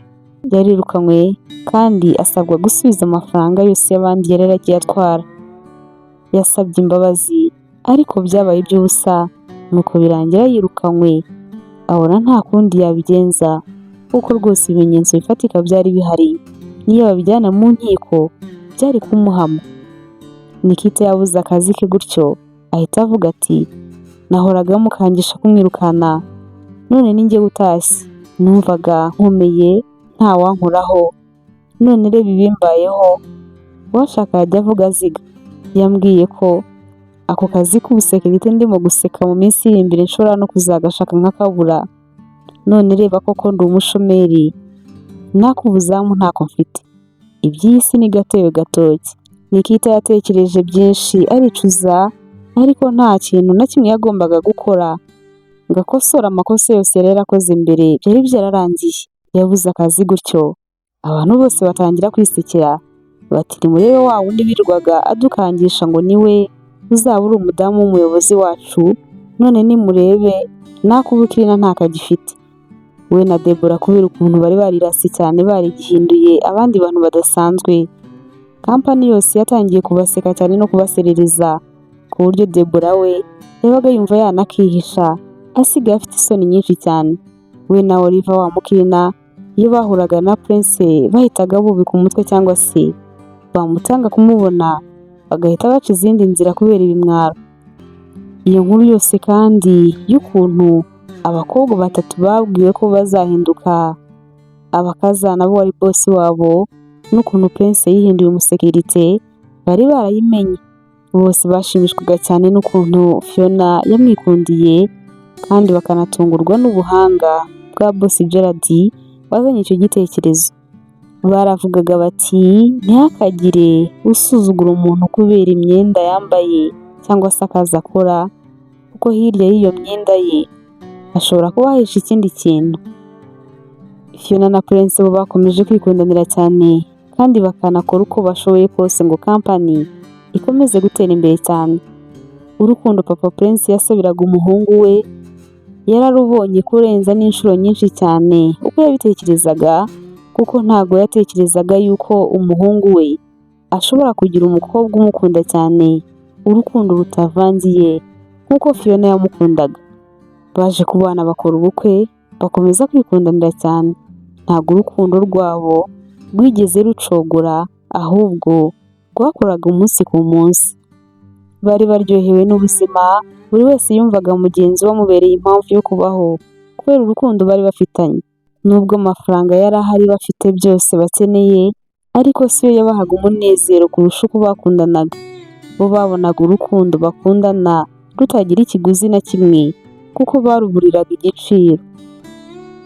Yarirukanywe kandi asabwa gusubiza amafaranga yose y'abandi yari yaragiye atwara. Yasabye imbabazi ariko byabaye iby'ubusa, nuko birangira yirukanywe, abona nta kundi yabigenza kuko rwose ibimenyetso bifatika byari bihari. Niyo babijyana mu nkiko byari kumuhama. Nikita yabuze akazi ke gutyo, ahita avuga ati: "Nahoraga mukangisha kumwirukana, none ni njye utashye. Numvaga nkomeye ntawankoraho, none reba ibimbayeho. Uwashaka yajya avuga aziga. Yambwiye ko ako kazi k'ubusekirite ndimo guseka mu minsi iri imbere nshobora no kuzagashaka nkakabura. None reba koko ndi umushomeri, n'ak'ubuzamu ntako mfite. Iby'iyi si ni gatebe gatoki." Nikita yatekereje byinshi aricuza, ariko nta kintu na kimwe yagombaga gukora ngo akosore amakosa yose yari yarakoze mbere, byari byararangiye. Yabuze akazi gutyo, abantu bose batangira kwisekera bati: "Nimurebe wa wundi wirirwaga adukangisha ngo niwe uzaba uri umudamu w'umuyobozi wacu, none nimurebe n'ak'ubukirina ntakagifite." We na Debora, kubera ukuntu bari barirase cyane, barigihinduye abandi bantu badasanzwe, kampani yose yatangiye kubaseka cyane no kubaserereza, ku buryo Debora we yabaga yumva yanakihisha, asigaye afite isoni nyinshi cyane. We na Oliver wa mukirina, iyo bahuraga na Prince bahitaga bubika umutwe, cyangwa se bamutanga kumubona bagahita baca izindi nzira kubera ibimwaro. Iyo nkuru yose kandi y'ukuntu abakobwa batatu babwiwe ko bazahinduka abakazana bo wari boss wabo, n'ukuntu Prince yihinduye umusekirite, bari barayimenye. Bose bashimishwaga cyane n'ukuntu Fiona yamwikundiye, kandi bakanatungurwa n'ubuhanga bwa boss Gerard wazanye icyo gitekerezo. Baravugaga bati: "Ntihakagire usuzugura umuntu kubera imyenda yambaye cyangwa se akazi akora, kuko hirya y'iyo myenda ye hashobora kuba hahishe ikindi kintu." Fiona na Prince bo bakomeje kwikundanira cyane, kandi bakanakora uko bashoboye kose ngo kampani ikomeze gutera imbere cyane. Urukundo papa Prince yasabiraga umuhungu we yararubonye kurenza n'inshuro nyinshi cyane uko yabitekerezaga, kuko ntago yatekerezaga yuko umuhungu we ashobora kugira umukobwa umukunda cyane, urukundo rutavangiye nk'uko Fiona yamukundaga. Baje kubana, bakora ubukwe, bakomeza kwikundanira cyane. Ntabwo urukundo rwabo rwigeze rucogora, ahubwo rwakoraga umunsi ku munsi. Bari baryohewe n'ubuzima, buri wese yumvaga mugenzi we amubereye impamvu yo kubaho kubera urukundo bari bafitanye. Nubwo amafaranga yari ahari, bafite byose bakeneye, ariko siyo yabahaga umunezero kurusha uko bakundanaga. Bo babonaga urukundo bakundana rutagira ikiguzi na kimwe, kuko baruburiraga igiciro.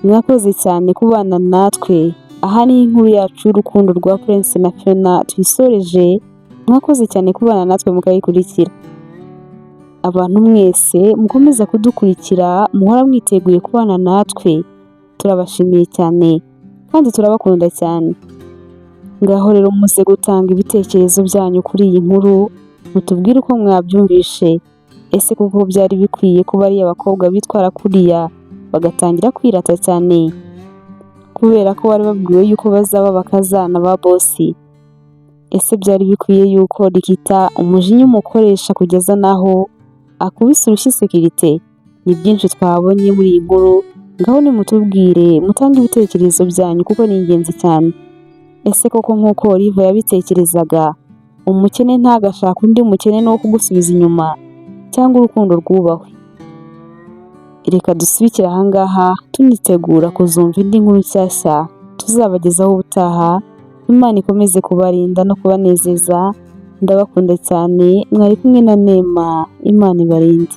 Mwakoze cyane kubana natwe. Aha niho inkuru yacu y'urukundo rwa Prince na Fiona tuyisoreje. Mwakoze cyane kubana natwe mukayikurikira. Abantu mwese mukomeza kudukurikira, muhora mwiteguye kubana natwe, turabashimiye cyane kandi turabakunda cyane. Ngaho rero muze gutanga ibitekerezo byanyu kuri iyi nkuru, mutubwire uko mwabyumvishe. Ese koko byari bikwiye ko bariya bakobwa bitwara kuriya, bagatangira kwirata cyane kubera ko bari babwiwe yuko bazaba abakazana ba boss? Ese byari bikwiye yuko Rikita umujinya umukoresha kugeza n'aho akubise urushyi sekirite? Ni byinshi twabonye muri iyi nkuru, ngaho nimutubwire, mutange ibitekerezo byanyu kuko ni ingenzi cyane. Ese koko nk'uko Olive yabitekerezaga, umukene ntagashake undi mukene ni uwo kugusubiza inyuma, cyangwa urukundo rwubahwe? Reka dusubikire ahangaha, tunitegura kuzumva indi nkuru nshyashya tuzabagezaho ubutaha. Imana ikomeze kubarinda no kubanezeza. Ndabakunda cyane, mwari kumwe na Nema. Imana ibarinde.